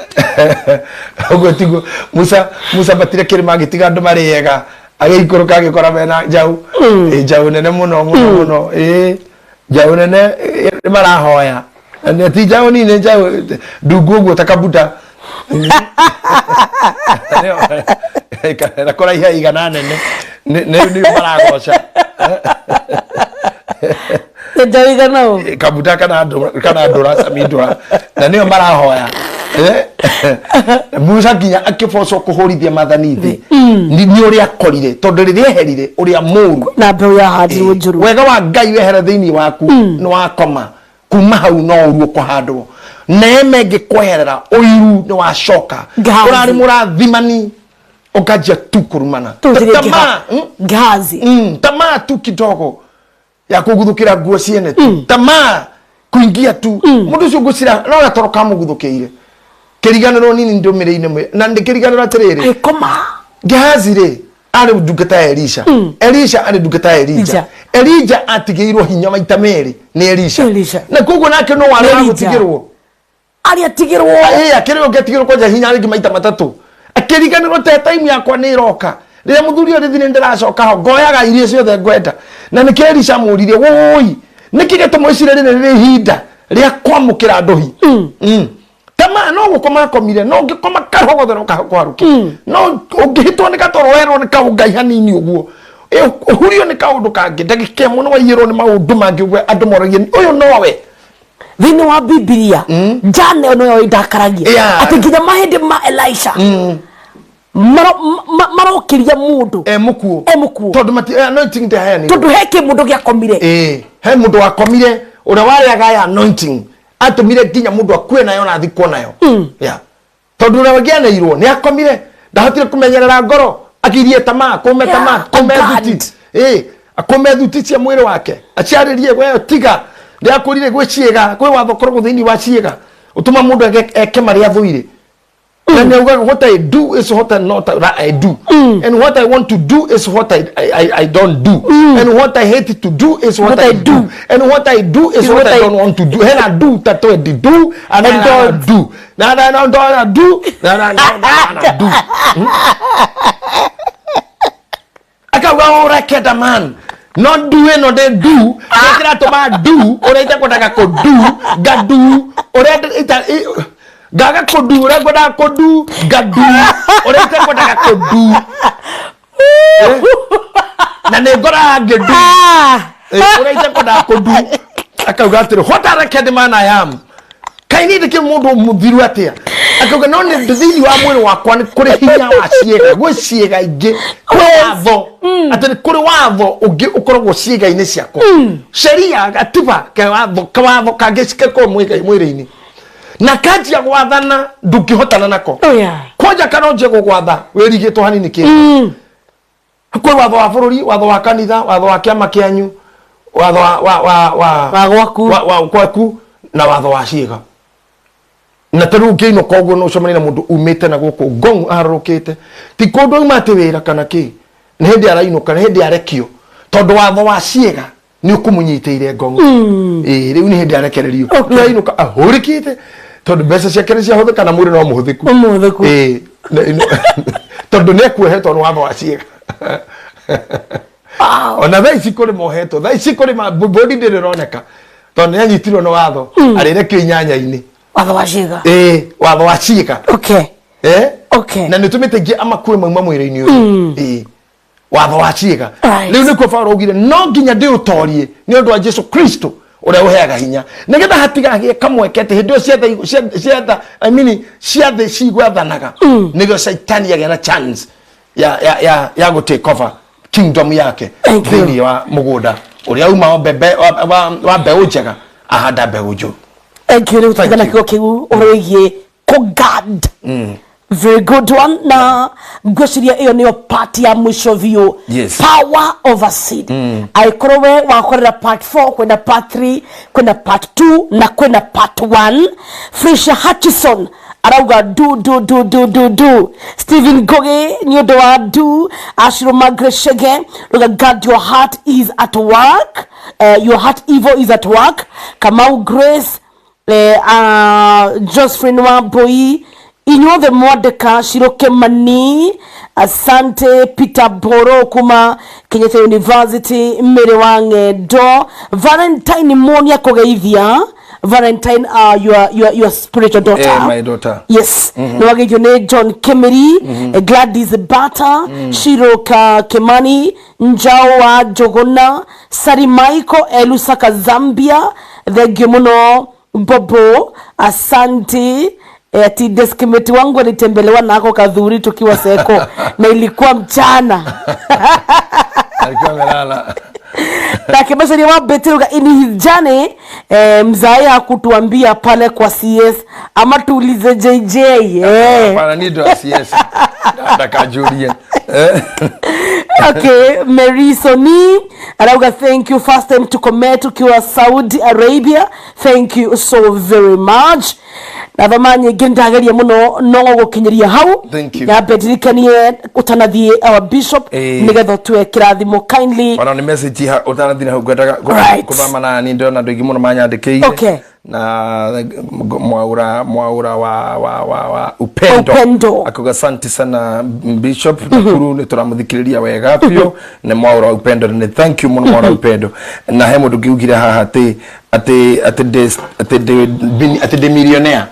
ũguo tiguo Musa. Musa ambatire kĩrĩma agĩtiga andũ marĩ ega, agĩikũrũka agĩkora mena njaũ. Ĩ, njaũ nene mũno mũno mũno. Ĩ, njaũ nene ĩ, marahoya. Na nĩ ti njaũ nini, nĩ njaũ ndungu ũguo ta kabuta na kũraiha igana nene. Nĩ maragoca. Njaũ igana ũ? Kabuta kana ndũra, kana ndũra cami ndũra, na nĩyo marahoya. Musa nginya akĩbocwo kũhũrithia mathani thĩ nĩ ũrĩa akorire, tondũ rĩrĩa eherire ũrĩa mũru na mbeũ yahandirwo njũru. Wega wa Ngai wehera thĩinĩ waku, nĩ wakoma. Kuma hau no ũru ũkũhandwo, neema ĩngĩkweherera, ũiru nĩ wacoka. Gehazi. Ũrarĩ mũrathimani, ũkanjia tu kũrumana. Tũthire. Tamaa, Gehazi. Tamaa tu kidogo ya kũguthũkĩra nguo ciene tu, tamaa kuingia tu mũndũ ũcio ngũcira no gatoro kamũguthũkĩire. Kĩriganĩrwo nini ndũmĩrĩire na ndĩkĩriganĩrwo atĩrĩrĩ. Agĩkoma. Gehazi rĩ, arĩ ndungata ya Elisha. Elisha arĩ ndungata ya Elija. Elija. Elija atigĩirwo hinya maita merĩ nĩ Elisha. Elisha. Na koguo nake no warĩ wa Elija. gũtigĩrwo. Arĩ atigĩrwo. Ĩĩ, akĩrĩ ũngĩ atigĩrwo kwanja hinya rĩngĩ maita matatũ. Akĩriganĩrwo te time yakwa nĩ ĩroka. Rĩrĩa mũthuri ũyũ rĩthi nĩ ndĩracoka ho, ngoyaga irio ciothe ngwenda. Na nĩkĩo Elisha amũririe, wũi, nĩkĩ gĩtũma ũcire rĩrĩ rĩrĩ ihinda rĩa kwamũkĩra ndũhi? Tama no gũkoma akomire, no ũngĩkoma karogothero kũharũke. No ũngĩhĩtwo nĩ gatoro werwo nĩ kaũngai hanini ũguo. Ũhurio nĩ kaũndũ kangĩ, ndagĩka ĩmwe nĩ waiyĩrwo nĩ maũndũ mangĩ ũguo andũ moragie ũyũ nowe. Thĩinĩ wa Bibilia njana ĩyo noyo ĩndakaragia. Atĩ nginya mahĩndĩ ma Elisha marokĩria mũndũ e mũkuũ. E mũkuũ. Tondũ mati anointing ndĩheanirwo. Tondũ he kĩmũndũ gĩakomire. Ĩĩ, he mũndũ wakomire ũrĩa warĩaga ya anointing atũmire nginya mũndũ akue nayo na athikwo nayo. Yeah. Tondũ ũrĩa wangĩaneirwo nĩ akomire, ndahotire kũmenyerera ngoro, akirie tamaa, kũme tamaa, kũme thuti. Ĩĩ, akũme thuti cia mwĩrĩ wake, aciarĩrie we tiga. Ndĩrakũrire gwĩ ciĩga, kwĩ watho ũkoragwo thĩinĩ wa ciĩga, ũtũma mũndũ eke marĩa athũire. Na nĩ augaga what I do is what I not I do. And what I want to do is what I don't do. And what I hate to do is what I do. And what I do is what I don't want to do. Hena do tatu di do and I don't do. Na na na don't do. Na na na na do. Akauga ũrekenda man no do ĩno ndĩ do kĩrĩa kĩratũma do ũrĩa itekwendaga kũ do ngadu ũrĩa ngaga kũ do ũrĩa ngwendaga kũ do ngadu ũrĩa itekwendaga kũ do. Na nĩ ngoraga ngĩndu. Ũrĩa itekwendaga kũ do. Akauga atĩrĩ, what a wicked man I am. Kaĩ niĩ ndĩkĩrĩ mũndũ mũthiru atĩa? Akauga no nĩ thĩinĩ wa mwĩrĩ wakwa nĩ kũrĩ hinya wa ciĩga, gwĩ ciĩga ingĩ, kwĩ watho, atĩ nĩ kũrĩ watho ũngĩ ũkoragwo ciĩga-inĩ ciakwa. Sheria, gatiba, kawatho kangĩ gakoragwo mwĩrĩ-inĩ. Na kanjia gwathana ndũngĩhotana nako. Oh, yeah. Kwanja kana ũnjie gũgwatha wĩrigĩtwo hanini kĩndũ. Kwĩ watho wa bũrũri, watho wa kanitha, watho wa kĩama kĩanyu, watho wa wa wa wa Wa gwaku. wa gwaku na watho wa ciĩga. Na ta rĩu ũngĩinũka ũguo no ũcemanie na mũndũ umĩte na gũkũ ngong aharũrũkĩte, ti kũndũ auma atĩ wĩra kana kĩ, nĩ hĩndĩ arainũka, nĩ hĩndĩ arekio, tondũ watho wa ciĩga nĩ ũkũmũnyitĩire ngong. Ĩĩ, rĩu nĩ hĩndĩ arekererio. Rĩu ainũka ahũrĩkĩte tondũ mbeca ciake nĩ ciahũthĩka na mwĩrĩ no mũhũthĩku. Mũhũthĩku. Ĩĩ, tondũ nĩ ekuohetwo nĩ watho wa ciĩga. Ona thaa ici kũrĩ mohetwo, thaa ici kũrĩ bodi ndĩrĩ ĩroneka tondũ nĩ anyitirwo nĩ watho, arĩrekio inyanya-inĩ. Watho wa ciĩga. Ĩĩ, watho wa ciĩga. Na nĩ ũtũmĩte ingĩ amakue mauma mwĩrĩ-inĩ ũyũ. Ĩĩ, watho wa ciĩga. Rĩu nĩkuo Paulo augire no nginya ndĩũtorie nĩ ũndũ wa Jesu Kristo ũrĩa ũheaga hinya, nĩgetha hatigagĩe kamweke atĩ hĩndĩ ĩyo ciatha, I mean, ciathĩ cigwathanaga, nĩguo Shaitani agĩa na chance ya gũ take over kingdom yake thĩinĩ wa mũgũnda ũrĩa uma wa mbembe wa mbeũ njega ahanda mbeũ njũru. Thank you. Rĩu tũtigana kiugo kĩu ũhoro wĩgiĩ kũ guard. Very good one. Na ngwĩciria ĩyo nĩyo part ya mũico biũ. Power over seed. Angĩkorwo we wakorera part 4, kwĩna part 3, kwĩna part 2 na kwĩna part 1. Felicia Hutchison arauga du du du du du du. Stephen Ngugi nĩ ũndũ wa du. Ashiro Margaret Shege ruga guard your heart is at work. Your heart evil is at work. Kamau Grace, Josephine Wambui, inyuothe mwandĩka Shiroke Mani, asante. Peter Boro kuma Kenyatta University, Mary wa Ng'endo, Valentine Monia kũgeithia. Valentine, your spiritual daughter. Yeah, my daughter. Yes. Nĩ wageithio nĩ John Kimeri, Gladys Bata, Shiroka Kimani, Njao wa Njũgũna, Sari Michael Elusaka Zambia, thank you mũno Bobo, asante. Ati deskmate wangu alitembelewa nako kadhuri tukiwa seko na ilikuwa mchana. Alikuwa amelala. Na kibasaria wa Beteruga in his journey, mzae hakutuambia pale kwa CS ama tuulize JJ. Hapana, ni ndo CS. Ndakajurie. Okay, Mary Soni arauga thank you, first time to comment ukiwa Saudi Arabia, thank you so very much. Na thoma nyingĩ ndageria mũno no gũkinyĩria hau. Thank you. Nyambe ndirikanie ũtanathiĩ, our bishop, nĩgetha ũtue kĩrathimo kindly. Ona nĩ message ha ũtanathi na hau ngwendaga kũthama na ni ndĩrona andũ aingĩ mũno manyandĩkĩire. Na Mwaura wa Upendo. Upendo. Akuga asante sana, Bishop Nakuru, nĩ tũramũthikĩrĩria wega biũ. Nĩ Mwaura wa Upendo, nĩ thank you mũno, Mwaura wa Upendo. Na he mũndũ ũngĩ ugire haha atĩ ndĩ millionaire.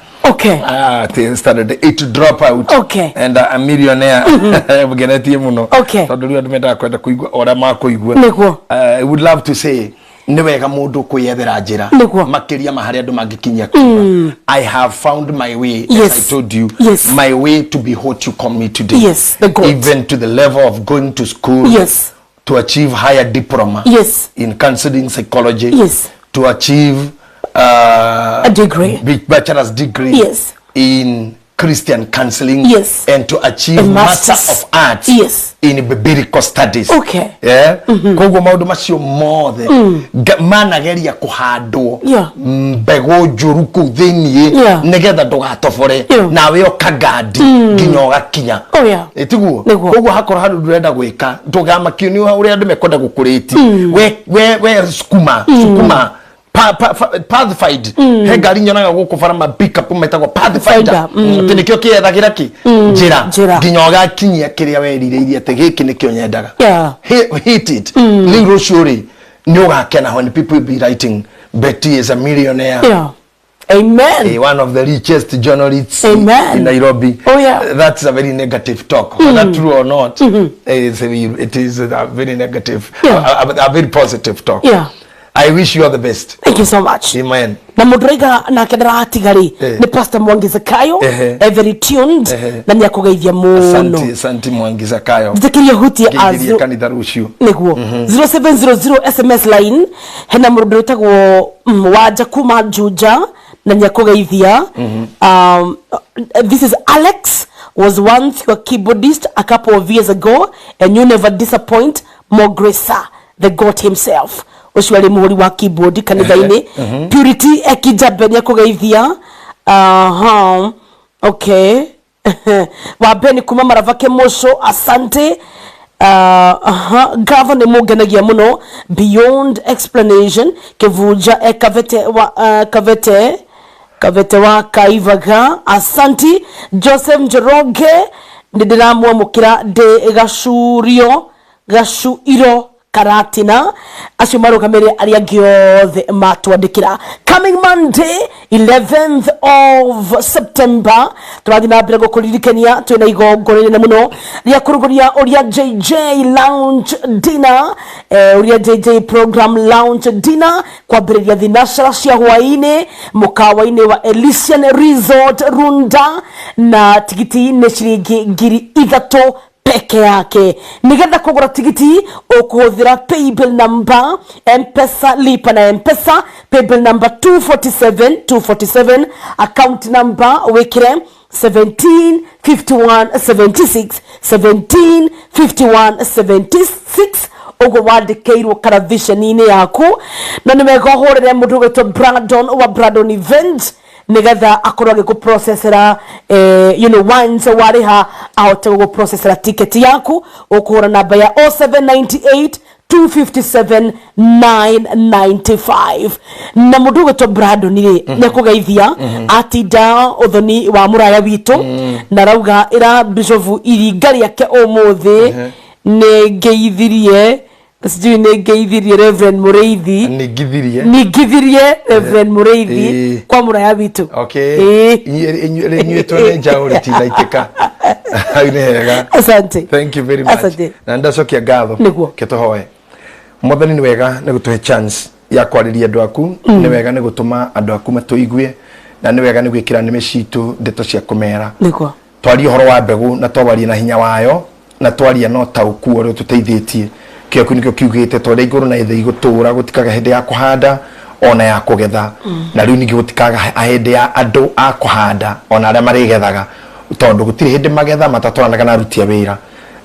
Ah, atĩ standard 8 drop out and a millionaire, ngenetie mũno tondũ rĩu andũ mendaga kwenda kũigua ũrĩa makũigua. I would love to say nĩ wega mũndũ kwĩyethera njĩra makĩria ma harĩa andũ mangĩkinyia kuga. I have found my way, as I told you, my way to be what you call me today, Yes, the God. even to the level of going to school to achieve higher diploma in counseling psychology, to achieve a degree. Bachelor's degree in Christian counseling and to achieve A Master master's. of Arts in Biblical Studies. Yeah? Koguo maũndũ macio mothe manageria kũhandwo mbegũ njũru kũu thĩiniĩ nĩgetha ndũgatobore nawe ũkagandi nginya ũgakinya. Ĩtiguo? Nĩguo. Koguo hakorwo handũ ndũrenda gwĩka, ndũgamakio nĩ ũrĩa andũ mekwenda gũkũrĩti. We sukuma sukuma pathfind. He ngari nyonaga gũkũ bara, ma pickup metagwo pathfinder. Finder. Atĩ nĩkĩo kĩethagĩra kĩ njĩra Njĩra. nginya ũgakinyia kĩrĩa werirĩirie atĩ gĩkĩ nĩkĩo nyendaga. Hit it. Rĩu rũciũ rĩ, nĩ ũgakena when people will be writing, "Betty is a millionaire." Amen. One of the richest journalists Amen. in Nairobi. That's a very negative talk. Whether true or not, it is a very negative, a very positive talk. I wish you all the best. Thank you so much. Amen. Na mũndũ raiga nake ndaratiga rĩ, nĩ Pastor Mwangi Zakayo, very tuned, na nĩ akũgeithia mũno. Asante, asante, Mwangi Zakayo. Njĩtĩkĩrie hutie Ngeirie azu kanitha rũciũ. Nĩguo, 0700 SMS line, hena mũndũ wĩtagwo Wanja kuma Juja na nĩ akũgeithia. This is Alex, was once your keyboardist a couple of years ago and you never disappoint. More grace, sir, the God himself. Ũcio arĩ mũhũri wa keyboard kanitha-inĩ. Purity Ekijambe nĩ akũgeithia. Aha, okay, wambeni kuma Marava Kemosho, asante. Aha, ngatho nĩ mũngenagia mũno beyond explanation. Kĩvunja e Kavete wa Kavete wa Kaivaga, asanti. Joseph Njoroge, nĩ ndĩramwamũkĩra ndĩ gacurio gacuiro Karatina. Acio marũgamĩrĩre arĩa angĩ othe matwandĩkĩra. Coming Monday, 11th of September, tũrathiĩ na mbere gũkũririkania twĩna igongona inene mũno rĩa kũrugũria ũrĩa JJ Lounge Dinner, ũrĩa JJ Program Lounge Dinner, kwambĩrĩria thinacara cia hwaĩ-inĩ mũkawa-inĩ wa Elysian Resort Runda, na tigiti nĩ ciringi 3,000 peke yake. Nigetha kũgũra tigiti ũkũhũthĩra paybill number, Mpesa, lipa na Mpesa, paybill number 247 247, account number wĩkĩre 17 51 76, 17 51 76, ũguo wandĩkĩirwo karaviceni-inĩ yaku. Na nĩ wega ũhũrĩre mũndũ ũgwĩtwo Brandon wa Brandon Event nigetha akorwo agĩkũprocessera, once warĩha ahote gũgũprocessera ticket yaku. Ũkũhũra namba ya 0798 257 995. Na mũndũ ũgwĩtwo Brandon rĩ, nĩ akũgeithia atinda ũthoni wa mũraya witũ, na arauga ĩra Bishop iringa rĩake ũmũthĩ nĩ ngeithirie, sijui nĩ ngeithirie Reverend Mũrĩithi. Ningithirie. Ningithirie Reverend Mũrĩithi kwa mũraya witũ. Inyuĩ twene njaũ rĩtinaitĩka, hau nĩ hega. Asante. Thank you very much. Asante. Na ndacokia ngatho. Ke tũhoe. Mwathani, nĩ wega nĩ gũtũhe chance ya kwarĩria andũ aku, nĩ wega nĩ gũtũma andũ aku matũigue, na nĩ wega nĩ gwĩkĩra nĩmĩ citũ ndeto cia kũmera. Twarie ũhoro wa mbegũ na twawarie na hinya wayo na twaria na ũtaũku ũrĩa ũtũteithĩtie. Kĩo kĩu nĩkĩo kiugĩte twarĩa igũrũ na thĩ igũtũra, gũtikaga hĩndĩ ya kũhanda ona ya kũgetha, na rĩu ningĩ gũtikaga hĩndĩ ya andũ a kũhanda ona arĩa marĩgethaga, tondũ gũtirĩ hĩndĩ magetha matatwaranaga na aruti a wĩra.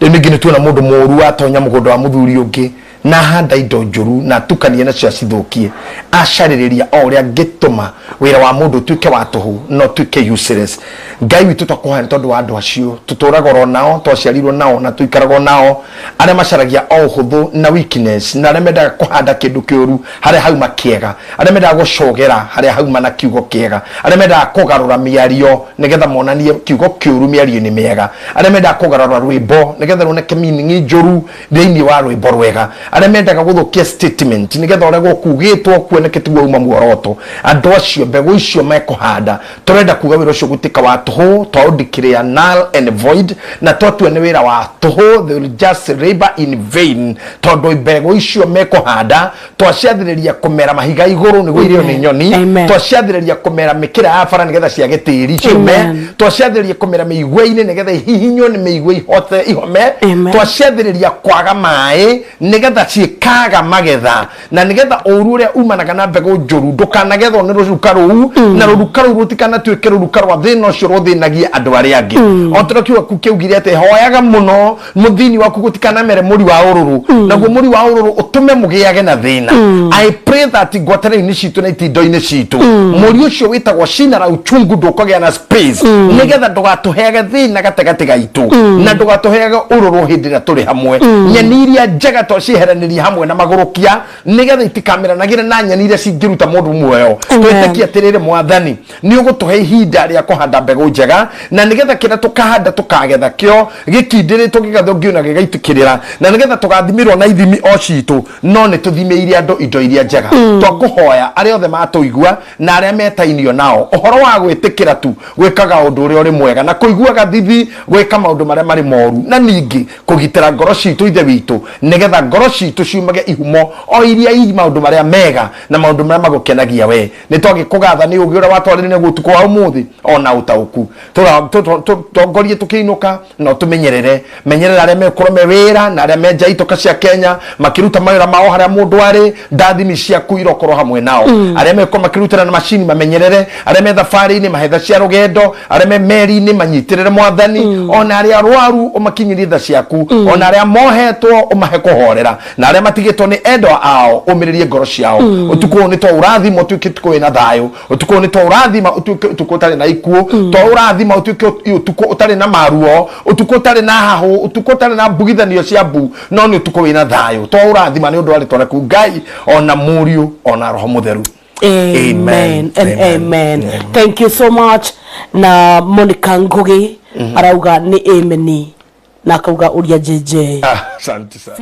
Rĩu ningĩ nĩ tuona mũndũ mũru atonya mũgũnda wa mũthuri ũngĩ Na handa indo njũru na atukanie nacio acithũkie, acarĩrĩria o ũrĩa angĩtũma wĩra wa mũndũ ũtuĩke wa tũhũ na ũtuĩke useless. Ngai witũ, twakũhoya nĩ tondũ wa andũ acio tũtũraga oro nao, twaciarirwo nao na tũikaragwo nao, arĩa macaragia o ũhũthũ na weakness, na arĩa mendaga kũhanda kĩndũ kĩũru harĩa hauma kĩega, arĩa mendaga gũcogera harĩa hauma na kiugo kĩega, arĩa mendaga kũgarũra mĩario nĩgetha monanie kiugo kĩũru mĩario-inĩ mĩega, arĩa mendaga kũgarũra rwĩmbo nĩgetha ruoneke meaning njũru thĩinĩ wa rwĩmbo rwega, arĩa mendaga gũthũkia statement nĩgetha ũrĩa gũkugĩtwo kuoneke tiguo uma muoroto. Andũ acio, mbegũ icio mekũhanda, tũrenda kuga wĩra ũcio gũtuĩka wa tũhũ, twaũdeclare null and void, na twatua nĩ wĩra wa tũhũ. They will just labor in vain, tondũ mbegũ icio mekũhanda twaciathĩrĩria kũmera mahiga igũrũ nĩguo irĩo nĩ nyoni. Amen. Twaciathĩrĩria kũmera mĩkĩra ya bara nĩgetha ciage tĩri ciũme. Amen. Twaciathĩrĩria kũmera mĩigua-inĩ nĩgetha ihihinywo nĩ mĩigua ihote ihome. Amen. Twaciathĩrĩria kwaga maĩ nĩgetha ciĩkaga magetha, na nĩgetha ũru ũrĩa umanaga na mbegũ njũru ndũkanagethwo nĩ rũruka rũu, na rũruka rũu rũtikanatuĩke rũruka rwa thĩna ũcio rũthĩnagie andũ arĩa angĩ. O ta ũrĩa kiugo kĩaugire atĩ hoyaga mũno mũthini waku gũtikanamere mũri wa ũrũrũ, naguo mũri wa ũrũrũ ũtũme mũgĩage na thĩna. I pray that ngwatanĩro-inĩ citũ na itindo-inĩ citũ, mũri ũcio wĩtagwo shina la uchungu ndũkũgĩa na space, nĩgetha ndũgatũheage thĩna gatagatĩ gaitũ na ndũgatũheage ũrũrũ hĩndĩ ĩrĩa tũrĩ hamwe. Nyeni iria njega twacieheranĩria hamwe na magũrũkia, nĩgetha itikameranagĩre na nyeni iria cingĩruta mũndũ muoyo. Amen. Twĩtĩkie atĩrĩrĩ, Mwathani, nĩ ũgũtũhe ihinda rĩa kũhanda mbegũ njega, na nĩgetha kĩrĩa tũkahanda tũkagetha kĩo gĩkindĩrĩtwo, gĩgathũngio na gĩgaitĩkĩrĩra, na nĩgetha tũgathimĩrwo na ithimi o citũ, no nĩ tũthimĩire andũ indo iria njega. Twakũhoya arĩa othe matũigua na arĩa metainio nao ũhoro wa gwĩtĩkĩra tu gwĩkaga ũndũ ũrĩa ũrĩ mwega na kũiguaga thithi gwĩka maũndũ marĩa marĩ moru, na ningĩ kũgitĩra ngoro citũ, Ithe witũ, nĩgetha ngoro citũ ciumage ihumo o iria i maũndũ marĩa mega na maũndũ marĩa magũkenagia we. Nĩ twagĩkũgatha nĩ ũgĩ ũrĩa watwarĩre naguo ũtukũ wa ũmũthĩ ona ũtaũku. Tongorie tũkĩinũka na ũtũmenyerere. Menyerera arĩa mekorwo me wĩra na arĩa me nja itoka cia Kenya makĩruta mawĩra mao harĩa mũndũ arĩ. Ndathimi ciaku irokorwo hamwe nao. Arĩa mekorwo makĩrutĩra na macini, mamenyerere. Arĩa me thabarĩ-inĩ, mahetha cia rũgendo. Arĩa me meri-inĩ, manyitĩrĩre, Mwathani. Ona arĩa arwaru, ũmakinyĩrie tha ciaku. Ona arĩa mohetwo, ũmahe kũhorera, na arĩa matigĩtwo nĩ endwa ao, ũmĩrĩrie ngoro ciao. Ũtukũ ũyũ nĩ twaũrathima ũtuĩke ũtukũ wĩna thayũ. Ũtukũ ũyũ nĩ twaũrathima ũtuĩke ũtukũ ũtarĩ na ikuũ. Twaũrathima ũtuĩke ũtukũ ũtarĩ na maruo, ũtukũ ũtarĩ na hahũ, ũtukũ ũtarĩ na mbugithanio cia mbu, no nĩ ũtukũ wĩna thayũ. Twaũrathima nĩ ũndũ wa rĩtwa rĩaku, Ngai, ona Mũriũ, ona Roho Mũtheru. Amen and Amen. amen. Thank you so much. Na Monica Ngugi arauga nĩ ameni na akauga ũria JJ. Ah, asante sana.